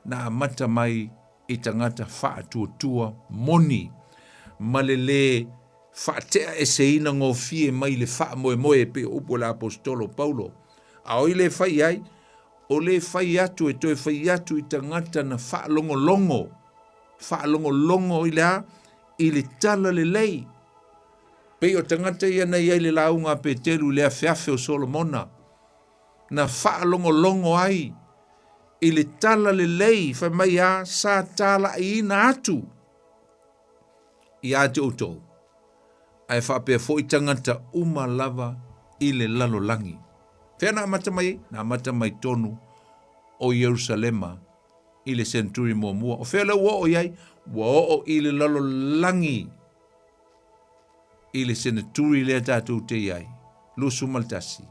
Na amata mai i tagata faatuatua moni ma le lē faate'aeseina gofie mai le faamoemoe e pei o upu a le Aposetolo Paulo. A o i le fai i ai? O le fai atu e toe fai atu i tagata na faalogologo, faalogologo i le a? I le talalelei. Pei o tagata ia na i ai le lauga a Peteru i le afeafe o Solomona, na faalogologo ai i le talalelei, fai mai a, sa talaiina atu ia te outou, ae faapea foi tagata uma lava i le lalolagi. Fea na amata mai ai? Na amata mai tonu o Ierusalema i le senturi muamua. O fea lea ua oo i ai? Ua oo i le lalolagi i le seneturi lea tatou te i ai, 21,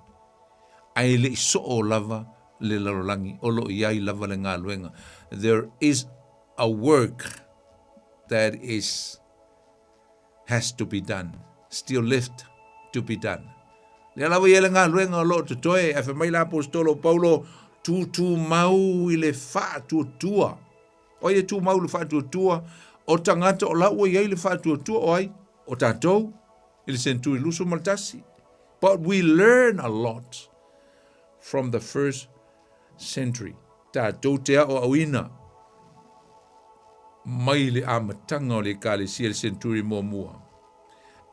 ae le i soo lava le lalolagi, o lo o i ai lava le galuega. There is a work that is has to be done, still left to be done. Lea lava i ai le galuega o lo o totoe, ae fai mai le Aposetolo o Paulo, tutumau i le faatuatua. O ai e tumau i le faatuatua? O tagata o la ua i ai le faatuatua o ai? O tatou i le senturi 21. But we learn a lot. From the first century. Tatou te aoaoina mai le amataga o le Ekalesia i le century muamua,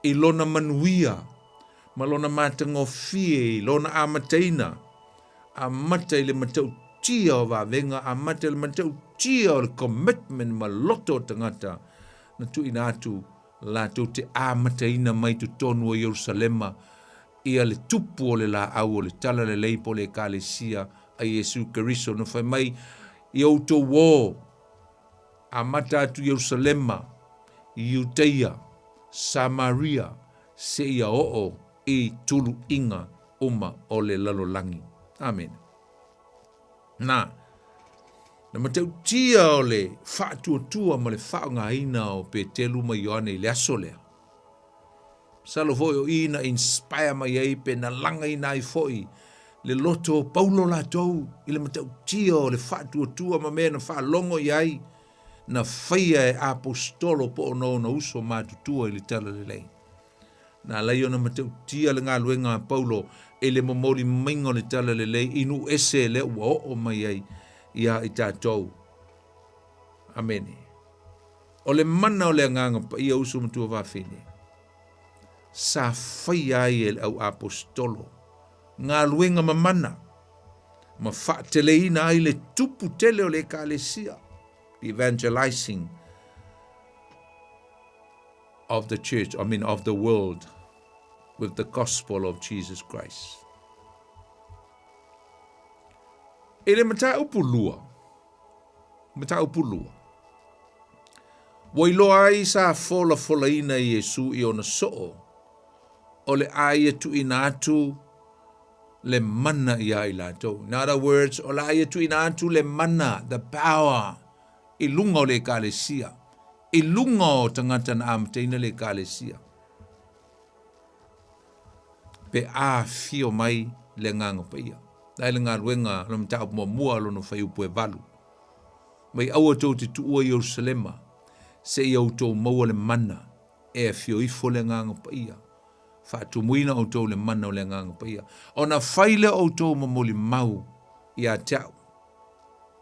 i lona manuia ma lona matagofie i lona amataina, amata i le matautia o vavega, amata i le matautia o le commitment ma loto o tagata na tuuina atu latou te amataina mai totonu o Ierusalema ia le tupu o le laau o le talalelei po o le Ekalesia a Iesu Keriso na fai mai i outou ō, amata atu Ierusalema, Iuteia, Samaria, seia oo i tuluiga uma o le lalolagi. Amene. Na, na matautia o le faatuatua ma le faaaogaina o Petelu ma Ioane i le aso lea. Masalo foi o i na inspire mai ai pe na lagaina ai foi le loto o Paulo latou i le matautia o le faatuatua ma mea na faalogo i ai na faia e aposetolo po o ona uso matutua i le Talalelei. Na ala ai ona matautia le galuega a Paulo i le momoli maiga o le Talalelei i nuu ese lea ua oo mai ai iā i tatou. Amene. O le mana o le Agaga Paia uso matua vafine, sa faia ai e le au aposetolo galuega mamana ma faateleina ai le tupu tele o le Ekalesia, the evangelizing of the church, I mean of the world, with the gospel of Jesus Christ. I le mataupu lua, mataupu lua, ua iloa ai sa folafolaina Iesu i ona soo, o le a ia tuuina atu le mana iā i latou. In other words, o le a ia tuuina atu le mana, the power, i luga o le Ekalesia, i luga o tagata na amataina le Ekalesia. Pe a afio mai le Agaga Paia. Ai le galuega lo mataupu muamua lona fuaiupu e 8. Mai aua tou te tuua Ierusalema, seia outou maua le mana e afio ifo le Agaga Paia. Faatumuina outou le mana o le Agaga Paia. Ona fai lea outou ma molimau ia te au.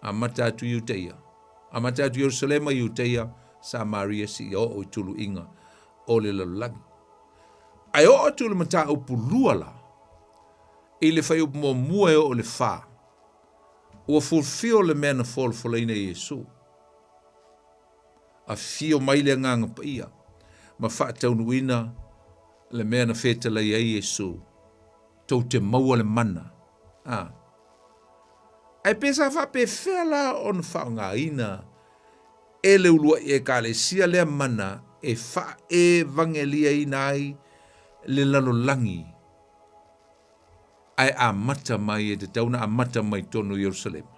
Amata atu Iuteia. Amata atu Ierusalema, Iuteia, Samaria, seia oo i tuluiga o le lalolagi. Ae oo atu le mataupu lua la, i le fuaiupu muamua e oo i le fa, ua fulfill le mea na folafolaina e Iesu. Afio mai le Agaga Paia ma faataunuuina le mea na fetalai ai Iesu, tou te maua le mana. A. Ae pe sa faapefea la ona faaaogaina e le uluai Ekalesia lea mana e faaevangeliaina ai le lalolagi ae amata mai e tatau ona amata mai totonu o Ierusalema?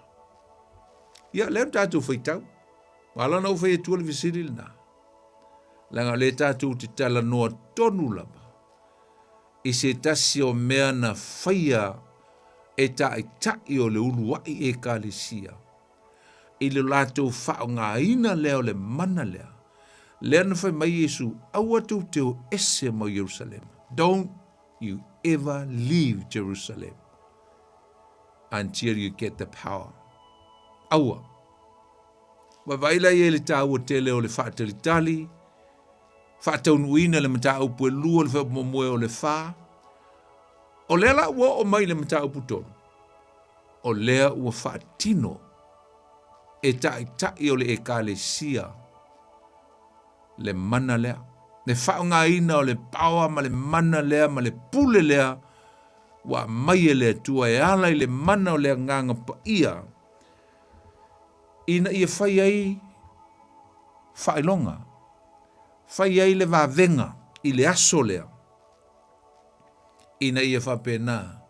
Ia, lea na tatou faitau. Ua ala ona ou fai atua le fesili lena, leaga o lea tatou te talanoa tonu lava i se tasi o mea na faia e taitai o le uluai Ekalesia i le latou faaaogaina lea o le mana lea, lea na fai mai Iesu, Aua tou te o ese mai Ierusalema. Don't you ever leave Jerusalem until you get the power. Aua. Vaavaai la i ai le taua tele o le faatalitali, faataunuuina le mataupu e lua, le fuaiupu muamua o le fa. O lea la ua oo mai le mataupu tolu, o lea ua faatino e taitai o le Ekalesia le mana lea, le faaaogaina o le power ma le mana lea ma le pule lea ua aumai e le Atua e ala i le mana o le Agaga Paia ina ia fai ai faailoga, fai ai le vavega i le aso lea, ina ia faapena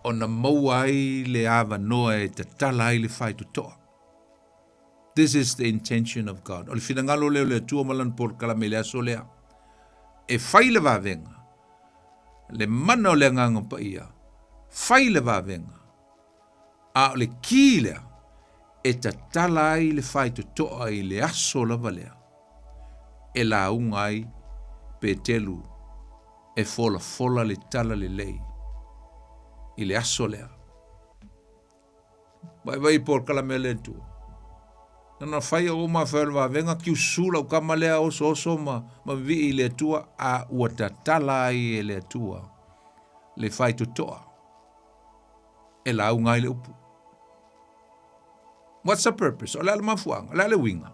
ona maua ai le avanoa e tatala ai le faitotoa. This is the intention of God. O le finagalo lea o le Atua ma lana polokalame i le aso lea. E fai le vavega, le mana o le Agaga Paia, fai le vavega, a o le ki lea e tatala ai le faitotoa i le aso lava lea e lauga ai Petelu e folafola le talalelei i le aso lea. Vaivai polokalame a le Atua. Na ona fai o uma fai o le vavega, kiusu lau kama lea osooso ma, ma vivii i le Atua, a ua tatala ai e le Atua le faitotoa e lauga ai le upu. What's the purpose? O le a le mafuaaga? O le a le uiga?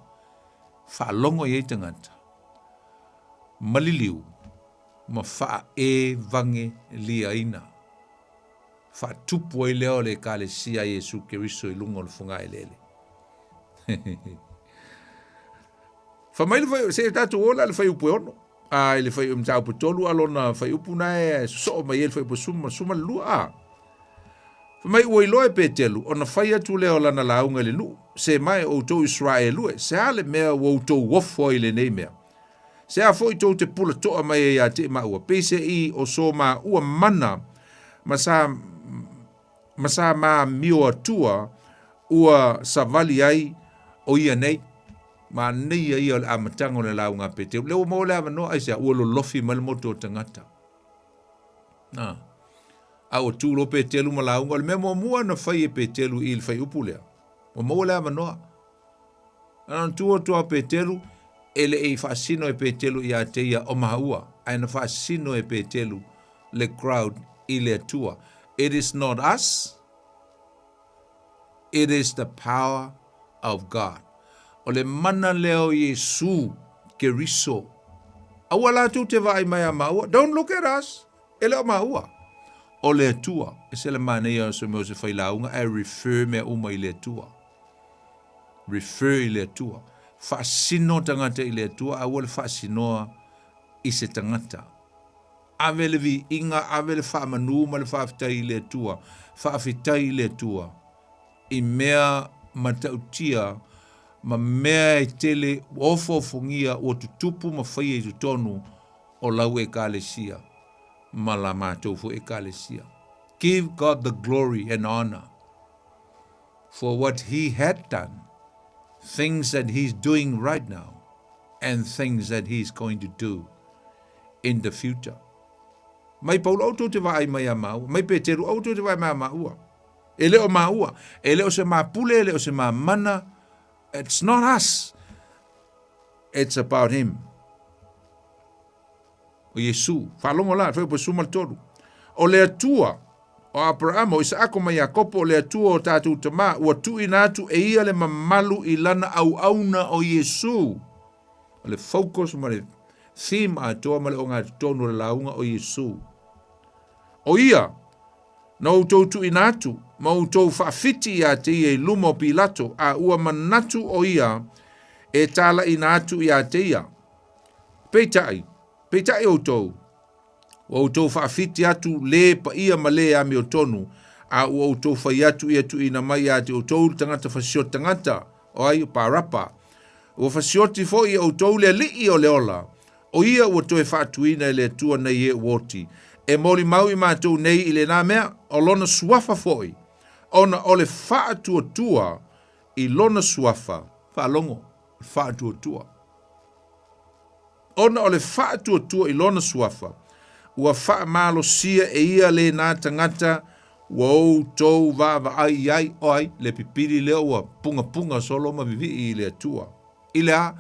Faalogo i ai tagata, maliliu ma faaevageliaina. Faatupu ai lea o le Ekalesia a Iesu Keriso i luga o le fogaeleele. Fai mai le fai, se tatou o la le fuaiupu e ono. A i le fai mataupu e tolu a lona fuaiupu na e sosoo mai ai le fuaiupu suma, suma le lua a. Fai mai ua iloa e Petelu ona fai atu lea o lana lauga i le nuu, se mae outou Israelu e, se a le mea ua outou ofo ai i lenei mea? Se a foi tou te pula toa mai ai ia te maua, peiseai o so maua mana ma sa, ma sa maamio atua ua savali ai o ia nei. Manaia ia o le amataga o le lauga a Peteru. Lea ua maua le avanoa, aisea, ua lolofi mai le motu o tagata. Na. A ua tu loa Peteru ma lauga. O le mea muamua na fai e Peteru i le fuaiupu lea, ua maua le avanoa. Na ona tu atu a Peteru, e le i faasino e Peteru ia te ia o maua, ae na faasino e Peteru le crowd i le Atua. It is not us, it is the power of God. O le mana lea o Iesu Keriso. Aua latou te vaai mai a maua. Don't look at us. E le o maua. O le Atua. E se le manaia o se mea o se failauga ae refer mea uma i le Atua. Refer i le Atua. Faasino tagata i le Atua, aua le faasinoa i se tagata. Ave le viiga, ave le faamanu ma le faafetai i le Atua. Faafetai i le Atua i mea matautia ma mea e tele ua ofoofogia ua tutupu ma faia i totonu o lau Ekalesia ma la matou foi Ekalesia. Give God the glory and honor for what he had done, things that he's doing right now, and things that he's going to do in the future. Mai Paulo aua tou te vaai mai a maua, mai Peteru aua tou te vaai mai a maua. E le o maua, e le o se mapule, e le o se mamana, it's not us. It's about him. O Iesu, faalogo la, fai po suma le tolu. O le Atua, o Aperama, o Isaako ma Iakopo, o le Atua o tatou tamā, ua tuuina atu e ia le mamalu i lana auauna o Iesu. O le focus ma le theme atoa ma le ogatotonu o le lauga o Iesu. O ia, na outou tuuina atu, ma outou faafiti iā te ia i luma o Pilato, a ua manatu o ia e tālaʻina atu iā te ia. Peitai, peitai outou, ua outou faafiti atu lē paia ma lē amiotonu, a ua outou fai atu ia tuuina mai iā te outou le tagata fasioti tagata, o ai, o Parapa. Ua fasioti foi e outou le Alii o le ola, o ia ua toe faatuina e le Atua nei e ua oti. E molimau i matou nei i lenā mea, o lona suafa foi, ona o le faatuatua i lona suafa, faalogo, faatuatua. Ona o le faatuatua i lona suafa, ua faamalosia e ia lenā tagata ua outou vaavaai i ai, o ai, le pipili lea ua pungapunga solo ma vivii i le Atua. I le a?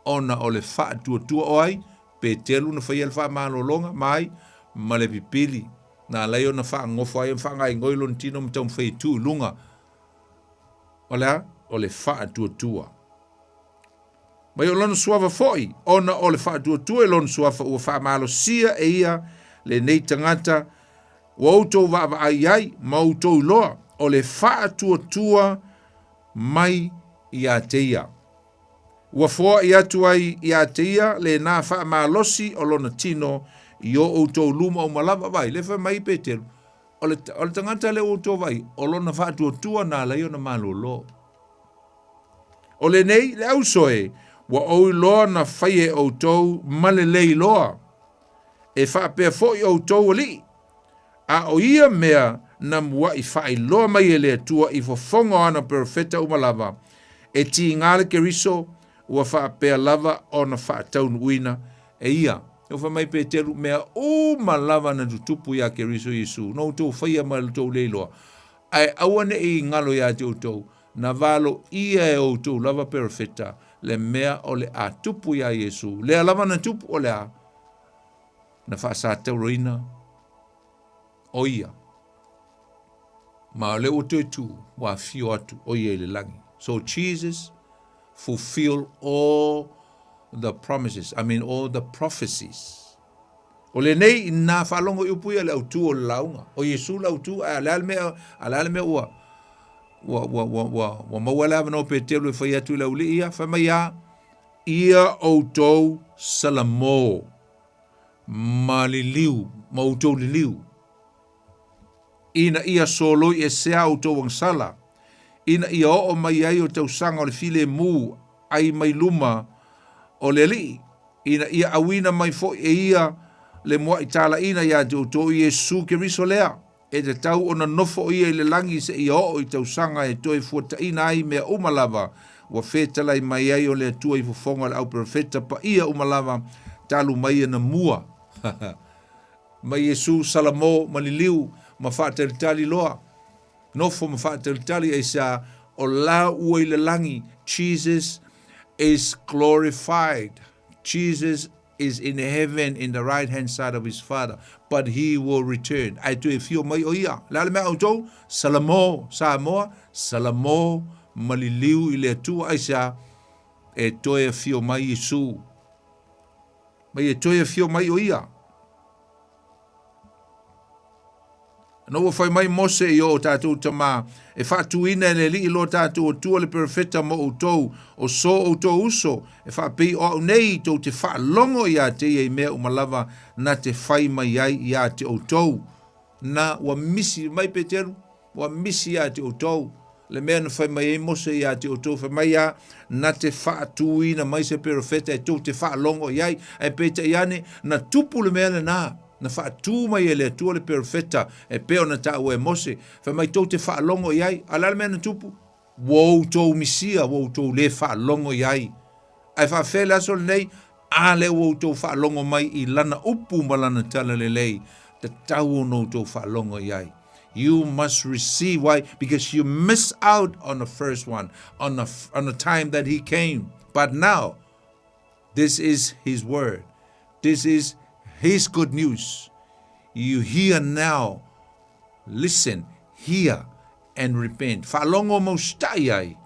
Ona o le faatuatua o ai? Petelu na faia le faamalologa ma ai? Ma le pipili. Na alai ona faagofo ai ma faagaigoi lona tino ma taumafai e tu i luga. O le a? O le faatuatua. Mai o lona suafa foi, ona o le faatuatua i lona suafa ua faamalosia e ia lenei tagata ua outou vaavaai i ai ma outou iloa, o le faatuatua mai ia te ia. Ua foai atu ai ia te ia lenā faamalosi o lona tino i o outou luma uma lava. Vaai, lea fai mai Peteru, o le, o le tagata lea ua outou vaai, o lona faatuatua na ala ai ona malolo. O lenei, le auso e, ua ou iloa na fai e outou ma lelei loa. E faapea foi outou alii, a o ia mea na muaʻi faailoa mai e le Atua i fofoga o ana perofeta uma lava, e tiga le Keriso, ua faapea lava ona faataunuuina e ia. Ua fai mai Peteru, mea uma lava na tutupu iā Keriso Iesu, na outou faia ma le tou le iloa. Ae aua neʻi galo iā te ʻoutou, na valoia e outou lava perofeta le mea o le a tupu iā Iesū. Lea lava na tupu o le a? Na faasatauraina o ia. Ma o lea ua toe tū, ua afio atu o ia i le lagi. So Jesus fulfill all the promises, I mean all the prophecies. O lenei nā faalogo i upu ia le autū o le lauga. O Iesū le autū, ae a le a le mea, a le a le mea ua, ua, ua, ua, ua, ua maua le avanoa o Peteru e fai atu i le auli'i ia, fai mai a, ia outou salamo ma liliu, ma outou liliu, ina ia soloi esea outou agasala, ina ia oo mai ai o tausaga o le filemu ai mai luma o le Alii, ina ia auina mai foi e ia le muaʻi talaʻina iā te outou i Iesu Keriso lea, e tatau ona nofo o ia i le lagi seia oo i tausaga e toe fuataʻina ai mea uma lava ua fetalai mai ai o le Atua i fofoga o le auperofeta paia uma lava talu mai ana mua. Mai Iesu Salamo ma liliu ma faatalitali loa. Nofo ma faatalitali aisea o la ua i le lagi Jesus is glorified Jesus is in heaven in the right hand side of his father but he will return ae toe afio mai o ia le a le mea outou Salamo Samoa Salamo ma liliu i le Atua aisea e toe afio mai Iesu mai e toe afio mai o ia Ana ua fai mai Mose i o tātou tamā, e faatuina e le Alii lo tātou Atua le perofeta mo outou, o so outou uso, e faapei o au nei tou te faalogo iā te ia i mea uma lava na te fai mai ai iā te outou. Na, ua misi mai Peteru, ua misi iā te outou, le mea na fai mai ai Mose iā te outou, fai mai ia, na te faatuina mai se perofeta e tou te faalogo i ai, ae peitai ane, na tupu le mea lenā. Na faatū mai e le Atua le perofeta e pei ona taua e Mose, fai mai tou te faalogo i ai, a o le a le mea na tupu? Ua outou misia, ua outou le faalogo i ai. Ae faafefea le aso lenei? A lea ua outou faalogo mai i lana upu ma lana talalelei, tatau ona outou faalogo i ai. You must receive. Why? Because you miss out on the first one, on the, on the time that he came. But now, this is his word. This is his good news. You hear now. Listen, hear, and repent. Faalogo ma usitai ai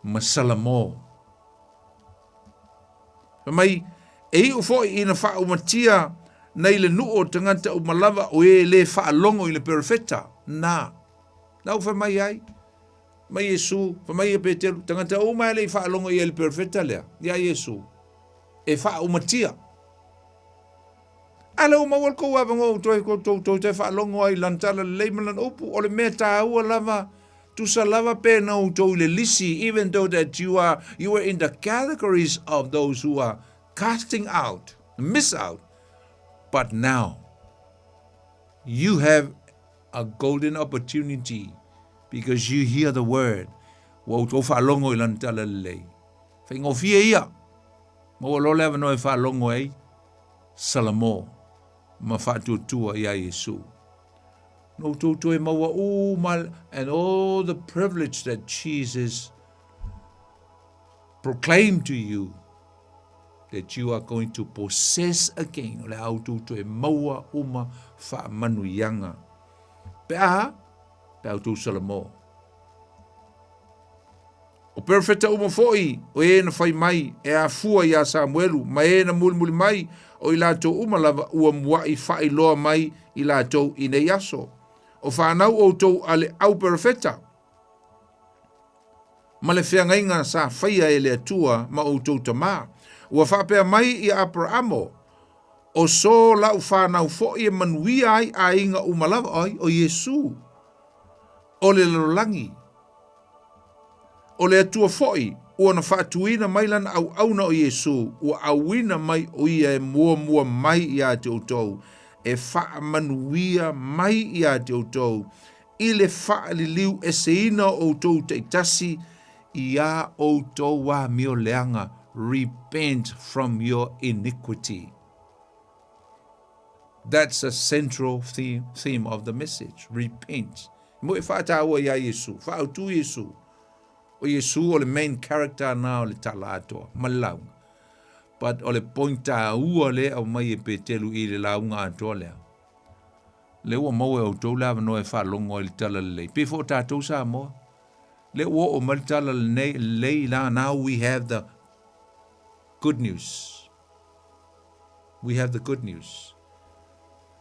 ma Salamo. Fai mai, e iʻu foi ina faaumatia nei le nuu o tagata uma lava o e le faalogo i le perofeta. Na. Na ua fai mai ai. Mai Iesu, fai mai ia Peteru, tagata uma e le i faalogo i ai le perofeta lea, iā Iesu, e faaumatia. A lea ua maua le kou avanoa ua toe tou toe toe faalogo ai i lana tala lelei ma lana upu, o le mea tāua lava, tusa lava pe na outou i le lisi, even though that you are, you are in the categories of those who are casting out, miss out, but now, you have a golden opportunity because you hear the word. Ua outou faalogo i lana tala lelei. Faigofie ia. Maua loa le avanoa e faalogo ai Salamo ma faatuatua iā Iesu. Na outou toe maua uma and all the privilege that Jesus proclaimed to you that you are going to possess again. O le a outou toe maua uma faamanuiaga. Pe aha? Pe a outou Salamo. O perofeta uma foi o e na fai mai e afua iā Samuelu ma e na mulimuli mai o i latou uma lava ua muaʻi faailoa mai i latou i nei aso. O whanau outou a le au perofeta ma le feagaiga sa faia e le Atua ma outou tamā. Ua faapea mai i Aperaamo, o so lau whanau foi e manuia ai aiga uma lava, ai, o Iesu, o le lalolagi. O le Atua foi, ua na faatuina mai lana auauna o Iesu, ua auina mai o ia e muamua mai iā te outou, e faamanuia mai iā te outou, i le faaliliu eseina o outou taitasi iā outou amio leaga, repent from your iniquity. That's a central theme, theme of the message. Repent. Mo e faataua iā Iesu, faautū Iesu. O Iesu o le main character na o le tala atoa ma le lauga. But o le point taua lea e aumai e Petelu i le lauga atoa lea, lea ua maua e outou le avanoa e faalogo ai i le tala lelei. Pei foi o tatou Samoa, lea ua oo mai le tala lenei lelei la, now we have the good news. We have the good news.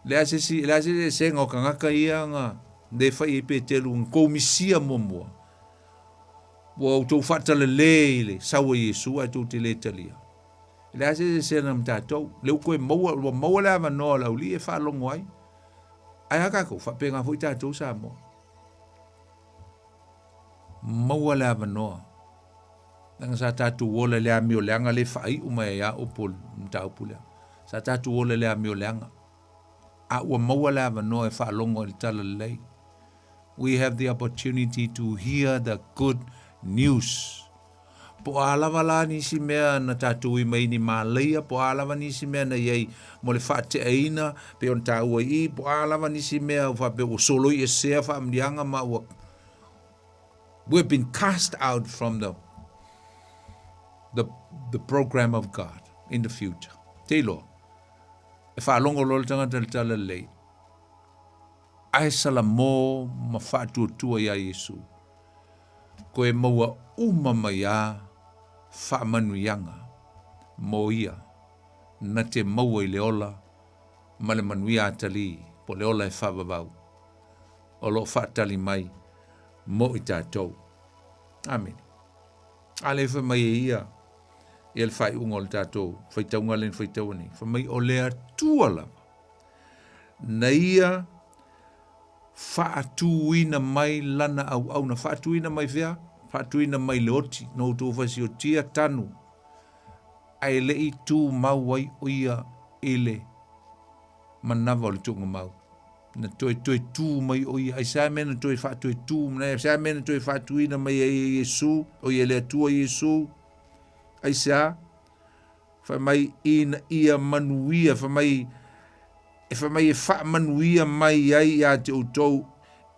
Le a se isi, le a se eseesega o tagata ia na le fai ai Petelu na tou misia muamua. Ua outou faatalale i le sau a Iesu ae tou te le talia. E leai se eseesega ma tatou. Lea ua toe maua, ua maua le avanoa o le aualii e faalogo ai. Ae a tatou? Faapena foi tatou Samoa. Maua le avanoa. Leaga sa tatou ola i le amio leaga lea e faaiu mai ai lava upu o le mataupu lea. Sa tatou ola i le amio leaga. A ua maua le avanoa e faalogo ai i le tala lelei. We have the opportunity to hear the good news. Po o a lava la nisi mea na tatou ui mai ni malaia, po o a lava nisi mea na i ai mo le faateaina, pei ona taua i i, po o a lava nisi mea ua faapea ua soloiesea faamanuiaga ma ua We have been cast out from the the the program of God in the future. Te iloa, e faalogo loa le tagata i le tala lelei, ae salamo ma faatuatua iā Iesu, koe maua uma mai a faamanuiaga mo ia na te maua i le ola ma le manuia atalii po o le ola e faavavau o lo o faatali mai mo i tatou. Amene. A lea fai mai e ia ia le faaiuga o le tatou faitauga lea na faitaua nei. Fai mai o le Atua lava na ia faatuina mai lana auauna. Faatuina mai fea? Faatuina mai le oti, na outou fasiotia tanu, ae le i tumau ai o ia i le manava o le tuugamau. Na toe toe tū mai o ia. Aisea mea na toe faatoe tū mai ai? Aisea mea na toe faatuina mai ai e Iesu, o ia le Atua Iesu? Aisea? Fai mai ina ia manuia, fai mai e fai mai e faamanuia mai ai iā te outou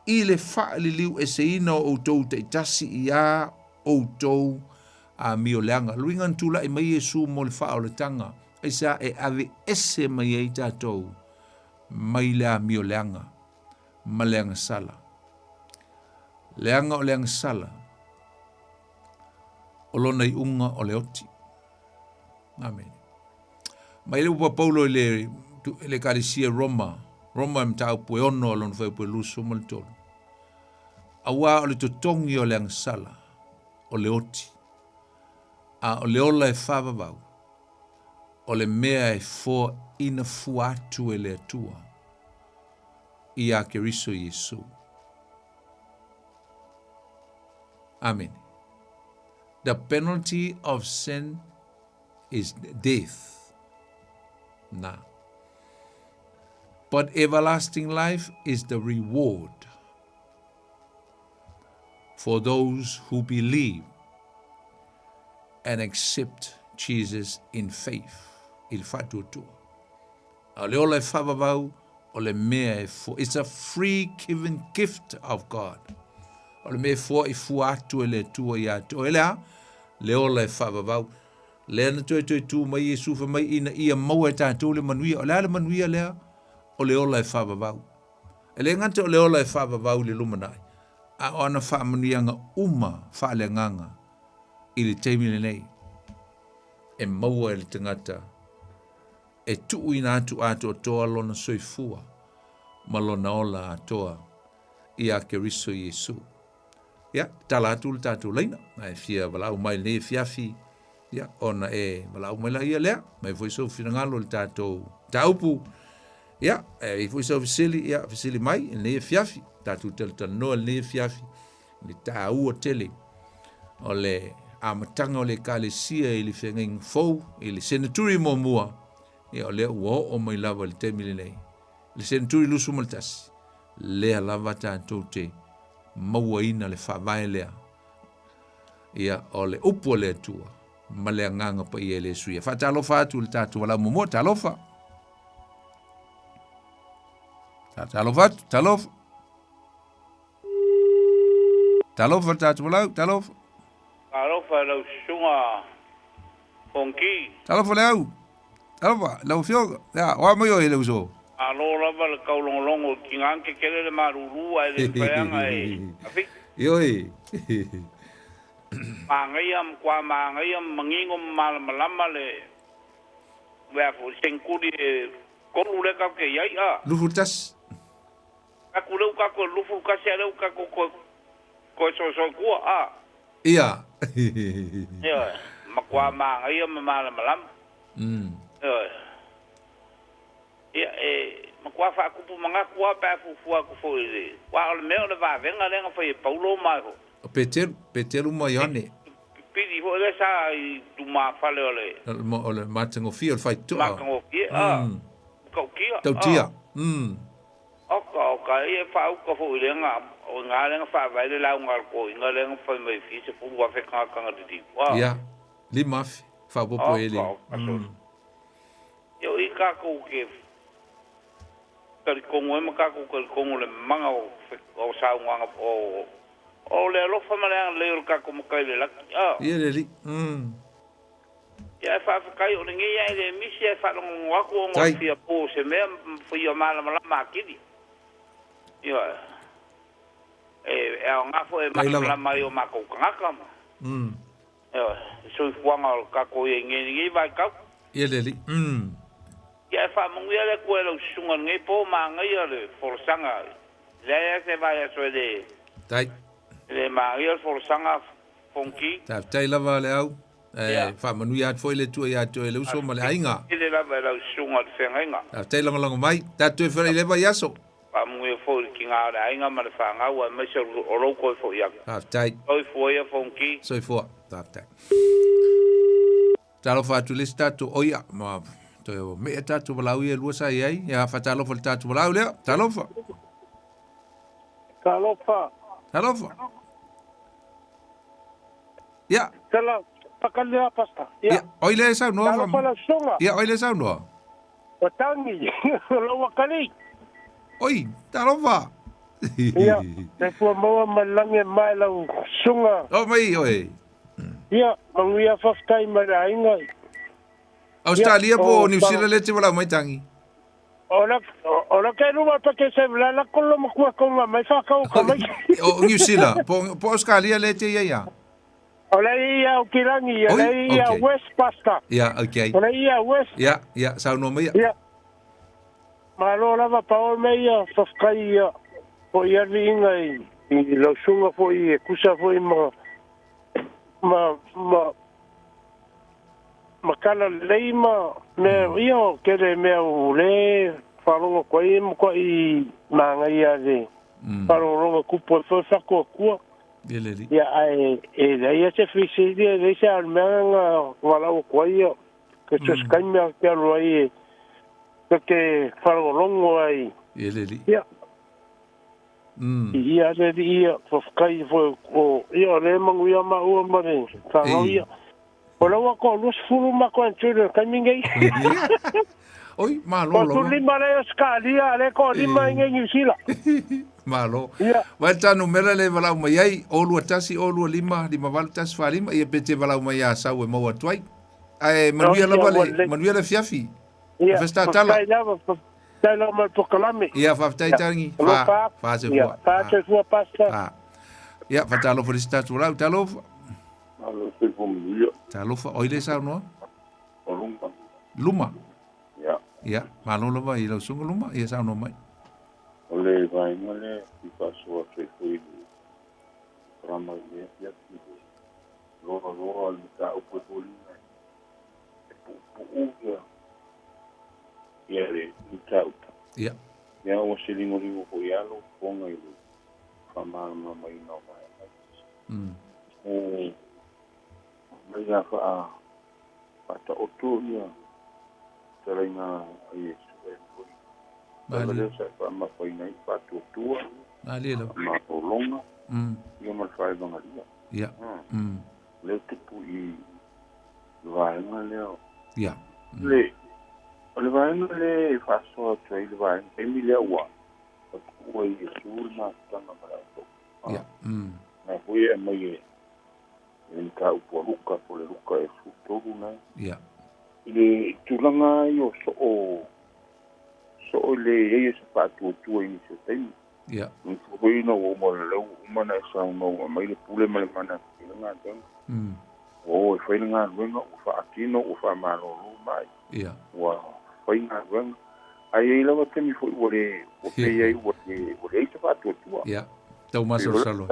i le faaliliu eseina o outou taitasi iā outou amioleaga. Luiga na tulai mai Iesu mo le faaolataga, aisea e ave ese mai ai tatou mai le amioleaga ma le agasala. Leaga o le agasala, o lona iuga o le oti. Amene. Mai le upu a Paulo i le, i le Ekalesia Roma, Roma e mataupu e ono a lona fuaiupu e 23. Auā o le totogi o le agasala, o le oti, a o le ola e faavavau, o le mea e foaina fua atu e le Atua iā Keriso Iesu. Amene. The penalty of sin is death. Na. But everlasting life is the reward for those who believe and accept Jesus in faith i le faatuatua. A o le ola e faavavau, o le mea e fua. It's a free given gift of God. O le mea e fua i fua atu e le Atua iā te oe. Le a? Le ola e faavavau. Lea na toe toe tū mai Iesu fai mai ina ia maua e tātou le manuia. O le a le manuia lea? O le ola e faavavau. E le gata o le ola e faavavau i le lumanai, a o ana faamanuiaga uma faaleagaga i le taimi lenei e maua e le tagata e tuuina atu atoatoa lona soifua ma lona ola atoa iā Keriso Iesu. Ia, tala atu le tatou laina, ae fia valaau mai lenei afiafi, ia, ona e valaau mai laia lea, mai foi sou finagalo i le tatou mataupu, ia, e i foi sau fesili, ia, fesili mai i lenei afiafi, tatou talatalanoa i lenei afiafi, le taua tele o le amataga o le Ekalesia i le feagaiga fou, i le seneturi muamua, ia o lea ua oo mai lava i le taimi lenei, le seneturi 21, lea lava tatou te mauaina le faavae lea, ia o le upu a le Atua ma le Agaga Paia e le suia. Faatalofa atu i le tatou valaau muamua, talofa. Talofa atu, talofa. Talofa le tatou valaau, talofa. Talofa i lau susuga Fonoti. Talofa le au. Talofa, lau afioga. Ia, o a mai oe le uso? Malo lava le taulogologo i tiga tetele le malulu ae le mafai lava ona e afi. Ioe. Manaia, matua manaia ma manino ma malamalama le mea foi seneturi e tolu lea tatou te i ai a. 21. Tatou lea ua tatou 21 a lea ua tatou toe toe soesoe tua a. Ia. Ioe, matua manaia ma malamalama. Ioe. Ia, e matua faatupu manatu lava pe a fuafua atu foi i le, aua o le mea o le vavega lea na fai e Paulo ma e foi. O Peteru, Peteru ma Ioane. Pili foi lea sa i lumafale o le. O le matagofie o le faitotoa. Matagofie, a. Tautia. Tautia. Oka, oka, ia e faauka foi i lea na, o i ina lea na faavae le lauga a le toeaina lea na fai mai e fia 10,000 tagata na liliu, a. Ia, 5,000, faaopoopo i ai le. Oka, oka, Ia o i tatou te talitonu ai ma tatou talitonu i le mana o, o saunoaga o, o le alofa ma le agalelei o le tatou Matai i le lagi, a. Ia le Alii. Ia ae faafetai o lenei ae le misi ae faalogologo atu ona o le fia po o se mea ma fia malamalama atili. Ioe. E, e aoga foi e malamalama ai o matou tagata ma. Ioe, le soifuaga o le tatou i ai nei i lenei vaitau. Ia le Alii. Ia ae faamanuia le Atua i lau susuga i lenei po, manaia le folasaga. Leai lava se vaiaso e le. Tai. E le manaia le folasaga Fonoti. Faafetai lava le au. Ae faamanuia atu foi le Atua ia te oe le uso ma le aiga. Tele lava i lau susuga le feagaiga. Faafetai lagolago mai. Tatou toe feiloai i lea vaiaso. Faamanuia foi i le tiga o le aiga ma le fanau aemaise o lou toe foi atu. Faafetai. Soifua ia Fonoti. Soifua. Faafetai. Talofa atu i le isi tatou oia ma toe me'e tatou valaau ia e lua sa i ai. Ia faatalofa i le tatou valaau lea. Talofa. Talofa. Talofa. Ia. Tala, pakalia pasta. Ia. Ia, oi le saunoa. Talofa lau susuga. Ia, oi le saunoa. O tangi, lau akali. Oi, talofa. Ia, te fua maua ma langi e mai lau susuga. O mai oe. Ia, manuia faafetai mai le aiga. Australia po o New Zealand le te walau mai tangi. O la o la ke luma pa ke se la la kolo makua konga mai fa kau ka mai. O New Zealand po po Australia le te ia ia. O la ia o Kirangi, o la ia West Pasta. Ia, okay. O la ia West. Ia, ia, saunoa mai. Ia. Malo lava pa o me ia faafetai ia o ia viiga i i lau susuga foi e tusa foi ma ma ma ma tala lelei ma mea ia o tele mea o le faalogo atu ai e matuai manaia le faalogologo tupu ai foi faatuatua. Ia ae e leai lava se fesili e leai se a o le mea na valaau atu ai ia ke so se taimi lava ou te alu ai e ta te faalogologo ai. Ia. Ia le alii ia, faafetai foi o ia o lea e manuia maua ma le fanau ia. O la ua toa 20 matou children i le taimi nei. Oi, malo lava. O 15 lea i Ausetalia, a o lea e toa 5 i inei i Niu Sila. Malo. Vaai le ta numera lea e valaau mai ai, 021 025 58 145, ia pe te valaau mai ia Sau e maua atu ai. Ae manuia lava le, manuia le afiafi. Ia, faafetai lava, faafetai lava mo le polokalame. Ia, faafetai Tangi. Fa, fa soifua. Fa soifua, Pastor. Fa. Ia, faatalofa i le isi tatou valaau. Talofa. Malo soifua manuia. Talofa, oi le saunoa? O Luma. Luma? Ia. Ia, malo lava i lau susuga Luma, ia saunoa mai. O le vaega lea e fia faasoa atu ai foi i le rama i le afiafi, le loaloa o le mataupu e foliga e puupuu ia ia le mataupu. Ia. Ia ua se ligoligo foi lava lau Afioga i le faamalamalamaina o vaega ia. E mai la faa faataoto ia fetalaiga a Iesu e foi. Lava lea sa e faamafaina ai le faatuatua, faamalologa, ia ma le faevagalia. Ia. Lea e tupu i le vaega lea. Ia. Le, o le vaega lea e faasoa atu ai le vaega taimi lea ua tuua e Iesu le mafutaga ma le au Ia. Na foi e aumai e le mataupu a Luka po o le Luka e 13 na. Ia. I le tulaga ia o soo soo le i ai o se faatuatua i nisi o taimi. Ia. Manatua foi ina ua uma o lea ua uma ona e saunoa ua aumai le pule ma le mana e fai le galuega. Ua o e fai le galuega ua faatino ua faamalolo mai. Ia. Ua fai galuega. Ae i ai lava taimi foi ua le ua pei ai ua le ua leai se faatuatua. Ia. Tau masalosalo.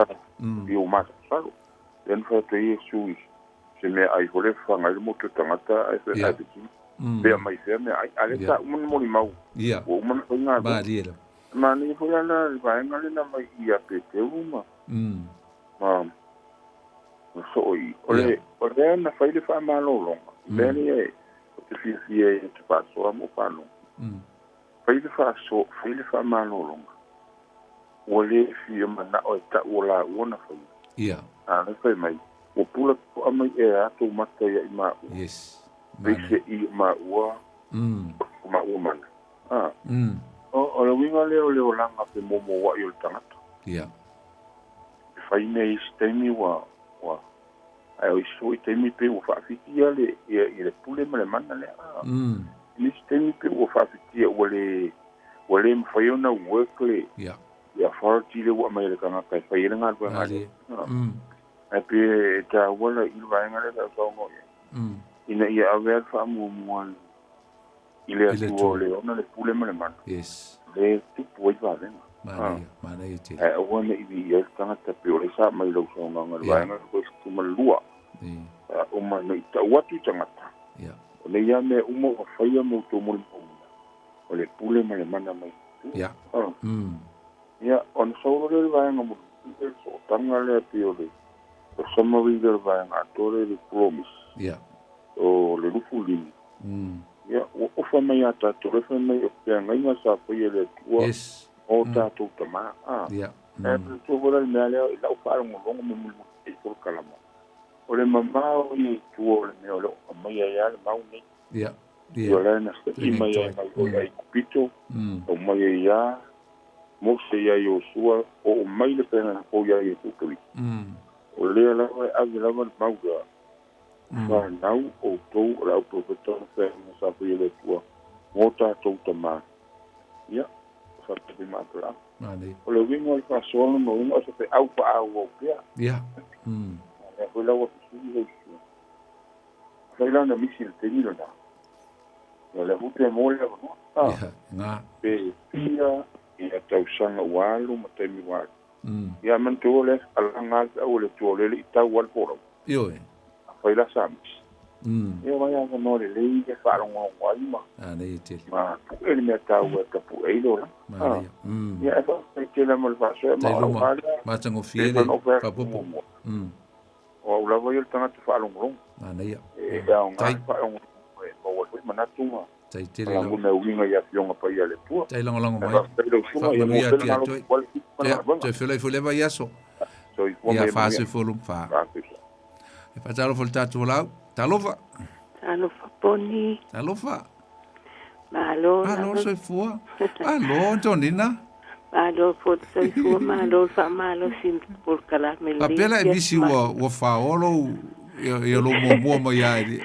Pei ua masalosalo. Lea na fai atu ai Iesu i se meaai foi lea e fafaga ai le motu o tagata ae ae fesili, Pe aumai fea meaai? A o lea sa uma ona molimau, ua uma ona fai galuega. Malie lava. Manaia foi la le vaega lea na aumai ia Peteru ma ma ma soo i. O le o lea na fai le faamalologa, i mea lea ou te fiafia ai ou te faasoa ma ou faalogo. Fai le faasoa, fai le faamalologa. Ua le fia manao e tau o laua na faia. Ia. A lea fai mai, ua pula toa mai ea tou mata ia i maua. Yes. Peise'i o maua, o maua mana. A. O le uiga lea o le olaga femoumoua'i o le tagata. Ia. E fai mea i isi taimi ua, ua, ae o isi foi taimi pei ua faafitia le, ia, ia le pule ma le mana lea. A. I nisi taimi pei ua faafitia ua le, ua le mafai ona work le, Ia. le authority lea ua aumai e le tagata e fai ai le galuega lea. Ae pei e taua la i le vaega lea sa ou saunoa i ai, ina ia ave lava le faamuamua i le Atua o le ona le pule ma le mana, Yes. lea e tupu ai vavega. Manaia, manaia tele. Ae aua ne i viia ai le tagata pei o lea sa aumai i lau saunoaga i le vaega lea 12. Uma ne i tau atu i tagata, o nei lava mea uma ua faia ma outou molimauina, o le pule ma le mana mai le Atua. Ia, ona sau loa lea o le vaega mulimuli lea, le sootaga lea pei o le summary lea o le vaega atoa lea i le promise, o le 25. Ia, ua ofa mai ia tatou, lea fai mai o feagaiga sa faia e le Atua mo tatou tama. Ae manatua foi la le mea lea i lau faalogologo ma mulimuli ai polokalama, o le mamao ia i tua o le mea o lo o aumai ai lava le mau nei. Ia o la na se'i mai ai mai o le Aikupito, aumai ai ia Mose ia Iosua, oo mai le feagaiga fou ia Iesu Keriso. O lea lava e ave lava le mau lea, fanau outou o le au profeta o le feagaiga sa faia e le Atua mo tatou tama. Ia, faapea ma Aperahama. O le uiga o le faasoa lona uiga o se feau faaauau pea. Lea foi la ua fesili lau susuga. Afai la na misi i le taimi lena, ia o lea foi pe maua le avanoa. Nga. Pe fia ia tausaga ua alu ma taimi ua alu. Ia manatua o lea e alaga lava le feau a le Atua o lea e le i tau lava le folau. Ioe. Afai la sa misi. Ia vai avanoa lelei e faalogologo ai ma Manaia tele. ma pue le mea taua e tapue ai le olaga. Manaia. Ia e faafetai tele mo le faasoa ma Tai o au luma, lava lea. matagofie Pei le ona ou fai atu faaopoopo. muamua. O au lava ia o le tagata faalogologo. Manaia. E aoga Tai. le faalogologo e maua ai foi manatu ma Tai tele lava. lagona e uiga i afioga paia a le Atua. Tai lagolago Ae mai. faafetai i lau susuga, ia maua Faamanuia pea le atu ia malo te oe. aua le fitu ma le Ia, galuega. toe feiloai foi lea vaiaso. Soifua ma Ia ia manuia. faasoifua luma. Fa. Faasoifua. E faatalofa i le tatou laau. Talofa. Talofa poni. Talofa. Malo Malo lava. soifua. Malo Antonina. Malo foi le soifua, malo le faamalosi i le polokalame lenei Faapea la e misi afiafi mai. ua ua faaolo ia ia lou muamua mai a i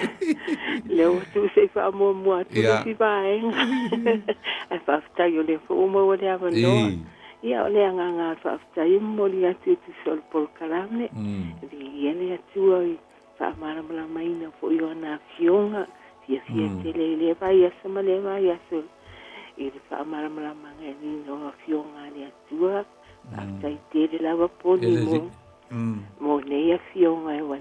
Lea ua tuu se i faamuamua atu le Ia. isi vaega. Ae faafetai o lea foi ua maua le avanoa. Ī. Ia, o le agaga o le faafetai e momoli atu e tusa o le polokalame. Viia le Atua i faamalamalamaina foi o ana afioga, fiafia tele i lea vaiaso ma lea vaiaso i le faamalamalamaina o afioga a le Atua. Faafetai tele lava poni mo mo nei afioga e ua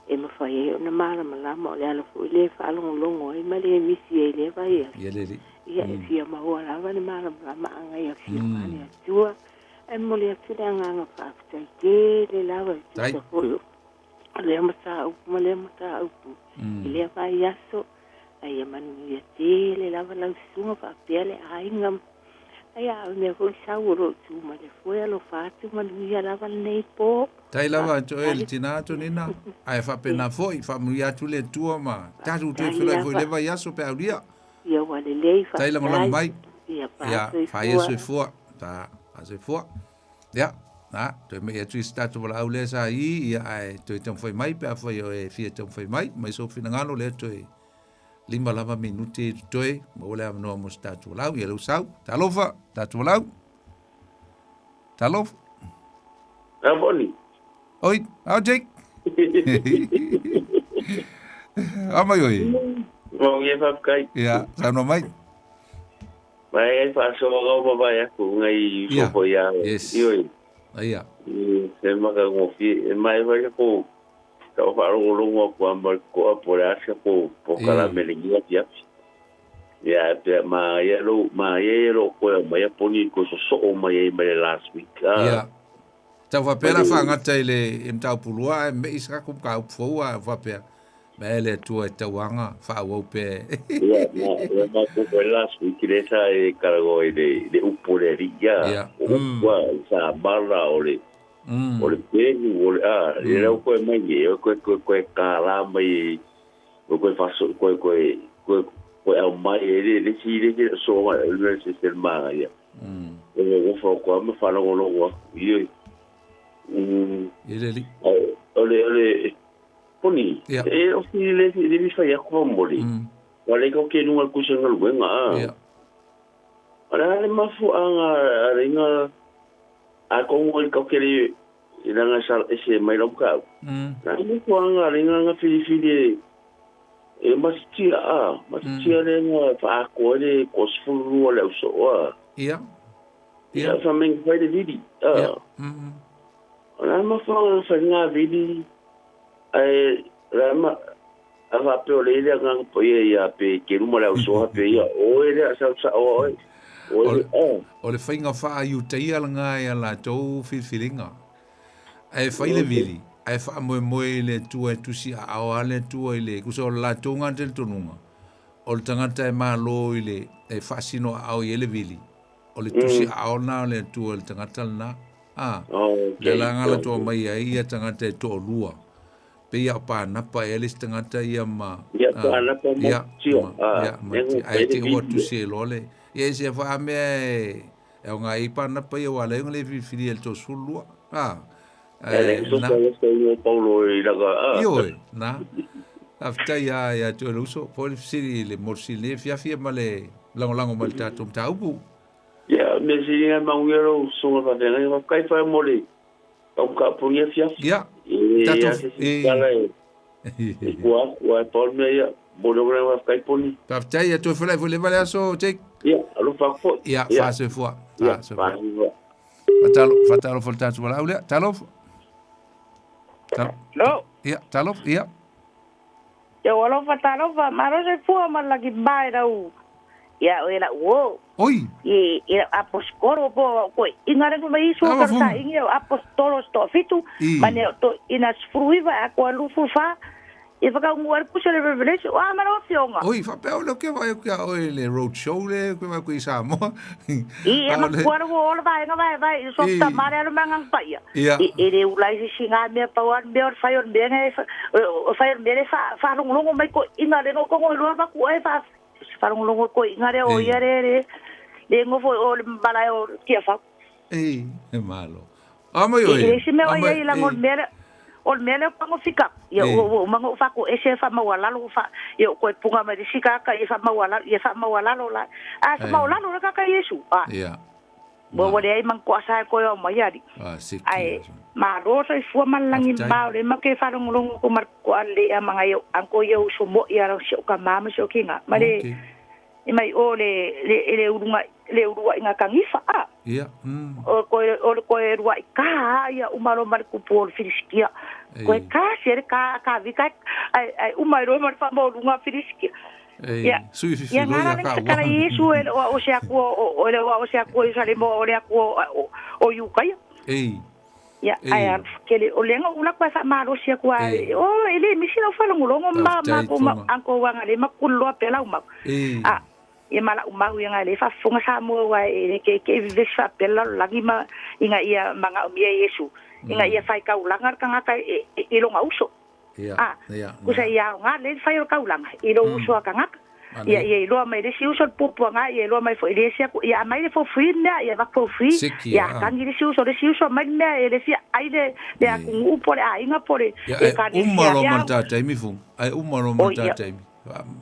e mafai ai ona malamalama o le ala foi lea e faalogologo ai ma le misi ai i lea vaiaso. Ia le alii. Ia e fia maua lava le malamalamaga i afioga a le Atua. Ae momoli atu le agaga faafetai tele lava i Tai. tusa foi o lea mataupu ma lea mataupu i lea vaiaso. Ae ia manuia tele lava lau susuga faapea le aiga. Ai a o mea foi sau o lo o tu mai le foe alofa atu manuia lava lenei po. Tai lava atu oe le tina Antonina. Ae faapena foi, faamanuia atu le Atua ma tatou toe Faafetai feiloai foi i lava. le vaiaso pe aulia. Ia ua lelei Tai lagolago faafetai. mai. Ia Ia, faasoifua. faaia soifua. Ta, faasoifua. Ia, Na, toe mei atu i se tatou valaau lea sa i, ia ae toe taumafai mai pe afai o e fia taumafai mai, mai sou finagalo lea toe 5 lava minute i totoe, maua le avanoa mo se tatou valaau. Ia leu sau, talofa, tatou valaau. Talofa. Ravoni. Oi, ao Jake. A mai oi. Mau ia whawhkai. Ia, saunoa mai. Mai ai whaasoa ngau mawai aku ngai sofo ia. Yes. Ioi. Ia. Se maka ngofie. E mai whai ko ka whaarongorongo aku a mai ko apo le asia ko po karamele ngia piapi. Ia, pea ma ia lo ma ia ia lo koe mai poni ko so so mai ai mai last week. Ia. Tau faapea la faagata i le mataupu lua ae me'i se kaku mataupu fou a faapea me le Atua e tauaga faaauau pea. Ia, ma ia matou foi last week le sa e karago i le le upu o le alii a. O upu a sa mala o le o le penu o le a le lau koe mai e koe koe koe kālā mai koe koe faso koe koe koe koe au mai e le le si le le so mai le se se ma ia. E le gofa ko ama whalongolongo aku i E le li. O le o le poni. E o si le le mi fai aku moli. Wa le ko ke nunga kusa ngaluenga a. Ia. Ora le mafu anga ringa a kongo i ko ke le i ranga sa ese mai lau kau. Na le mafu anga ringa nga filifili e masitia a, masitia le nga whaako le ko sfulu le uso a. Ia. Ia fa meng fai le vili. Ia. Ora mafu anga fai nga vili ai rama a fa pe o le ile nga po ia ia pe ke ruma le uso pe ia o ele sa sa o O le faiga faa-Iutaia lena ia latou filifiliga. Ae fai le vili, ae faamoemoe i le Atua e tusi aao lava le Atua i le kusa o le latou ga talitonuga, o le tagata e malo i le e faasino aao i ai le vili, o le tusi aao lena o le Atua i le tagata lena. A, lea la ga latou aumai ai ia tagata e toalua. Pei a o panapa ea le isi tagata ia ma Ia panapa ma ia tio ma ia ma e ae te ua tusi e loa le ia e se faamea e e aoga ai panapa ia ua alai ona le filifili e le 32 a ae na Paulo i laka a Ioe na faafetai a ia te oe le uso po le fesili i le motu sili nei afiafi ma le lagolago mai i le tatou mataupu. Ia mea sili ngai manuia lou susuga faafeagai faafetai fae mo le Tau afiafi. Ia. E Tatou a se isi tala e e tua atu ae pau le mea ia mo le ona faafetai poni. Faafetai ia toe felai foi le vale aso Jake. Ia, alofa atu foi. Ia, Ia. faasoifua. Ia, Faasoifua. faasoifua. Fatalo, fatalofa i le tatou valaau lea. Talofa. Talo. Lo. Ia, talofa, ia. Ia alofa talofa, malo soifua ma le lagi mae lau ia oe lau uo. Oi. I i lau aposikolo po ko inga le mai isu Ava ka fu. sa ingi o apostolo sto fitu I. ma ne to ina 19 a ko lufu fa i whakaungu ar kusa le Revelation o a mana o fionga. Oi, faapea o le ke vai o kia oe le road show le ke vai koe i Samoa. I e A o le- makuara wo ola vaenga vai vai i so I. ta mare alu mangang pa ia. Ia. I e le ulai si singa mea pau an mea o le fai o le mea ngai fa o fai o le mea le fa whalongolongo mai ko inga le no kongo i lua maku ai fa whalongolongo ko inga le o Ei. ia le le le ngofo o le malae o tia fa. Ei, e malo. A mai I oe. le si mea A o mai, ia i lango ei. le mea le o le mea le pango fika. Ia Ei. o o mango fa ko ese fa maualalo fa ia o koe punga mai le sika ka ia fa maualalo ia fa maualalo la. A fa Ei. maualalo le kaka Yesu. A. Ia. Mo wa le ai mang ko asa ko yo mai ari. A, siki. Ai ma ro so fua man langi Faafetai. ma le ma ke fa longo ko mar ko ale a manga yo anko yo so mo ia ro si o ka mama si o kinga. Ma le Okay. i mai o le le le urunga le urua inga kangifa a. Ia. O ko o ko e rua i ka ia umalo mar ku po filiskia. Ei. Ko e ka se le ka ka vi ka ai ai umai ro mar fa mo lunga filiskia. Ei, Ia. sui Ia fifilo ngara ia le ka ka ua. Yesu e o o se aku o o le o se aku i sale mo o le aku o o yukai. Ei. Ia Ei. ai a kele o lenga ula kwa fa malo sia kwa Ei. o ele misi na fa longo longo ma ma Faafetai ko ma tonga. anko wanga le makulo pela uma. Ei. A ia mala umau ia ngai le fa funga sa mo wa e ke ke ve fa pela langi ma inga ia manga o mia Yesu. Inga ia fai kaulanga ka ngaka e, e, e longa uso. Ia. A Ia. kusa ia nga le fai o kaulanga i lo uso a ka ngaka. Ia ia iloa mai le isi uso le puapuaga, ia iloa mai foi i le isi aku, ia aumai le foufui le mea, ia avatu foufui, ia tagi le isi uso, le isi uso aumai le mea e le fia ai le le atunuu po o le aiga po o le Ia ae uma loa ma le ta taimi Fuga, ae uma loa ma le ta taimi.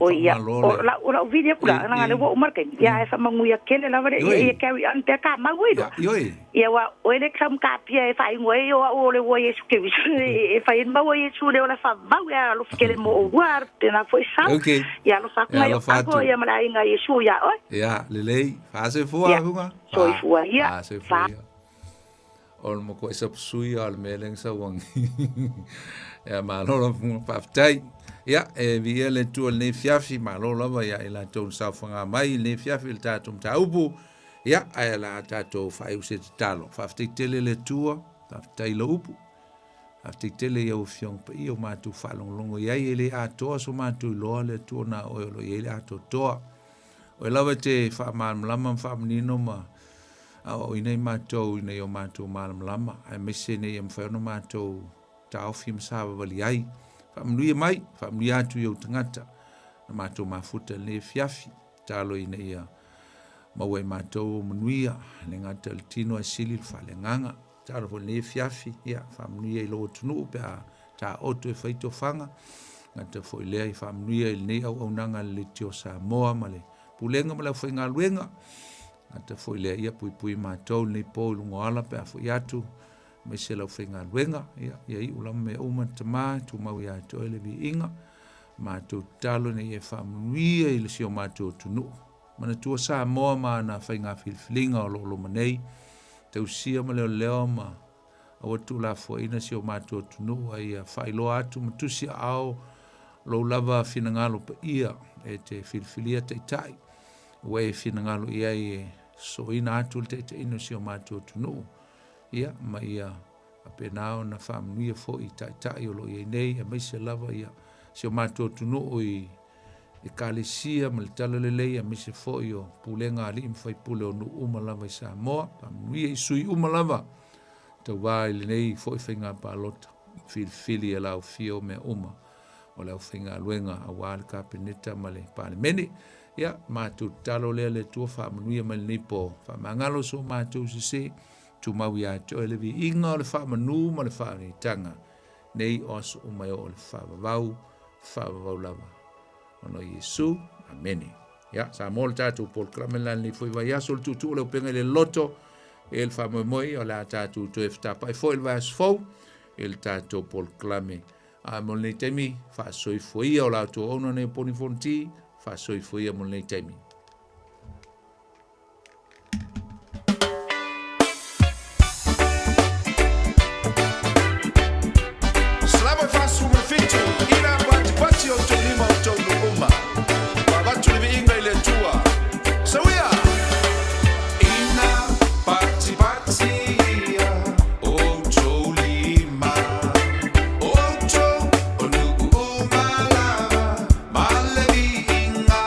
Oi ia, o lau o lau vili aku la, leaga lea ua uma le taimi, ia ae faamanuia tele lava le ia ia carry on pea ka mau ai loa. Ia aua o ele sau ma kapia e faaigoa ai o au o le ua Iesu Keriso e fai ai le mau a Iesu le ola faavavau ia alofa tele mo oulua tena foi sau. Ia alofa atu nai o ako ia ma le aiga a Iesu ia oe. Ia lelei, faasoifua Fuga. Soifua ia. Faasoifua ia. O le matua sapusui a o le mea lea na sauagi. Ia malo lava Fuga, faafetai. Ia, e viia le Atua i lenei afiafi, malo lava ia i latou na saofaga mai i lenei afiafi i le tatou mataupu. Ia, ae o le a tatou faaiu se tatalo. Faafetai tele le Atua, faafetai i lau upu. Faafetai tele i au afioga paia ua matou faalogologo i ai, e le atoa so matou iloa le Atua na o oe o lo o i ai le atoatoa. Oe lava e te faamalamalama ma faamanino ma aoaoina i matou ina ia o matou malamalama, aemaise ina ia mafai ona matou taofi ma savavali ai. Faamanuia mai, faamanuia atu i ou tagata na matou mafuta i lenei afiafi. Tatalo ina ia maua e matou ou manuia, e le gata i le tino ae sili le faaleagaga. Tatalo foi i lenei afiafi, ia faamanuia i lou atunuu pe a taoto e fai tofaga. Gata foi lea i faamanuia i lenei auaunaga a le Leitio Samoa ma le Pulega ma le aufaigaluega. Gata foi lea, ia puipui matou i lenei po i luga o ala pe a foi atu, aemaise le aufaigaluega. Ia, ia iu lava mea uma le Tama, tumau ia te oe le viiga. Matou tatalo ina ia faamanuia i le si o matou atunuu. Manatua Samoa ma ana faiga filifiliga o lo o loma nei, tausia ma leoleo ma aua tuulafoaiina si o matou atunuu, a ia faailoa atu ma tusi aao lou lava finagalo paia e te filifilia taitai ua e finagalo i ai e sosoina atu le taitaiina o si o matou atunuu, ia ma ia faapena ona faamanuia foi i taitai o lo o i ai nei, aemaise lava ia si o matou atunuu i Ekalesia ma le Talalelei, aemaise foi o pulega a alii ma faipule o nuu uma lava i Samoa. Faamanuia i sui uma lava tauva i lenei foi faiga palota, filifili e laofia o mea uma o le aufaigaluega aua le Kapeneta ma le Palemene. Ia, matou tatalo lea le Atua faamanuia mai lenei po, faamagalo so matou sese, tumau ia te oe le viiga o le faamanu ma le faaneetaga nei o aso uma e oo i le faavavau, faavavau lava. Ona o Iesu, amene. Ia, Samoa le tatou polokalame la lenei foi vaiaso, le tuutuu o le upega i le loto, e le faamoemoe, o le a tatou toe fetapai foi le vaiaso fou, i le tatou polokalame. A mo lenei taimi, faasoifua ia o la outou auauna nei o Poni Fonoti, faasoifua ia mo lenei taimi. 147 ina patipati o tou lima o tou nuu uma. Ua avatu le viiga i le Atua. Sauia! Ina patipati ia outou lima, outou o nuu uma lava ma le viiga.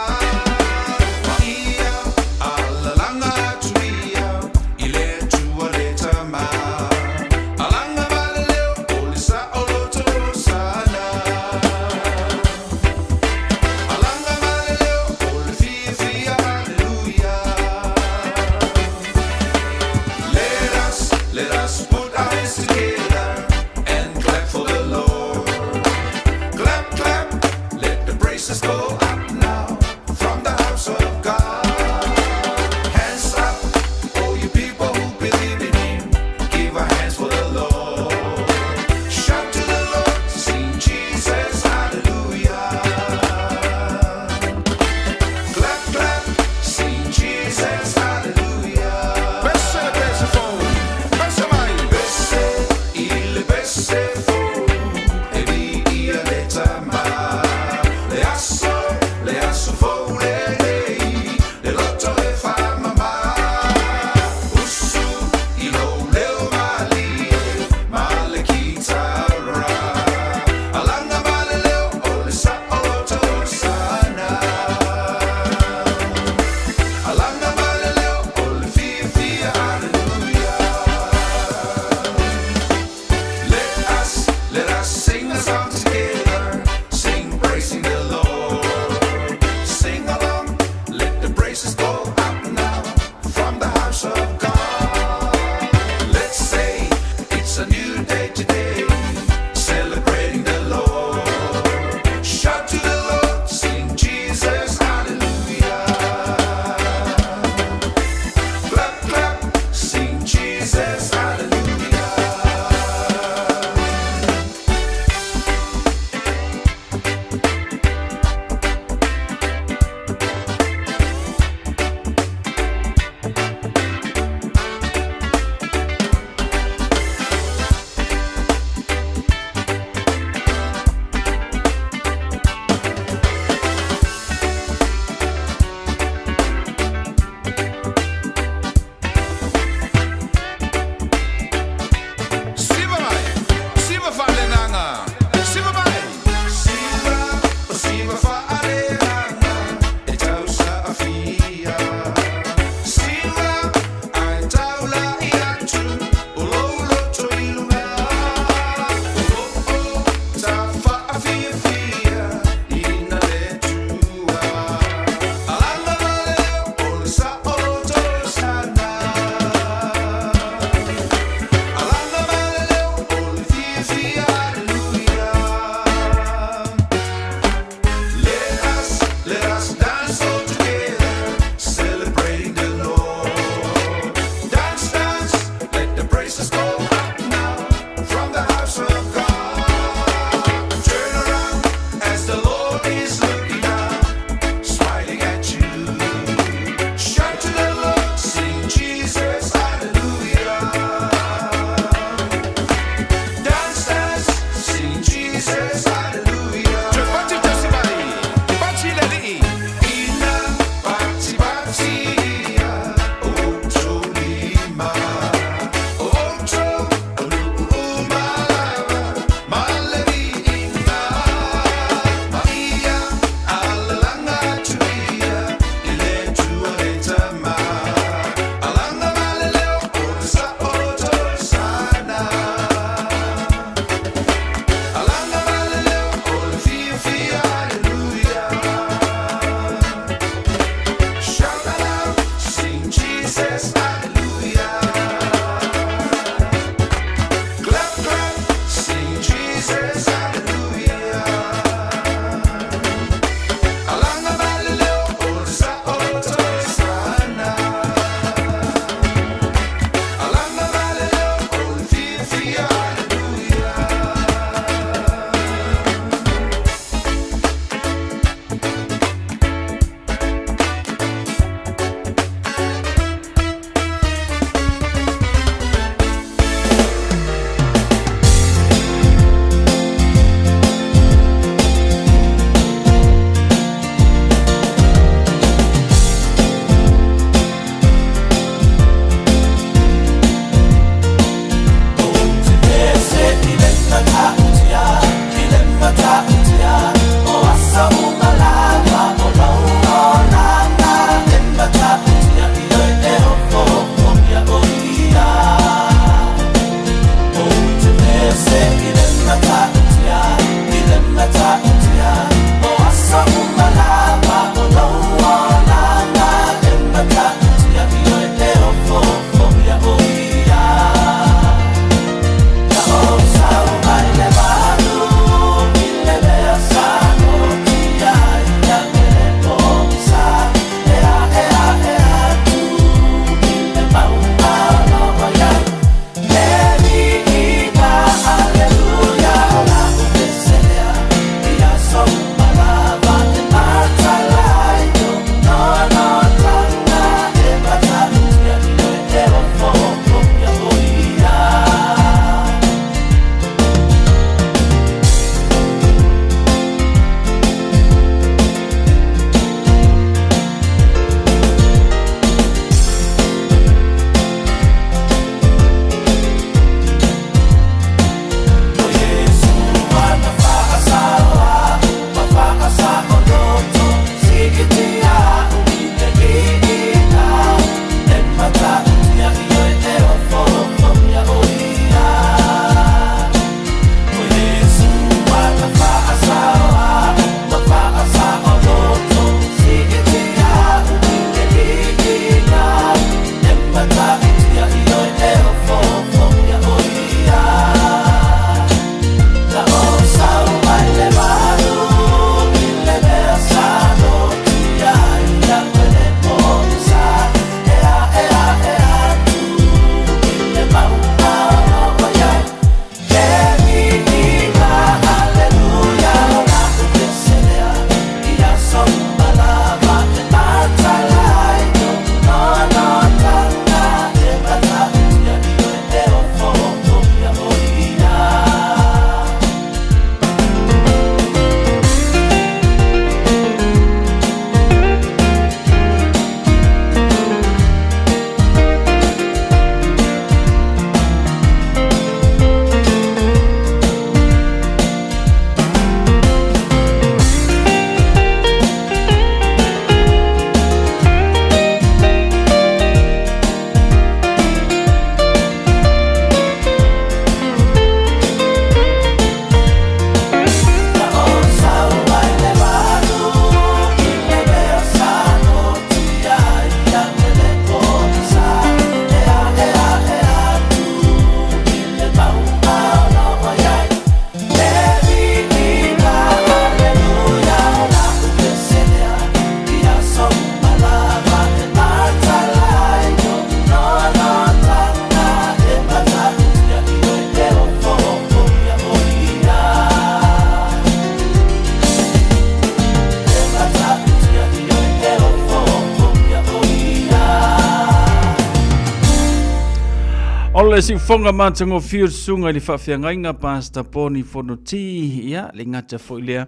le siufoga matagofie o le susuga i le faafeagaiga Pastor Poni Fonoti, ia le gata foi lea,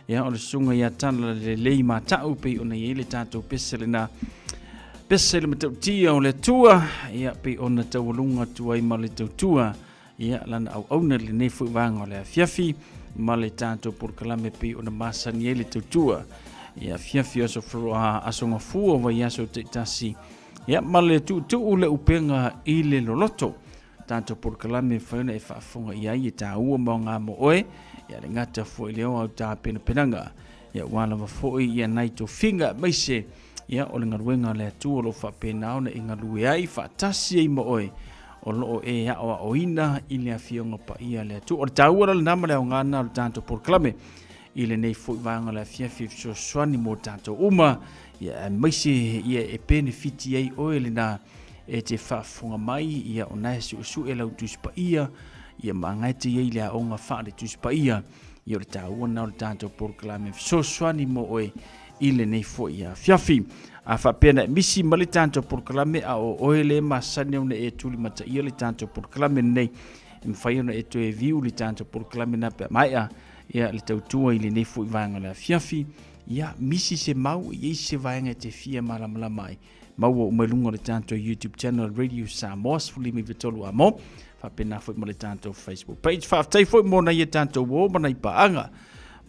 ia o le susuga ia Tala Lelei Mata'u pei ona i ai le tatou pese lena. Pese le matautia o le Atua, ia pei ona taualuga atu ai ma le tautua, ia lana auauna i lenei foi vaega o le afiafi ma le tatou polokalame pei ona masani ai le tautua. Ia afiafi o aso, aso gafua o vaiaso taitasi, ia ma le tuutuu le upega i le loloto. Tatou polokalame e mafai ona e faafofoga i ai e taua ma aoga mo oe, ia le gata foi i lea o au tapenapenaga, ia aua lava foi ia nai tofiga aemaise ia o le galuega a le Atua o lo o faapena ona e galue ai faatasi ai ma oe o lo o e aoaoina i le Afioga Paia a le Atua. O le taua la lena ma le aoga lena o le tatou polokalame i lenei foi vaega o le afiafi e fesoasoani mo tatou uma, ia aemaise ia e penefiti ai oe lena e te faafofoga mai, ia o na e suesue lau Tusi Paia, ia ma aga e te i ai le aoga faale Tusi Paia. Ia o le taua lena o le tatou polokalame fesoasoani mo oe i lenei foi afiafi. A faapea na e misi ma le tatou polokalame a o oe le masani ona e tulimataia le tatou polokalame lenei, e mafai ona e toe view le tatou polokalame na pe a maea ia le tautua i lenei foi vaega o le afiafi. Ia misi se mau, e i ai se vaega e te fia malamalama ai, maua uma i luga o le tatou YouTube channel Radio Samoa 13 Amo, faapena foi ma le tatou Facebook page. Faafetai foi mo nai a tatou uo ma nai paaga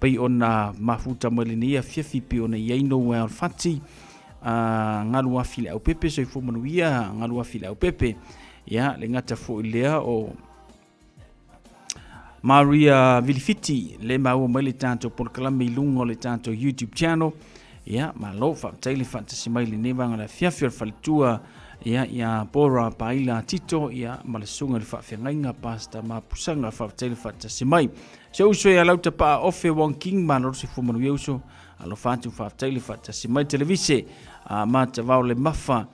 pei ona mafuta mai lenei afiafi pei ona i ai Noel Fati, galu afi le aupepe, soifua manuia, galu afi le aupepe. Ia, le gata foi lea o Maria Vilifiti, le maua mai le tatou polokalame i luga o le tatou YouTube channel. Ia, malo, faafetai le faatasi mai lenei vaega o le afiafi o le faletua, ia, ia Bora Paila Tito, ia, ma le susuga i le faafeagaiga Pastor Mapusaga, faafetai le faatasi mai. Se uso ia Lauta Paa Ofe Wong King, malo le soifua manuia uso, alofa atu, faafetai le faatasi mai. Televise, a Matavao le Mafa,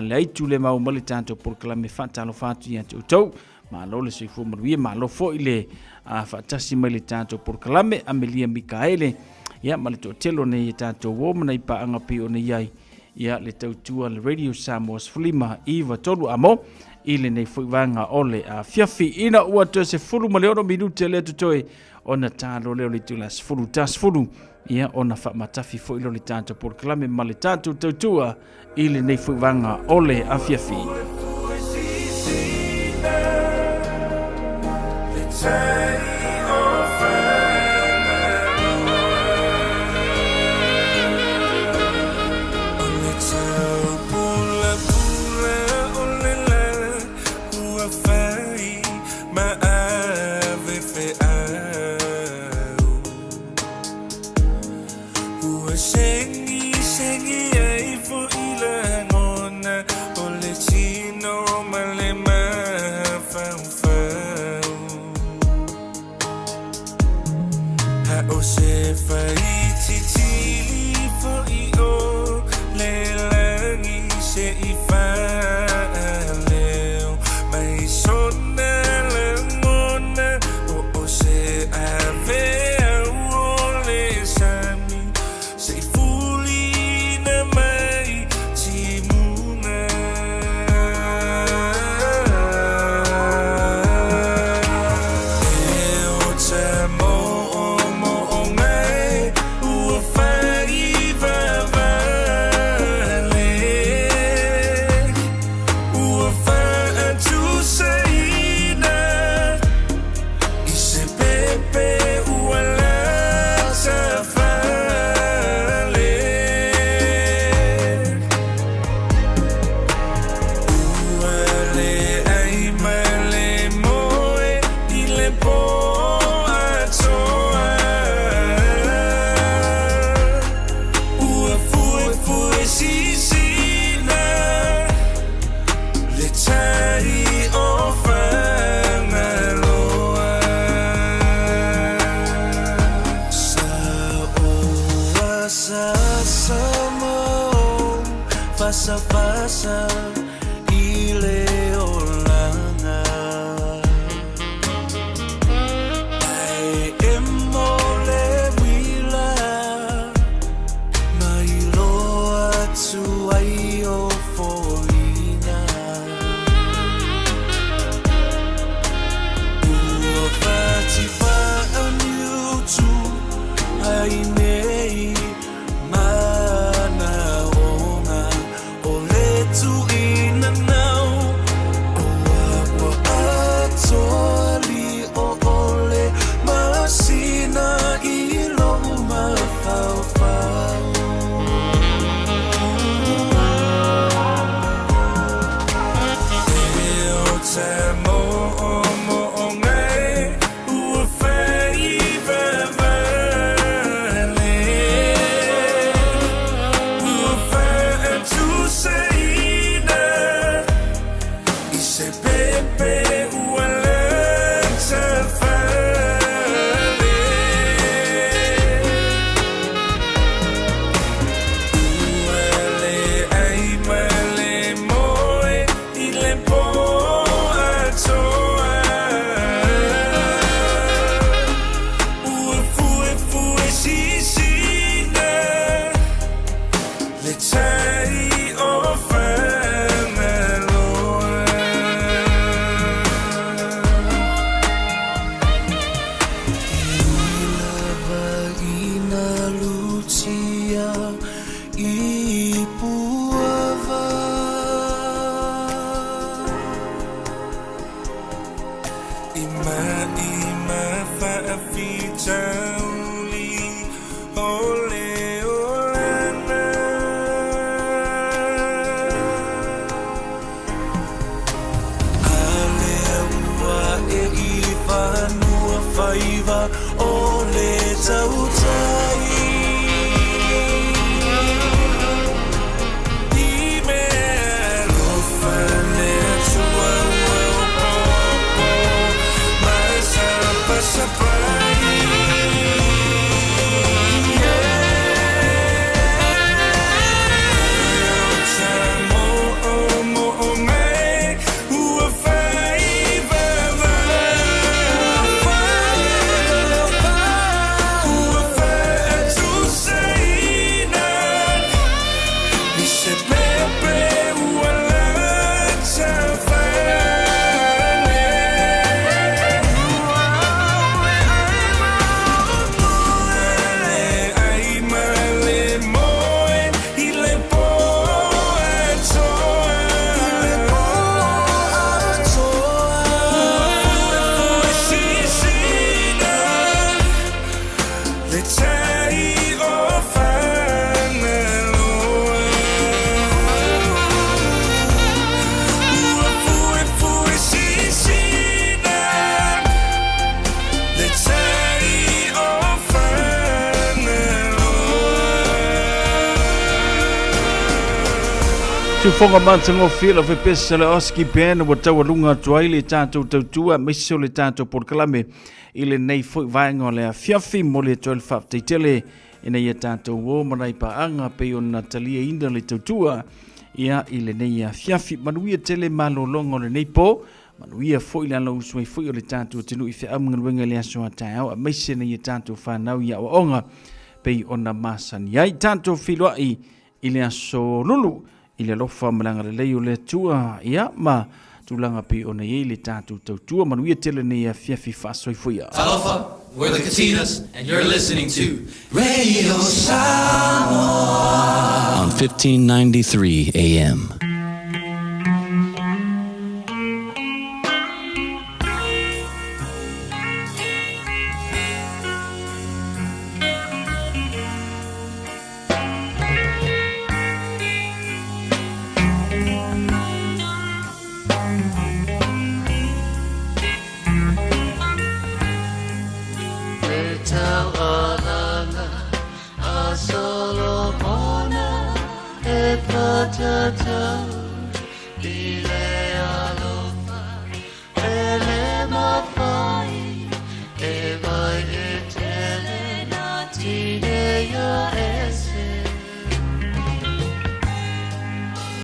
le aitu le maua mai le tatou polokalame, faatalofa atu ia te outou. Malo le soifua manuia, malo foi le faatasi mai le tatou polokalame, Amelia Mikaele, ia ma le toatele o nei tatou uo ma nai paaga pei ona i ai, ia le tautua le Radio Samoa 15 9 3 amo i lenei foi vaega o le afiafi. Ina ua toe 16 minute lea totoe ona talo lea o le itula 10:10, ia ona faamatafi foi lea o le tatou polokalame ma le tatou tautua i lenei foi vaega o le afiafi. ai nei manaoga o le tuinanau o ua atoa lio ʻole masina i lou mafaufau. E o te moʻomoʻo nei ua faiva wale ua faatusaina i se pepe ua latafale. Ua leai ma le moe i le pō atoa. Ua fuefue sisina le tai o Fagaloa. E ui lava ina lutia i Puava i maʻi ma faafitauli o le olaga. A lea ua e i fanua faiva o le tautai. I mea alofa le Atua ua opopo ma sapasapai. E o ta moʻomoʻo mai ua faiva ua faatusaina i se pepe ua latafale. Ua leai ma le moe i le pō atoa. Ua fuefue sisina le tai o Fagaloa. Ua fuefue sisina le tai o Fagaloa. Siufoga matagofie lau fepesa le Oski Band ua taualuga atu ai le tatou tautua aemaise o le tatou polokalame i lenei foi vaega o le afiafi. Momoli atu ai le faafetai tele ina ia tatou o ma nai paaga pei ona taliaina le tautua ia i lenei afiafi. Manuia tele malologa o lenei po, manuia foi le alausu ai foi o le tatou atunuu i feau ma galuega i le aso a taeao, aemaise nai a tatou fanau i aoaoga pei ona masani ai. Tatou feiloai i le aso lulu i le alofa ma le agalelei o le Atua, ia ma tulaga pei ona i ai le tatou tautua. Manuia tele nei afiafi faasoifuia. Talofa, we're the Katinas and you're listening to Radio Samoa on 1593 AM. Le taualaga a Solomona e whatatau.